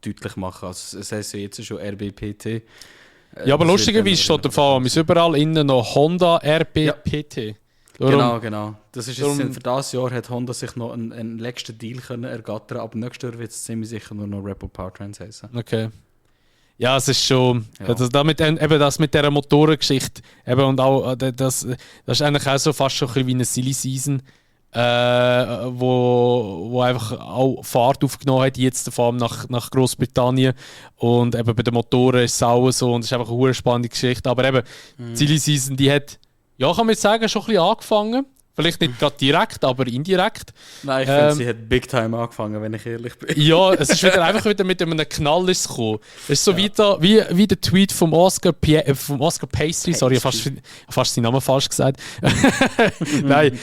deutlich machen. Also es heisst ja jetzt schon RBPT. Ja, aber lustigerweise steht der Fall, ist überall innen noch Honda RBPT. Ja. Genau. Das ist jetzt, für dieses Jahr hat Honda sich noch einen letzten Deal können ergattern. Ab nächstes Jahr wird es ziemlich sicher nur noch Red Bull Powertrains heißen. Okay. Ja, es ist schon. Ja. Also damit, eben das mit dieser Motorengeschichte. Eben, und auch, das ist eigentlich auch so fast schon ein bisschen wie eine Silly Season, wo einfach auch Fahrt aufgenommen hat, jetzt vor allem nach Großbritannien. Und eben bei den Motoren ist es auch so. Und es ist einfach eine spannende Geschichte. Aber eben, die Silly Season, die hat. Ja, kann man jetzt sagen, schon ein bisschen angefangen. Vielleicht nicht gerade direkt, aber indirekt. Nein, ich finde, sie hat big time angefangen, wenn ich ehrlich bin. Ja, es ist einfach wieder mit einem Knall gekommen. Es ist so wie der Tweet vom Oscar Pastry. Sorry, ich habe fast seinen Namen falsch gesagt. Nein,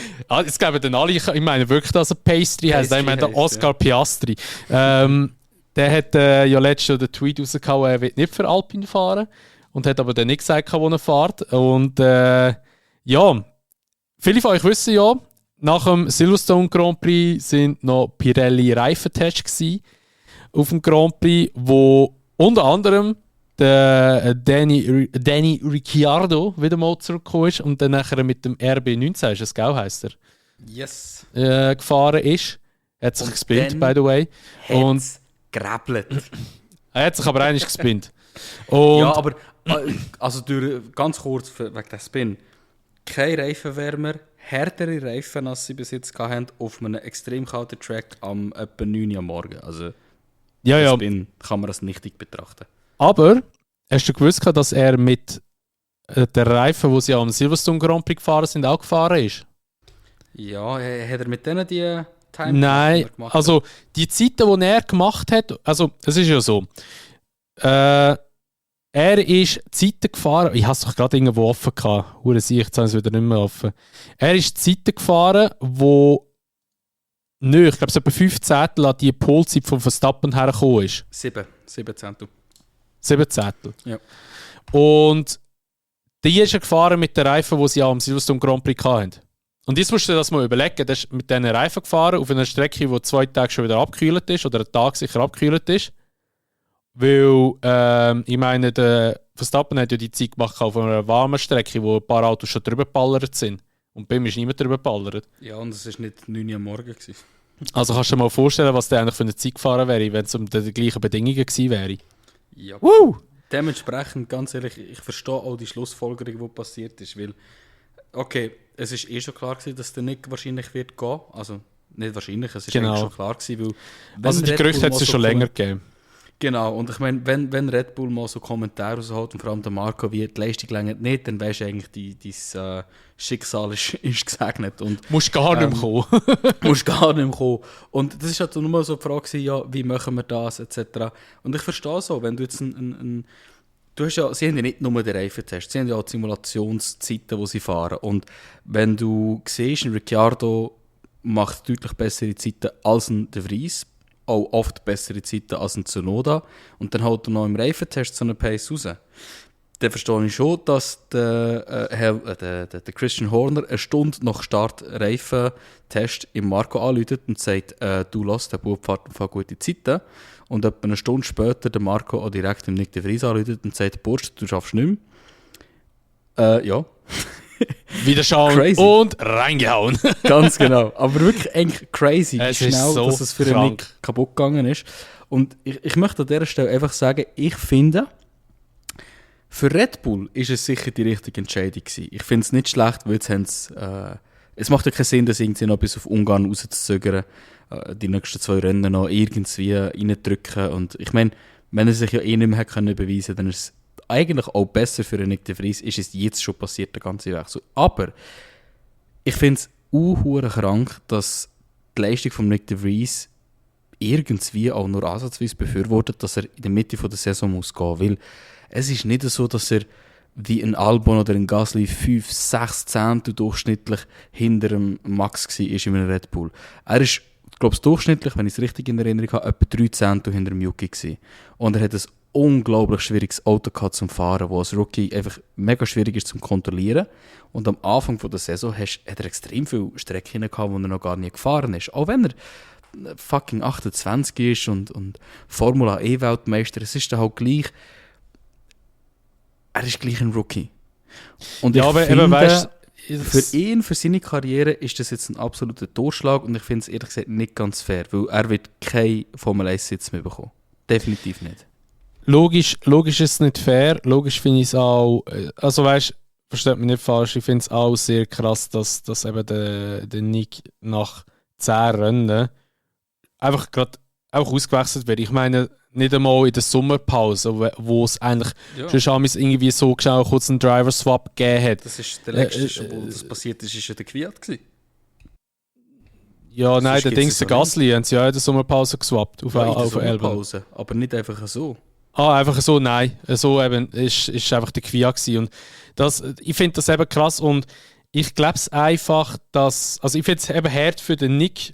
jetzt geben dann alle, ich meine wirklich, dass er Pastry heißt. Ich meine der Oscar Piastri. Der hat ja letztes Jahr den Tweet rausgehauen, er wird nicht für Alpine fahren. Und hat aber dann nicht gesagt, wo er fährt. Und ja, viele von euch wissen ja, nach dem Silverstone Grand Prix sind noch Pirelli Reifentests auf dem Grand Prix, wo unter anderem der Danny Ricciardo wieder mal zurückgekommen ist und dann nachher mit dem RB19, ist das genau, heisst er? Yes. Gefahren ist. Er hat sich gespinnt, by the way. Und gräbelt. Er hat sich aber eigentlich gespinnt. Und ja, aber also ganz kurz wegen des Spin. Kein Reifenwärmer, härtere Reifen, als sie bis jetzt hatten, auf einem extrem kalten Track am etwa 9 Uhr am Morgen. Also, ja. Spin kann man das nichtig betrachten. Aber, hast du gewusst, dass er mit der Reifen, wo sie am Silverstone Grand Prix gefahren sind, auch gefahren ist? Ja, hat er mit denen die Time Nein, gemacht? also die Zeiten, die er gemacht hat, also es ist ja so, er ist Zeiten gefahren, ich habe es doch gerade irgendwo offen gehabt, jetzt haben sie wieder nicht mehr offen. Er ist Zeiten gefahren, wo nicht, ich glaube es etwa 5 Zettel an die Polzeit von Verstappen hergekommen ist. 7 Zettel. 7 Zettel. Ja. Und die ist er gefahren mit den Reifen, die sie auch am Silverstone Grand Prix hatten. Und jetzt musst du dir das mal überlegen, der ist mit diesen Reifen gefahren auf einer Strecke, die 2 Tage schon wieder abgekühlt ist oder einen Tag sicher abgekühlt ist. Weil, ich meine, der Verstappen hat ja die Zeit gemacht auf einer warmen Strecke, wo ein paar Autos schon drüber geballert sind. Und bei ihm ist niemand drüber geballert. Ja, und es war nicht 9 Uhr am Morgen gewesen. Also kannst du dir mal vorstellen, was der eigentlich für eine Zeit gefahren wäre, wenn es um die gleichen Bedingungen gewesen wäre. Ja. Woo! Dementsprechend, ganz ehrlich, ich verstehe auch die Schlussfolgerung, die passiert ist, weil, okay, es ist schon klar gewesen, dass der Nick wahrscheinlich wird gehen. Also, nicht wahrscheinlich, es ist eigentlich schon klar gewesen, weil... Also die Gerüchte hat es schon länger gegeben. Genau, und ich meine, wenn Red Bull mal so Kommentare rausholt, und vor allem der Marco, wie die Leistung längert nicht, dann weisst du eigentlich, dein Schicksal ist gesegnet. Und, Musst gar nicht mehr kommen. musst gar nicht mehr kommen. Und das ist halt nur so eine Frage, ja, wie machen wir das, etc. Und ich verstehe so, wenn du jetzt du hast ja, sie haben ja nicht nur den Reifentest, sie haben ja auch die Simulationszeiten, die sie fahren. Und wenn du siehst, ein Ricciardo macht deutlich bessere Zeiten als ein De Vries, auch oft bessere Zeiten als ein Tsunoda, und dann haut er noch im Reifentest so eine Pace raus. Dann verstehe ich schon, dass der Christian Horner eine Stunde nach Start Reifentest im Marco anruft und sagt, du lass, der Bub fährt gute Zeiten. Und etwa eine Stunde später der Marco auch direkt im Nick de Vries anruft und sagt, Bursch, du schaffst nicht mehr. Ja. Wieder schauen Crazy. und reingehauen. Ganz genau. Aber wirklich eigentlich crazy, wie Es ist schnell so dass es für den krank. Nick kaputt gegangen ist. Und ich möchte an dieser Stelle einfach sagen, ich finde, für Red Bull ist es sicher die richtige Entscheidung gewesen. Ich finde es nicht schlecht, weil jetzt haben es macht ja keinen Sinn, das irgendwie noch bis auf Ungarn rauszuzögern, die nächsten 2 Rennen noch irgendwie reindrücken. Und ich meine, wenn er sich ja eh nicht mehr können beweisen, dann ist es eigentlich auch besser für den Nick de Vries, ist es jetzt schon passiert, der ganze Wechsel. Aber ich finde es krank, dass die Leistung von Nick de Vries irgendwie auch nur ansatzweise befürwortet, dass er in der Mitte der Saison muss gehen. Weil es ist nicht so, dass er wie ein Albon oder ein Gasly 5, 6 Zehntel durchschnittlich hinter dem Max war in einem Red Bull. Er ist, glaube ich, durchschnittlich, wenn ich es richtig in Erinnerung habe, etwa 3 Zehntel hinter dem Yuki gewesen. Und er hat ein unglaublich schwieriges Auto gehabt zum Fahren, wo als Rookie einfach mega schwierig ist zum Kontrollieren. Und am Anfang der Saison hat er extrem viele Strecken gehabt, wo er noch gar nie gefahren ist. Auch wenn er fucking 28 ist und Formula E-Weltmeister, es ist dann halt gleich, er ist gleich ein Rookie. Und Ja, ich aber finde, eben, weißt, für ihn, für seine Karriere, ist das jetzt ein absoluter Durchschlag und ich finde es ehrlich gesagt nicht ganz fair, weil er wird keinen Formel 1-Sitz mehr bekommen. Definitiv nicht. Logisch ist es nicht fair. Logisch finde ich es auch, also weißt, versteht mich nicht falsch, ich finde es auch sehr krass, dass eben der Nick nach 10 Rennen einfach ausgewechselt wird. Ich meine, nicht einmal in der Sommerpause, wo es eigentlich schon damals irgendwie so geschaut kurz einen Driver-Swap gegeben hat. Das ist der letzte, wo das passiert ist, ist ja der Kwiat gewesen. Ja, nein, Sonst der gibt's Dings, es der auch Gasly, haben sie ja in der Sommerpause geswappt auf Ja, in der Elben. Sommerpause, aber nicht einfach so. Einfach so, nein. So eben ist einfach der Quia gewesen. Und das, ich finde das eben krass und ich glaube es einfach, dass, also ich finde es eben hart für den Nick.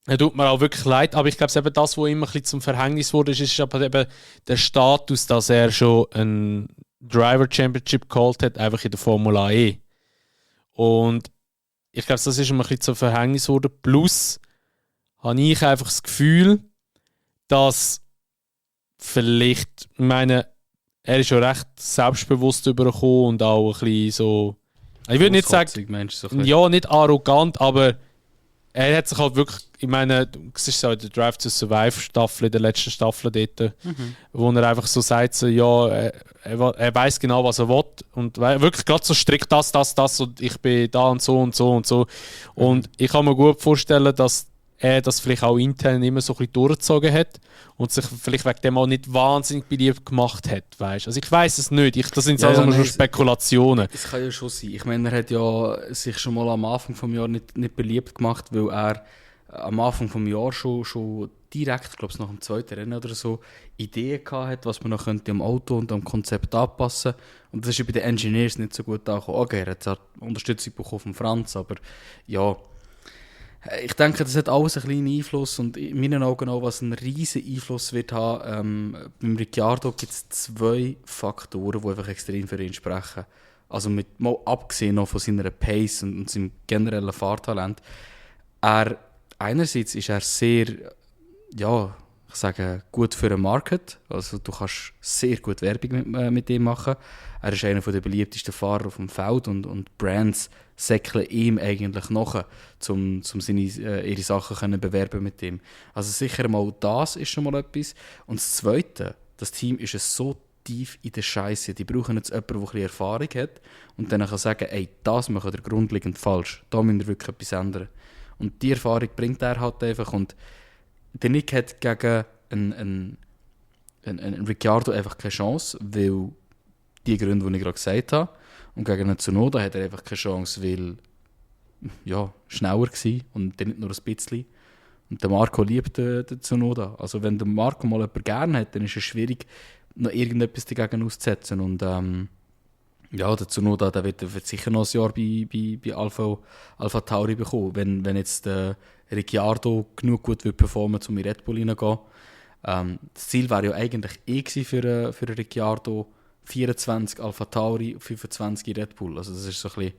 Er tut mir auch wirklich leid, aber ich glaube es eben das, was immer ein bisschen zum Verhängnis wurde, ist aber eben der Status, dass er schon ein Driver Championship geholt hat, einfach in der Formula E. Und ich glaube, das ist immer ein bisschen zum Verhängnis geworden. Plus habe ich einfach das Gefühl, dass vielleicht, ich meine, er ist schon recht selbstbewusst übergekommen und auch ein bisschen so, ich würde nicht sagen, ja, nicht arrogant, aber er hat sich halt wirklich, ich meine, es ist so in der Drive to Survive Staffel, in der letzten Staffel dort, wo er einfach so sagt, so, ja, er weiß genau, was er will und wirklich gerade so strikt das und ich bin da und so und so und so. Und ich kann mir gut vorstellen, dass er das vielleicht auch intern immer so ein bisschen durchgezogen hat und sich vielleicht wegen dem auch nicht wahnsinnig beliebt gemacht hat, weißt? Also ich weiß es nicht, das sind also schon Spekulationen. Es kann ja schon sein. Ich meine, er hat ja sich schon mal am Anfang des Jahres nicht beliebt gemacht, weil er am Anfang des Jahres schon direkt, ich glaube nach dem zweiten Rennen oder so, Ideen gehabt hat, was man noch könnte am Auto und am Konzept anpassen. Und das ist bei den Engineers nicht so gut angekommen. Okay, er hat zwar Unterstützung bekommen von Franz, aber ja, ich denke, das hat alles einen kleinen Einfluss und in meinen Augen auch, was einen riesen Einfluss wird haben. Beim Ricciardo gibt es 2 Faktoren, die einfach extrem für ihn sprechen. Also mal abgesehen noch von seiner Pace und seinem generellen Fahrtalent. Einerseits ist er sehr, ja, ich sage, gut für den Market. Also du kannst sehr gut Werbung mit ihm machen. Er ist einer der beliebtesten Fahrer auf dem Feld und Brands säckeln ihm eigentlich nach, um ihre Sachen bewerben mit ihm. Also sicher mal das ist schon mal etwas. Und das Zweite, das Team ist so tief in der Scheiße. Die brauchen jetzt jemanden, der ein bisschen Erfahrung hat und dann kann sagen, ey, das macht ihr grundlegend falsch. Da müsst ihr wirklich etwas ändern. Und die Erfahrung bringt er halt einfach. Und der Nick hat gegen einen Ricciardo einfach keine Chance, weil die Gründe, die ich gerade gesagt habe. Und gegen einen Tsunoda hat er einfach keine Chance, weil ja, schneller war und nicht nur ein bisschen. Und der Marco liebt den Tsunoda. Also wenn der Marco mal jemanden gerne hat, dann ist es schwierig, noch irgendetwas dagegen auszusetzen. Und ja, der Tsunoda der wird sicher noch ein Jahr bei Alpha Tauri bekommen, wenn jetzt der Ricciardo genug gut wird performen, um in Red Bull hineingehen. Das Ziel wäre ja eigentlich für Ricciardo 24 Alpha Tauri, 25 Red Bull. Also das ist so ein bisschen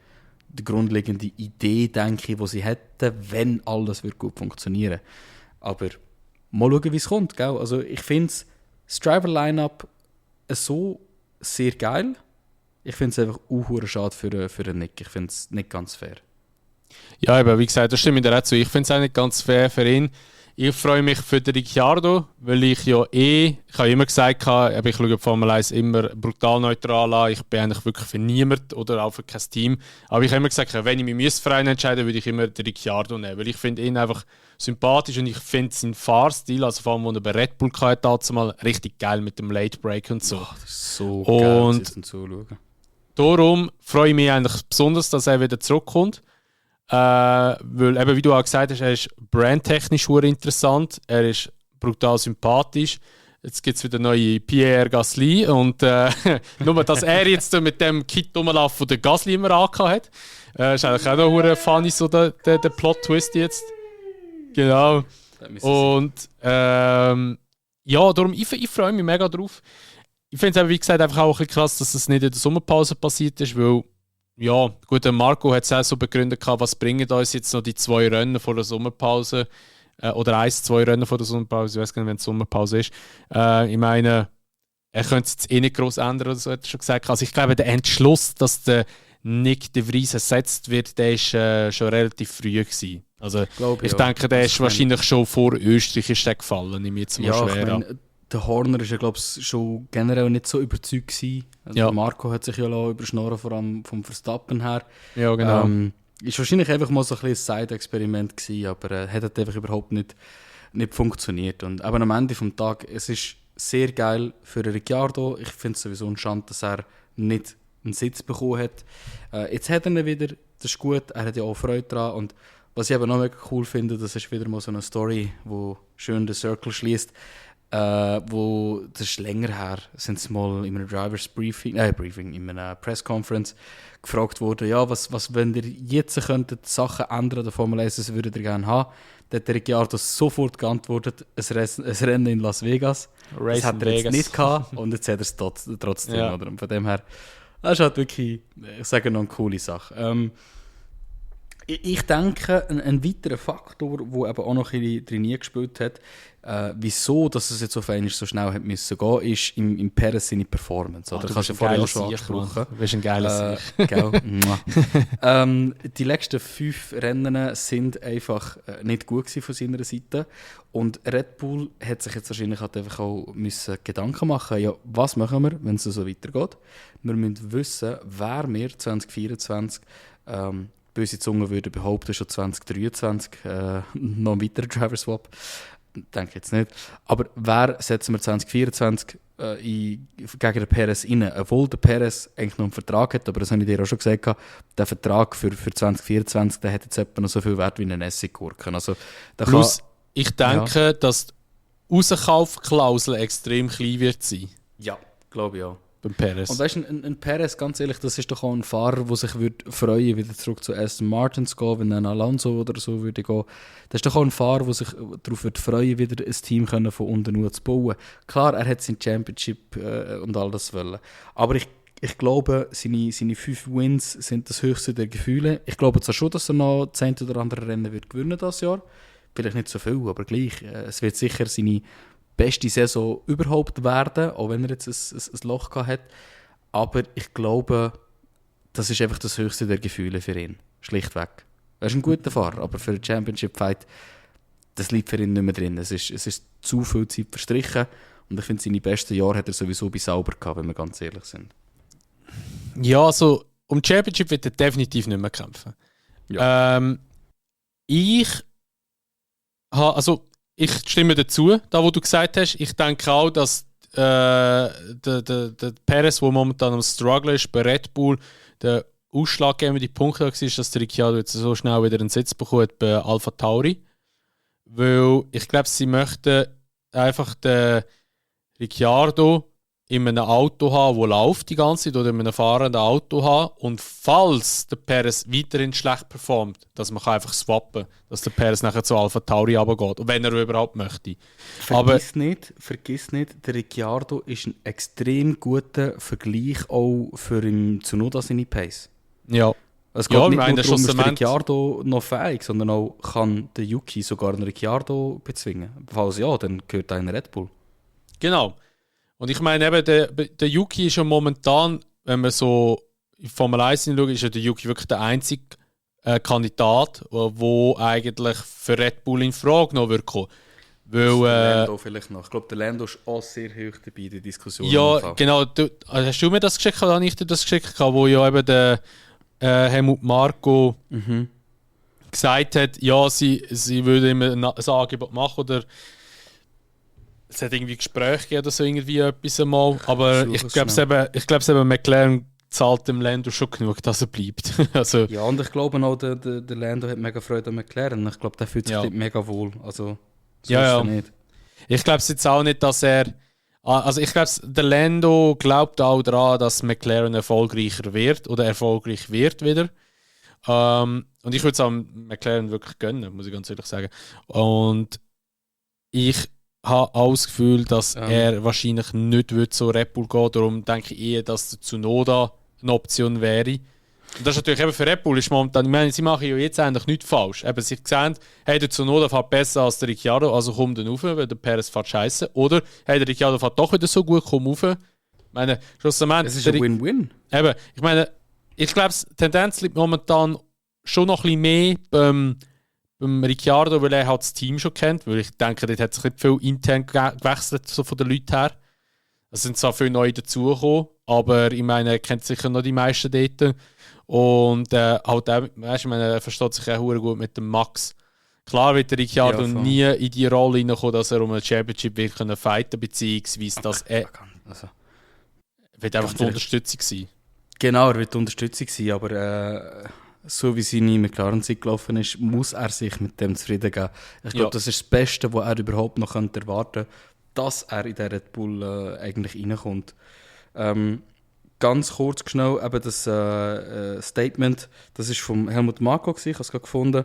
die grundlegende Idee, denke ich, die sie hätten, wenn alles gut funktionieren würde. Aber mal schauen, wie es kommt. Gell? Also ich finde das Driver-Line-Up so sehr geil. Ich finde es einfach auch schade für den Nick. Ich finde es nicht ganz fair. Ja, aber wie gesagt, das stimmt mir auch zu. Ich finde es auch nicht ganz fair für ihn. Ich freue mich für den Ricciardo, weil ich ja ich habe immer gesagt, ich schaue die Formel 1 immer brutal neutral an. Ich bin eigentlich wirklich für niemanden oder auch für kein Team. Aber ich habe immer gesagt, wenn ich mich für einen entscheiden würde ich immer den Ricciardo nehmen. Weil ich finde ihn einfach sympathisch und ich finde seinen Fahrstil, also vor allem, wo er bei Red Bull hatte, mal richtig geil mit dem Late Break und so. Oh, das ist so geil, zum Zuschauen. Darum freue ich mich eigentlich besonders, dass er wieder zurückkommt. Weil, eben, wie du auch gesagt hast, er ist brandtechnisch sehr interessant, er ist brutal sympathisch. Jetzt gibt es wieder neue Pierre Gasly und nur, dass er jetzt mit dem Kit rumläuft, den der Gasly immer angehabt hat, ist eigentlich auch noch ein funny, so der Plot-Twist jetzt. Genau. Und ja, darum, ich freue mich mega drauf. Ich finde es, wie gesagt, einfach auch ein bisschen krass, dass es nicht in der Sommerpause passiert ist, weil ja, gut, der Marco hat es auch so begründet, was bringen uns jetzt noch die 2 Rennen vor der Sommerpause oder 1-2 Rennen vor der Sommerpause, ich weiß gar nicht, wenn die Sommerpause ist. Ich meine, er könnte es jetzt eh nicht gross ändern oder so, hat er schon gesagt. Also ich glaube, der Entschluss, dass der Nick de Vries ersetzt wird, der ist schon relativ früh gewesen. Also ich denke, der ist wahrscheinlich schon vor Österreich ist der gefallen, nehme ich jetzt mal schwer an. Der Horner ist ja, glaube ich, schon generell nicht so überzeugt gewesen. Also ja. Marco hat sich ja überschnorren, vor allem vom Verstappen her. Ja, genau. Ist wahrscheinlich einfach mal so ein bisschen ein Side-Experiment gewesen, aber hat einfach überhaupt nicht funktioniert. Und aber am Ende des Tages, es ist sehr geil für Ricciardo. Ich finde es sowieso ein Schande, dass er nicht einen Sitz bekommen hat. Jetzt hat er ihn wieder, das ist gut, er hat ja auch Freude daran. Und was ich aber noch mega cool finde, das ist wieder mal so eine Story, die schön den Circle schließt. Wo, das ist länger her, sind sie mal in einem Drivers Briefing, in einer Press-Conference gefragt worden, ja, was wenn ihr jetzt könntet Sachen ändern, der Formel 1, das würdet ihr gerne haben. Dann hat der Ricciardo sofort geantwortet, ein Rennen in Las Vegas. Das hat er jetzt nicht gehabt und jetzt hat er es trotzdem. Ja. Oder? Und von dem her, das ist halt wirklich, ich sage noch eine coole Sache. Ich denke, ein weiterer Faktor, der eben auch noch ein bisschen drin gespielt hat, wieso dass es jetzt auf einmal so schnell hat müssen gehen, ist im Perez seine Performance. Oder? Kannst du vorher auch schon angesprochen. Du bist ein geiler Sieg. Die letzten 5 Rennen sind einfach nicht gut gewesen von seiner Seite. Und Red Bull hat sich jetzt wahrscheinlich halt einfach auch müssen Gedanken machen, ja, was machen wir, wenn es so weitergeht. Wir müssen wissen, wer wir 2024 böse Zungen würde behaupten, schon 2023 noch ein weiterer Driver-Swap. Denke jetzt nicht. Aber wer setzen wir 2024 gegen den Perez rein? Obwohl der Perez eigentlich noch einen Vertrag hat, aber das habe ich dir auch schon gesagt, der Vertrag für 2024, der hat jetzt etwa noch so viel Wert wie eine Essiggurke. Also, plus, ich denke, dass die Rauskaufklausel extrem klein wird sein. Ja, glaube ich auch. Beim Perez. Und weißt du, ein Perez, ganz ehrlich, das ist doch auch ein Fahrer, der sich freuen wieder zurück zu Aston Martin zu gehen, wenn ein Alonso oder so würde gehen. Das ist doch auch ein Fahrer, der sich darauf freuen wieder ein Team können von unten nur zu bauen. Klar, er hat sein Championship und all das wollen. Aber ich glaube, seine 5 Wins sind das höchste der Gefühle. Ich glaube zwar schon, dass er noch 10 oder andere Rennen wird gewinnen dieses Jahr. Vielleicht nicht so viel, aber gleich. Es wird sicher seine beste Saison überhaupt werden, auch wenn er jetzt ein Loch gehabt hat. Aber ich glaube, das ist einfach das höchste der Gefühle für ihn. Schlichtweg. Er ist ein guter Fahrer, aber für einen Championship-Fight, das liegt für ihn nicht mehr drin. Es ist zu viel Zeit verstrichen und ich finde, seine besten Jahre hat er sowieso bei Sauber gehabt, wenn wir ganz ehrlich sind. Ja, also um Championship wird er definitiv nicht mehr kämpfen. Ja. Ich stimme dazu, da wo du gesagt hast. Ich denke auch, dass der Perez, der momentan am Struggle ist bei Red Bull, der ausschlaggebende Punkt war, dass der Ricciardo jetzt so schnell wieder einen Sitz bekommt bei Alpha Tauri. Weil ich glaube, sie möchten einfach den Ricciardo in einem Auto haben, das läuft die ganze Zeit, oder in einem fahrenden Auto haben. Und falls der Perez weiterhin schlecht performt, dass man einfach swappen kann, dass der Perez nachher zu Alpha Tauri runtergeht. Und wenn er überhaupt möchte. Vergiss nicht, der Ricciardo ist ein extrem guter Vergleich auch für ihn Tsunoda seine Pace. Ja. Es geht nicht nur darum, ist der Schlussendlich- Ricciardo noch fähig, sondern auch kann der Yuki sogar einen Ricciardo bezwingen. Falls ja, dann gehört er in Red Bull. Genau. Und ich meine eben, der Yuki ist ja momentan, wenn man so in Formel 1 schaut, ist ja der Yuki wirklich der einzige Kandidat, der eigentlich für Red Bull in Frage noch wird kommen. Weil, Lando vielleicht noch. Ich glaube, der Lando ist auch sehr hoch dabei in der Diskussion. ja, genau. Hast du mir das geschickt oder habe ich dir das geschickt, wo ja eben der Helmut Marko gesagt hat, ja, sie würde immer ein Angebot machen oder es hat irgendwie Gespräche gegeben oder so irgendwie etwas einmal. Aber ich glaube es eben, McLaren zahlt dem Lando schon genug, dass er bleibt. Also, Ja, und ich glaube auch, der Lando hat mega Freude an McLaren. Ich glaube, der fühlt sich dort mega wohl. Also, so Ja, ist ja. er nicht. ich glaube es jetzt auch nicht, dass er. Also ich glaube, der Lando glaubt auch daran, dass McLaren erfolgreicher wird oder erfolgreich wird wieder. Und ich würde es auch McLaren wirklich gönnen, muss ich ganz ehrlich sagen. Und ich habe auch das Gefühl, dass er wahrscheinlich nicht wird so Red Bull gehen. Darum denke ich eher, dass der Tsunoda eine Option wäre. Und das ist natürlich eben für Red Bull ist momentan, ich meine, sie machen ja jetzt eigentlich nichts falsch. Eben, sie sehen, hey, der Tsunoda fährt besser als der Ricciardo, also komm dann rauf, weil der Perez fährt scheiße. Oder, hey, der Ricciardo fährt doch wieder so gut, komm rauf. Ich meine, schlussendlich... Es ist ein Win-Win. Eben, ich meine, ich glaube, die Tendenz liegt momentan schon noch ein bisschen mehr beim Ricciardo, weil er halt das Team schon kennt, weil ich denke, dort hat sich nicht viel intern gewechselt, so von den Leuten her. Es sind zwar viele neue dazugekommen, aber ich meine, er kennt sicher noch die meisten dort. Und halt auch, weißt, ich meine, er versteht sich auch sehr gut mit dem Max. Klar wird der Ricciardo nie in die Rolle hineinkommen, dass er um ein Championship will können fighten, beziehungsweise dass er wird einfach die Unterstützung sein. Genau, er wird die Unterstützung sein, aber so wie seine McLaren-Zeit gelaufen ist, muss er sich mit dem zufrieden geben. Ich glaube, das ist das Beste, was er überhaupt noch erwarten könnte, dass er in der Red Bull eigentlich reinkommt. Ganz kurz schnell, eben das Statement, das ist vom Helmut Marko, ich habe es gerade gefunden.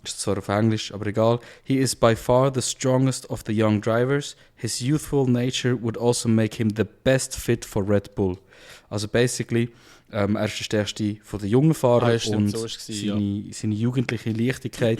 Ist zwar auf Englisch, aber egal. He is by far the strongest of the young drivers. His youthful nature would also make him the best fit for Red Bull. Also basically, er ist der stärkste von den jungen Fahrern und so ist es, seine jugendliche Leichtigkeit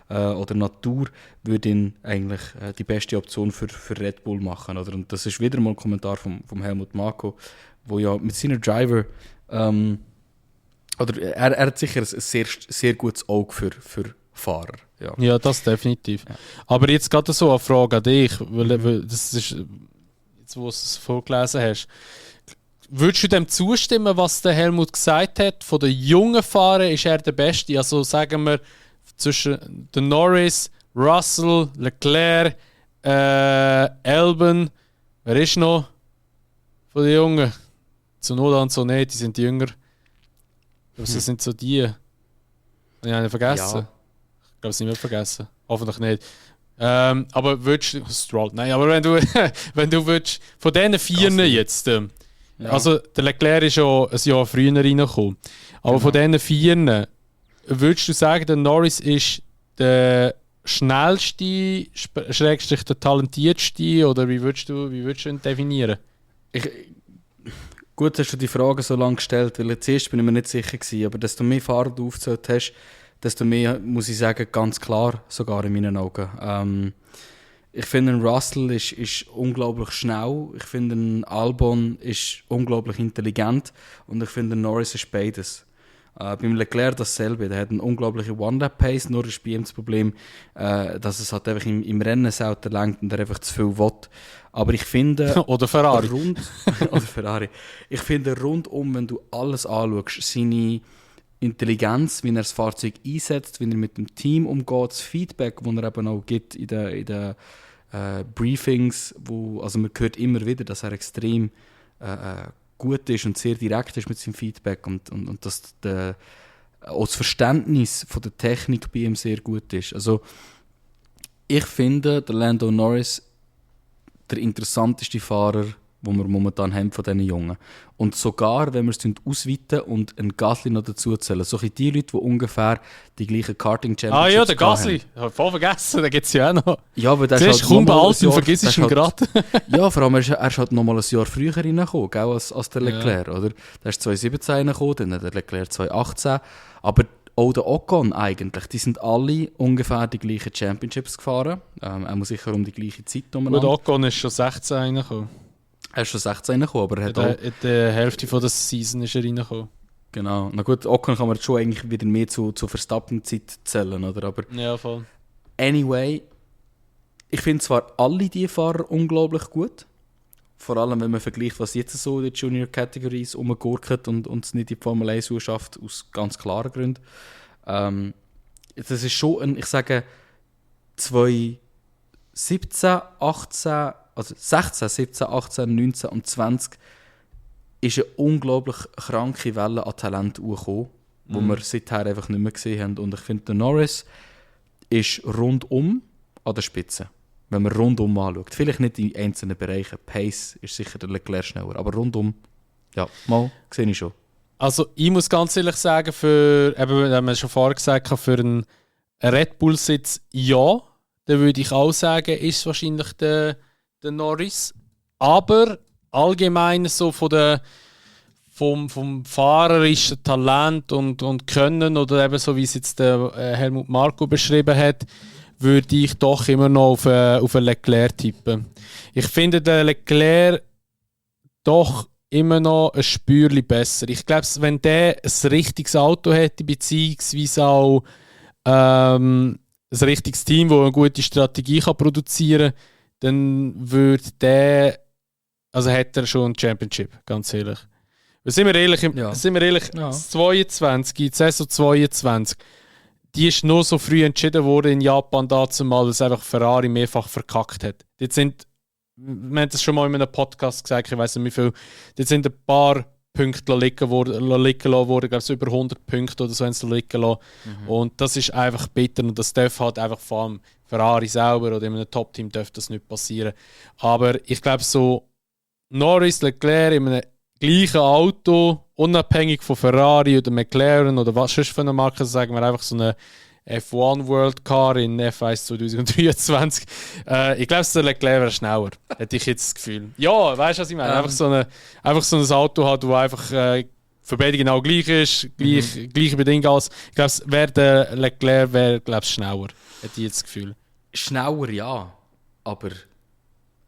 oder Natur würde ihn eigentlich die beste Option für Red Bull machen. Oder? Und das ist wieder mal ein Kommentar vom Helmut Marko, wo ja mit seinen Driver oder er hat sicher ein sehr, sehr gutes Auge für Fahrer. Ja, das definitiv. Ja. Aber jetzt gerade so eine Frage an dich, weil das ist, jetzt wo du es vorgelesen hast. würdest du dem zustimmen, was der Helmut gesagt hat? Von den jungen Fahrern ist er der Beste. Also sagen wir zwischen den Norris, Russell, Leclerc, Albon. Wer ist noch von den Jungen? Tsunoda und so nicht, die sind jünger. Aber das sind so die. Habe ich einen vergessen? Ja. Ich glaube, es nicht mehr vergessen. Hoffentlich nicht. Aber würdest du. Stroll, nein, aber wenn du würdest. Von diesen Vieren jetzt. Also, der Leclerc ist schon ein Jahr früher reingekommen. Aber von diesen Vieren würdest du sagen, der Norris ist der schnellste, schrägstrich der talentierteste? Oder wie würdest du ihn definieren? Gut, hast du die Frage so lange gestellt, weil zuerst bin ich mir nicht sicher gewesen, aber desto mehr Fahrer du aufgezählt hast, desto mehr, muss ich sagen, ganz klar, sogar in meinen Augen. Ich finde, ein Russell ist unglaublich schnell, ich finde, ein Albon ist unglaublich intelligent und ich finde, ein Norris ist beides. Beim Leclerc dasselbe, der hat eine unglaubliche One-Lap-Pace, nur ist bei ihm das Problem, dass es halt einfach im Rennen selten lenkt und er einfach zu viel will. Aber ich finde... Oder Ferrari. Oder Ferrari. Ich finde rundum, wenn du alles anschaust, seine Intelligenz, wie er das Fahrzeug einsetzt, wie er mit dem Team umgeht, das Feedback, das er eben auch gibt in den Briefings, also man hört immer wieder, dass er extrem gut ist und sehr direkt ist mit seinem Feedback und dass auch das Verständnis von der Technik bei ihm sehr gut ist. Also ich finde, der Lando Norris der interessanteste Fahrer, den wir momentan haben von diesen Jungen. Und sogar, wenn wir es ausweiten und einen Gasly noch dazu zählen, so die Leute, die ungefähr die gleichen Karting-Championships haben. Ah ja, der Gasly. Ich habe voll vergessen, den gibt es ja auch noch. Ja, aber der ist halt kaum alt und vergisst ihn gerade. Ja, vor allem er ist halt noch mal ein Jahr früher reingekommen, als der Leclerc, oder? Der ist 2017 reingekommen, dann der Leclerc 2018. Aber auch der Ocon eigentlich, die sind alle ungefähr die gleichen Championships gefahren. Er muss sicher um die gleiche Zeit umeinander. Der Ocon ist schon 16 reingekommen. Er ist schon 16 reingekommen, aber er hat auch... In der Hälfte von der Season ist er reingekommen. Genau. Na gut, Ocon kann man jetzt schon eigentlich wieder mehr zu Verstappen-Zeit zählen, oder? Aber ja, voll. Anyway, ich finde zwar alle diese Fahrer unglaublich gut. Vor allem, wenn man vergleicht, was jetzt so in den Junior Categories rumgurkt und es nicht in die Formel 1 schafft, aus ganz klaren Gründen. Das ist schon ich sage, 2017, 18, also 16, 17, 18, 19 und 20 ist eine unglaublich kranke Welle an Talent gekommen, die wir seither einfach nicht mehr gesehen haben. Und ich finde, der Norris ist rundum an der Spitze. Wenn man rundum anschaut. Vielleicht nicht in einzelnen Bereichen. Pace ist sicher der Leclerc schneller. Aber rundum, ja, mal sehe ich schon. Also ich muss ganz ehrlich sagen, für, eben, haben wir schon vorher gesagt, für einen Red Bull-Sitz ja. Dann würde ich auch sagen, ist es wahrscheinlich der Norris. Aber allgemein so vom fahrerischen Talent und Können oder eben so wie es jetzt der Helmut Marko beschrieben hat, würde ich doch immer noch auf einen Leclerc tippen. Ich finde den Leclerc doch immer noch ein Spürchen besser. Ich glaube, wenn der ein richtiges Auto hätte, beziehungsweise auch ein richtiges Team, das eine gute Strategie kann produzieren kann, dann würde der, also hätte er schon ein Championship, ganz ehrlich. Sind wir ehrlich, Ja. 22, die Saison 22, die ist nur so früh entschieden worden in Japan dazu mal, dass einfach Ferrari mehrfach verkackt hat. Dort sind, wir haben das schon mal in einem Podcast gesagt, ich weiß nicht wie viel, dort sind ein paar Punkte liegen worden, ich glaube es über 100 Punkte oder so haben sie liegen lassen. Und das ist einfach bitter und das darf halt einfach vor allem Ferrari selber oder in einem Top-Team darf das nicht passieren. Aber ich glaube so Norris, Leclerc in einem gleichen Auto, unabhängig von Ferrari oder McLaren oder was sonst für eine Marke, sagen wir einfach so eine F1 World Car in F1 2023. Ich glaube, der Leclerc wäre schneller, hätte ich jetzt das Gefühl. Ja, weißt du, was ich meine? Einfach so ein Auto hat, das einfach für beide genau gleich ist, gleiche Bedingungen als. Ich glaube, der Leclerc wäre, glaube ich, schneller, hätte ich jetzt das Gefühl. Schneller ja, aber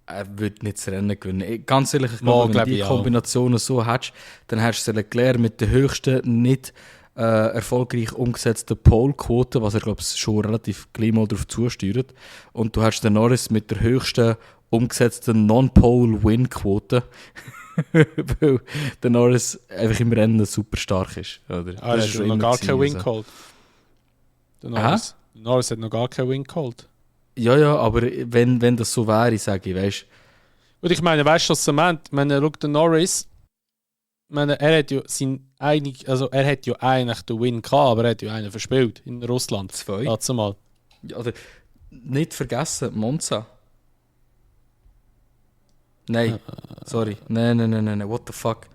er würde nicht das Rennen gewinnen. Ganz ehrlich, ich glaube, wenn du die Kombinationen so hättest, dann hättest du den Leclerc mit der höchsten, nicht erfolgreich umgesetzten Pole-Quote, was er, glaube ich, schon relativ gleich mal darauf zusteuert. Und du hast den Norris mit der höchsten umgesetzten Non-Pole-Win-Quote. Weil der Norris einfach im Rennen super stark ist. Oder? Er hat schon noch immer gar keinen Win gewesen, geholt. Der Norris. Der Norris hat noch gar keinen Win geholt. Ja, aber wenn das so wäre, sage ich, weißt Und ich meine, weißt du, was er meint? Ich meine, schau, der Norris, ich meine, er hat ja eigentlich den Win gehabt, aber er hat ja einen verspielt in Russland. 2. Dazu mal. Ja, oder nicht vergessen, Monza. Nein, sorry. Nein, what the fuck?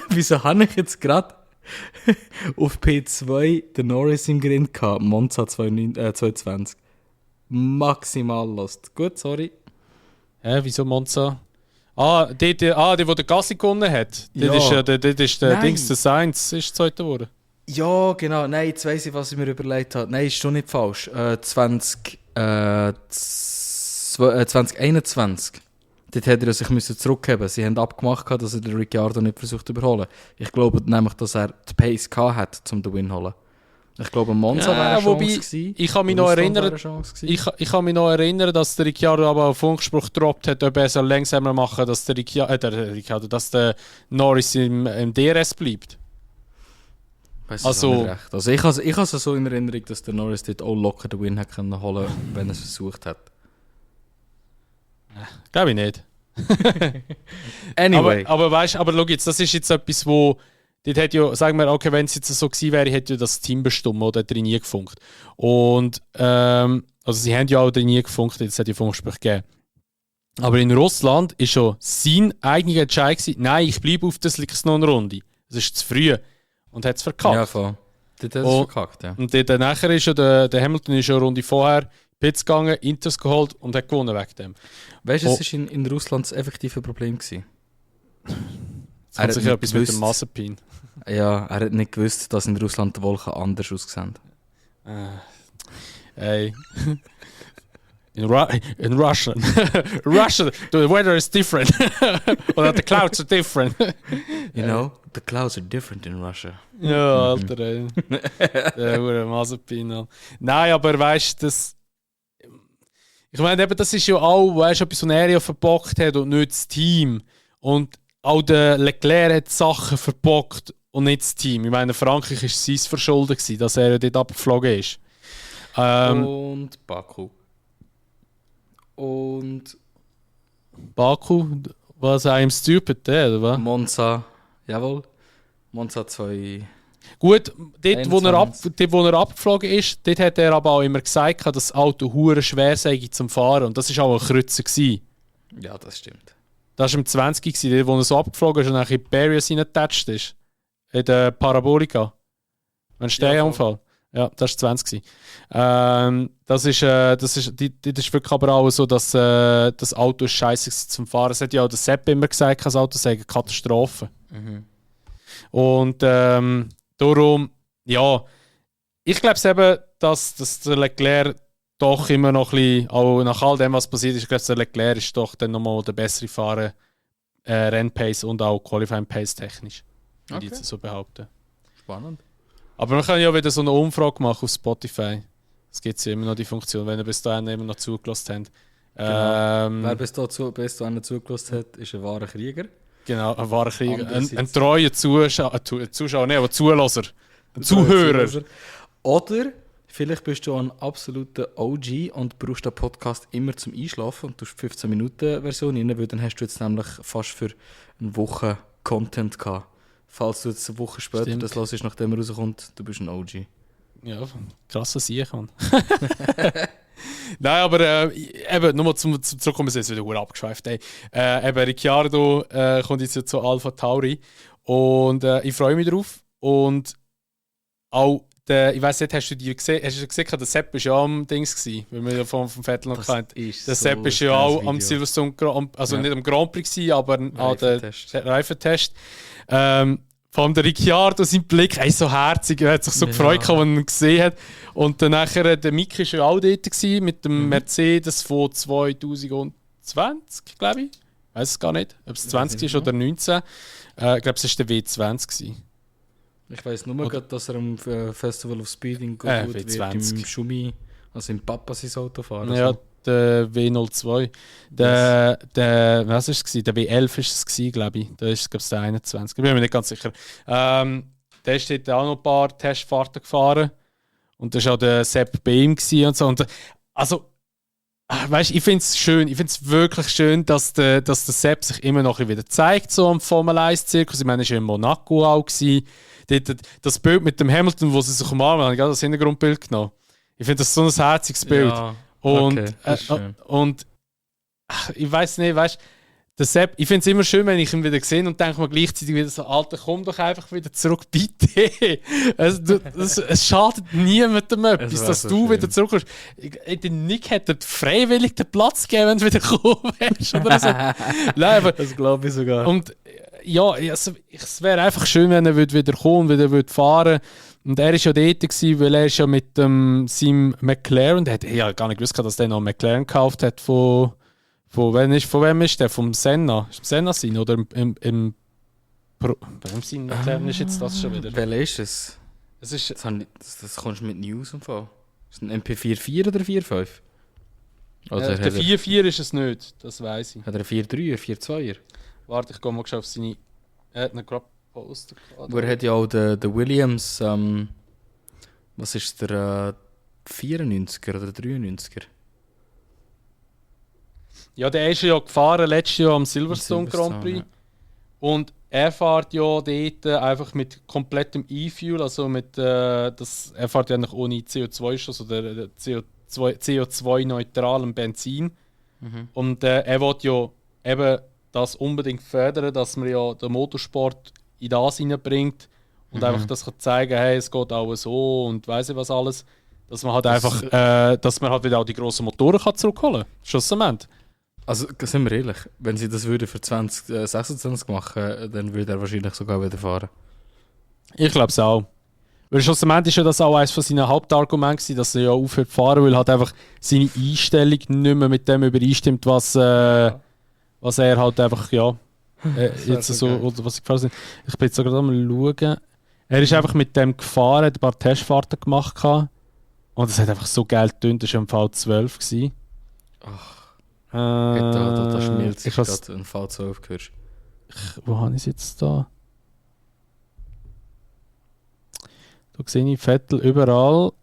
Wieso habe ich jetzt gerade auf P2 den Norris im Grind gehabt? Monza 2020. Maximal lost. Gut, sorry. Hä, wieso Monza? Die, wo der Gassi gewonnen hat. Ja. Das ist der Nein. Dings, der Sainz ist Zweiter geworden. Ja, genau. Nein, jetzt weiss ich, was ich mir überlegt habe. Nein, ist schon nicht falsch. 2021. Dort hätte er sich zurückgeben müssen. Sie haben abgemacht, dass er den Ricciardo nicht versucht zu überholen. Ich glaube nämlich, dass er die Pace gehabt hat, um den Win zu holen. Ich glaube, Monza wäre eine Chance gewesen. Ich kann mich noch erinnern, ich kann mich noch erinnern, dass der Ricciardo aber auf Funkspruch gedroppt hat, ob er soll langsamer machen, dass dass der Norris im DRS bleibt. Weiss Also- nicht recht. Also ich habe es so in Erinnerung, dass der Norris dort auch locker den Win hat können holen, wenn er es versucht hat. Glaube ich nicht. Anyway. Aber weißt du, schau jetzt, das ist jetzt etwas, wo. Dort hat ja, sagen wir, okay, wenn es jetzt so gewesen wäre, hätte ja das Team bestimmt oder drin nie gefunkt. Und, also sie haben ja auch drin nie gefunkt, jetzt hat ja Funkspruch gegeben. Aber in Russland ist schon sein eigener Entscheid gewesen, nein, ich bleibe auf das liegt noch eine Runde. Das ist zu früh. Und hat es verkackt. Ja, voll. Dort hat es Oh. verkackt, ja. Und dann nachher ist ja der Hamilton ist ja eine Runde vorher Pits gegangen, Inters geholt und hat gewonnen wegen dem. Weißt du, Oh. es war in Russland das effektive Problem gewesen. Jetzt hat sicher etwas mit dem Mazepin. Ja, er hat nicht gewusst, dass in Russland die Wolken anders aussehen. Hey. In Russian. Russian, the weather is different. Oder the clouds are different. You know, the clouds are different in Russia. Ja, Alter, ey. Der hure Mazepin. Alter. Nein, aber weißt du, das. Ich meine, eben, das ist ja auch, weißt du, etwas, was er ja verbockt hat und nicht das Team. Und auch der Leclerc hat Sachen verbockt und nicht das Team. Ich meine, Frankreich war sein Verschulden, dass er dort abgeflogen ist. Und Baku. Und Baku, was I'm stupid, oder was? Monza. Jawohl. Monza 2. Gut, dort wo er 21. abgeflogen ist, dort hat er aber auch immer gesagt, dass das Auto hure schwer sei zum Fahren. Und das war auch ein Kreuzer gewesen. Ja, das stimmt. Das war im 20 gewesen, dort, wo er so abgeflogen ist und dann in die Barriers reingetatscht ist. In der Parabolika. Ein Stehenunfall. Ja, das war 20 gewesen. Das ist wirklich aber auch so, dass das Auto scheiße zum Fahren. Es hat ja auch der Sepp immer gesagt, das Auto sei eine Katastrophe. Mhm. Und darum, ja, ich glaube eben, dass der Leclerc doch immer noch ein bisschen, auch nach all dem, was passiert ist, ich glaube, der Leclerc ist doch dann nochmal der bessere Fahrer, Rennpace und auch Qualifying Pace technisch. Würde ich jetzt so behaupten. Spannend. Aber wir können ja wieder so eine Umfrage machen auf Spotify. Es gibt ja immer noch die Funktion, wenn ihr bis dahin immer noch zugelassen habt. Wer bis dahin zugelassen hat, ist ein wahrer Krieger. Genau, ein wahrer Krieger. Andererseits- Ein treuer Zuschauer, nicht, aber Zuhörer. Ein Zuhörer. Oder vielleicht bist du ein absoluter OG und brauchst den Podcast immer zum Einschlafen und du hast die 15-Minuten-Version rein, weil dann hast du jetzt nämlich fast für eine Woche Content gehabt. Falls du jetzt eine Woche später Stimmt. das hörst, nachdem er rauskommt, du bist ein OG. Ja, krasser Sieg, Mann. Nein, aber eben, nochmal zum Zurückkommen, wir sind jetzt wieder gut abgeschweift. Eben, Ricciardo kommt jetzt zu Alpha Tauri und ich freue mich drauf. Und auch, ich weiss nicht, hast du gesehen, der Sepp war ja am Dings gewesen, weil wir ja vom Vettel noch kennt. Der Sepp ist ja auch am Silverstone, also nicht am Grand Prix gewesen, aber an den Reifentest. Vor allem der Ricciardo, sein Blick, so herzig, er hat sich so gefreut, als man ihn gesehen hat. Und dann nachher, der Mick war ja auch dort gewesen, mit dem Mercedes von 2020, glaube ich. Ich weiß es gar nicht, ob es 20 ist oder 19. Ich glaube, es war der W20 gewesen. Ich weiss nur gerade, dass er am Festival of Speeding gut wird W20. im Schumi, also im Papa sein Auto fahren. Ja, Also. der W02. Was war es? Der W11 war es, glaube ich. Da ist es, der 21. Ich bin mir nicht ganz sicher. Der ist dort auch noch ein paar Testfahrten gefahren. Und das war auch der Sepp bei ihm und so. Und, also, weißt, ich finde es schön, ich finde es wirklich schön, dass der Sepp sich immer noch wieder zeigt, so am Formel 1-Zirkus. Ich meine, er war in Monaco auch. Das Bild mit dem Hamilton, wo sie sich umarmen, habe ich gerade das Hintergrundbild genommen. Ich finde das so ein herziges Bild. Ja, und, okay, das ist schön. Ich weiß nicht, weißt der Sepp, ich finde es immer schön, wenn ich ihn wieder sehe und denke mir gleichzeitig wieder so, Alter, komm doch einfach wieder zurück, bitte. Es schadet niemandem etwas, dass du schön. wieder zurückkommst. Der Nick hätte freiwillig den Platz gegeben, wenn du wieder gekommen wärst. Oder so. Nein, aber, Das glaube ich sogar. und ja, also, es wäre einfach schön, wenn er wieder kommen würde, wieder fahren. Und er war ja dort, weil er ist ja mit seinem McLaren, der hat ja gar nicht gewusst, dass der noch einen McLaren gekauft hat von wem ist der? Vom Senna? Ist es Senna sein? Oder im wem sein McLaren ist jetzt das schon wieder? Welcher ist es? Es ist, Das kommst du mit News im Fall. Ist es ein MP44 oder 4.5? Oder der 4.4 ist es nicht, das weiss ich. hat er einen 4.3 oder 4.2er? Warte, ich gehe mal auf seine... Er hat einen gerade Poster gehabt. Wo er hat ja auch den Williams, was ist der 94er oder 93er? Ja, der ist ja gefahren letztes Jahr am Silverstone Grand Silverstone, Prix. ja. Und er fährt ja dort einfach mit komplettem E-Fuel, also mit, er fährt ja eigentlich ohne CO2-Schuss oder CO2-neutralem Benzin. Und er will ja eben das unbedingt fördern, dass man ja den Motorsport in das hineinbringt und einfach das kann zeigen, hey, es geht auch so und weiss ich was alles. Dass man halt einfach, dass man halt wieder auch die grossen Motoren kann zurückholen kann. Schlussendlich. Also, sind wir ehrlich, wenn sie das würde für 2026 machen, dann würde er wahrscheinlich sogar wieder fahren. Ich glaube es auch. Weil schlussendlich ist ja das auch eines von seinen Hauptargumenten, dass er ja aufhört zu fahren, weil halt einfach seine Einstellung nicht mehr mit dem übereinstimmt, was er halt einfach, ja, jetzt so, oder was ich gefahren bin. Ich bin jetzt sogar mal schauen. Er ist einfach mit dem gefahren, hat ein paar Testfahrten gemacht gehabt. Und es hat einfach so geil getönt, das war im V12 gewesen. Da schmilzt ich sich has- gerade ein V12 gehörst. Wo habe ich es jetzt da? Da sehe ich Vettel überall.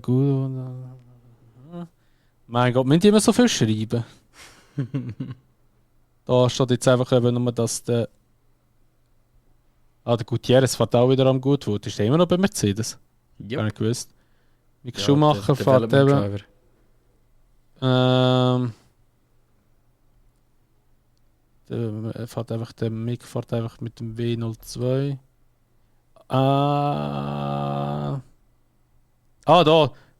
Gut. Mein Gott, müssen die immer so viel schreiben? Da steht jetzt einfach eben nur, dass der Gutierrez fährt auch wieder am Goodwood. Ist der immer noch bei Mercedes? Ja. Gar nicht gewusst. Mick Schumacher fährt Development eben. Driver. Der Mick fährt einfach mit dem W02. Da.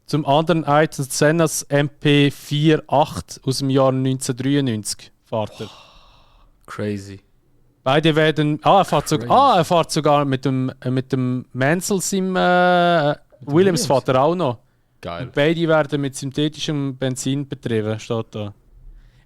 Zum anderen Ayrton Sennas MP48 aus dem Jahr 1993 fährt er. Crazy. Beide werden. Er fährt sogar mit dem Mansell im Williams fährt er auch noch. Geil. Und beide werden mit synthetischem Benzin betrieben, steht da.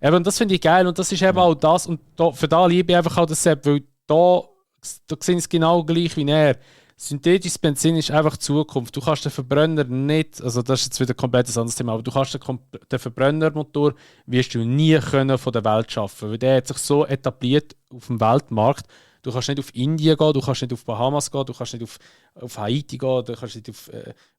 Eben, und das finde ich geil und das ist eben auch das. Und für da liebe ich einfach auch das Sepp, weil da sehen es genau gleich wie er. Synthetisches Benzin ist einfach Zukunft. Du kannst den Verbrenner nicht, also das ist jetzt wieder komplett ein anderes Thema, aber du kannst den Verbrennermotor wirst du nie können von der Welt schaffen, weil der hat sich so etabliert auf dem Weltmarkt. Du kannst nicht auf Indien gehen, du kannst nicht auf Bahamas gehen, du kannst nicht auf Haiti gehen, du kannst nicht auf,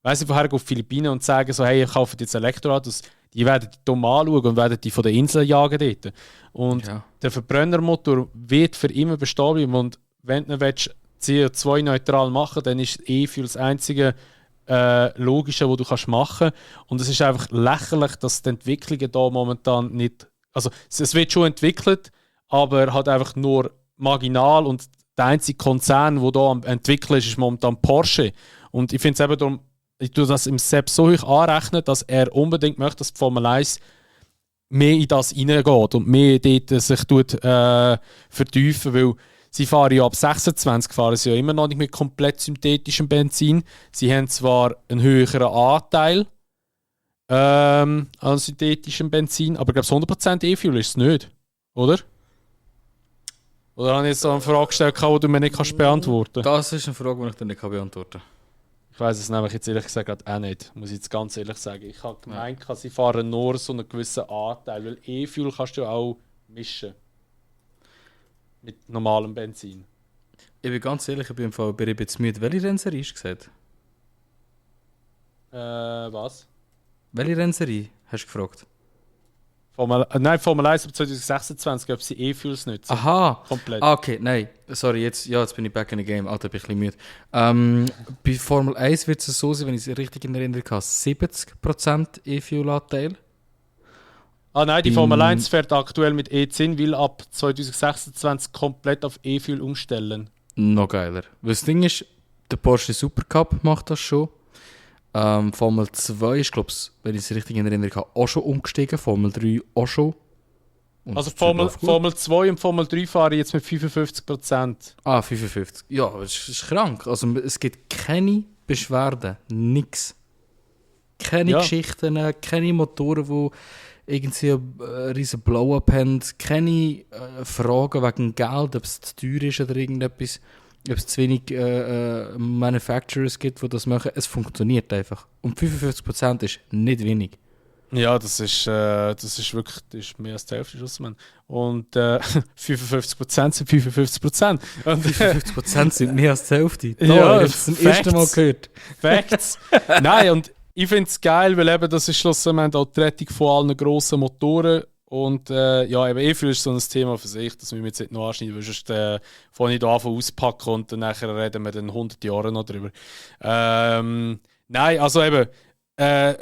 auf Philippinen und sagen so, hey, ich kaufe jetzt Elektroautos. Die werden die dumm anschauen und werden die von der Insel jagen dort. Und der Verbrennermotor wird für immer bestehen bleiben. Und wenn du CO2-neutral machen willst, dann ist E-Fuel das einzige Logische, was du machen kannst. Und es ist einfach lächerlich, dass die Entwicklungen da momentan nicht... Also es wird schon entwickelt, aber halt einfach nur marginal. Und der einzige Konzern, der da am entwickeln ist momentan Porsche. Und ich finde es eben darum, ich tue das im Sepp so hoch anrechnen, dass er unbedingt möchte, dass die Formel 1 mehr in das hineingeht und mehr dort sich vertiefen, weil sie fahren ja ab 26 fahren sie ja immer noch nicht mit komplett synthetischem Benzin. Sie haben zwar einen höheren Anteil an synthetischem Benzin, aber ich glaube 100% E-Fuel ist es nicht, oder? Oder habe ich jetzt so eine Frage gestellt, die du mir nicht beantworten kannst? Das ist eine Frage, die ich dir nicht beantworten kann. Ich weiss es nämlich jetzt ehrlich gesagt gerade auch nicht, muss ich jetzt ganz ehrlich sagen. Ich habe gemeint, sie fahren nur so einen gewissen Anteil, weil E-Fuel kannst du auch mischen. Mit normalem Benzin. Ich bin ganz ehrlich, ich bin im Fall ein bisschen müde. Welche Rennserie hast du gesagt? Was? Welche Rennserie hast du gefragt? Formel 1 ab 2026, ob sie E-Fuels nutzen. Aha! Komplett. Ah, okay, nein. Sorry, jetzt bin ich back in the game. Alter, bin ich ein bisschen müde. Bei Formel 1 wird es so sein, wenn ich es richtig in Erinnerung habe, 70% E-Fuel-Anteil. Ah nein, die Formel 1 fährt aktuell mit E10, will ab 2026 komplett auf E-Fuel umstellen. Noch geiler. Weil das Ding ist, der Porsche Supercup macht das schon. Formel 2 ist, glaube ich, wenn ich es richtig in Erinnerung habe, auch schon umgestiegen. Formel 3 auch schon. Und also Formel 2 und Formel 3 fahren jetzt mit 55%. Ah, 55. Ja, das ist krank. Also es gibt keine Beschwerden. Nix. Keine Geschichten, keine Motoren, die irgendwie einen riesen Blow-up haben. Keine Fragen wegen Geld, ob es zu teuer ist oder irgendetwas. Ob es zu wenig Manufacturers gibt, die das machen. Es funktioniert einfach. Und 55% ist nicht wenig. Ja, das ist wirklich mehr als die Hälfte, Schussmann. Und 55% sind 55%. Und 55% sind mehr als die Hälfte. Ja, ich habe es zum ersten Mal gehört. Facts. Nein, und ich finde es geil, weil eben das ist schlussendlich auch die Rettung von allen grossen Motoren. Und eben E-Fuel ist so ein Thema für sich, das müssen wir jetzt nicht noch anschneiden, weil sonst fange ich da an auspacken und dann nachher reden wir dann 100 Jahre noch drüber. Nein, also eben,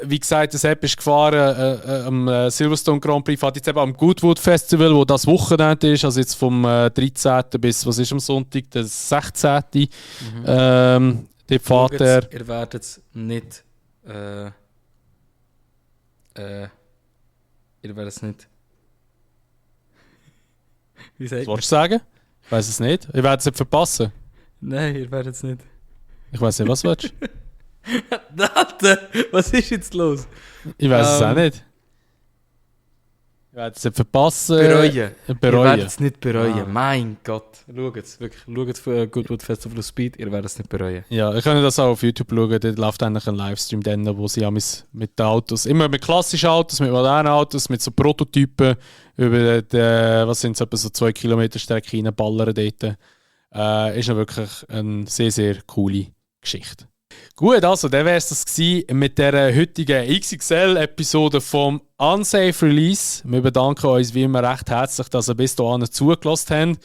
wie gesagt, das App ist gefahren am Silverstone Grand Prix, fährt jetzt eben am Goodwood Festival, wo das Wochenende ist, also jetzt vom 13. bis, was ist am Sonntag, der 16. Dort fährt er. Ihr werdet es nicht... ihr werdet es nicht... Wie sagt Was wolltest du sagen? Ich weiß es nicht. Ich werde es nicht verpassen. Nein, ihr werdet es nicht. Ich weiß nicht, was willst du? Alter, was ist jetzt los? Ich weiß es auch nicht. Ich werde es nicht verpassen. Bereuen. Ihr werdet es nicht bereuen. Ah. Mein Gott. Schaut es, wirklich. Schaut für Goodwood Festival of Speed, ihr werdet es nicht bereuen. Ja, ihr könnt das auch auf YouTube schauen. Dort läuft eigentlich ein Livestream, dann, wo sie mit den Autos, immer mit klassischen Autos, mit modernen Autos, mit so Prototypen über die, was sind es, etwa so 2 Kilometer Strecke reinballern dort. Ist ja wirklich eine sehr, sehr coole Geschichte. Gut, also, dann wäre es das gewesen mit der heutigen XXL-Episode vom Unsafe Release. Wir bedanken uns wie immer recht herzlich, dass ihr bis dahin zugelassen habt.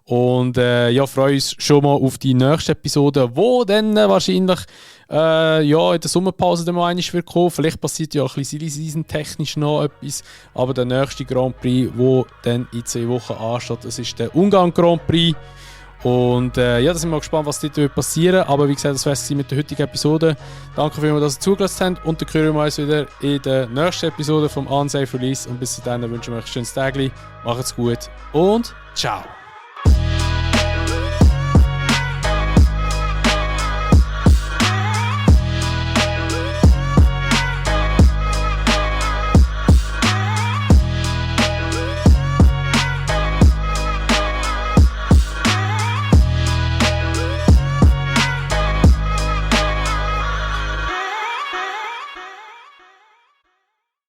Und freuen uns schon mal auf die nächste Episode, wo dann wahrscheinlich in der Sommerpause dann mal einmal wird kommen. Vielleicht passiert ja auch ein bisschen Silly-Season-technisch noch etwas. Aber der nächste Grand Prix, der dann in 2 Wochen ansteht, das ist der Ungarn Grand Prix. Und da sind wir mal gespannt, was dort passieren wird. Aber wie gesagt, das wäre es mit der heutigen Episode. Danke vielmals, dass ihr zugelassen habt. Und dann hören wir uns wieder in der nächsten Episode vom Unsafe Release. Und bis dahin wünschen wir euch ein schönes Tag. Macht's gut und ciao.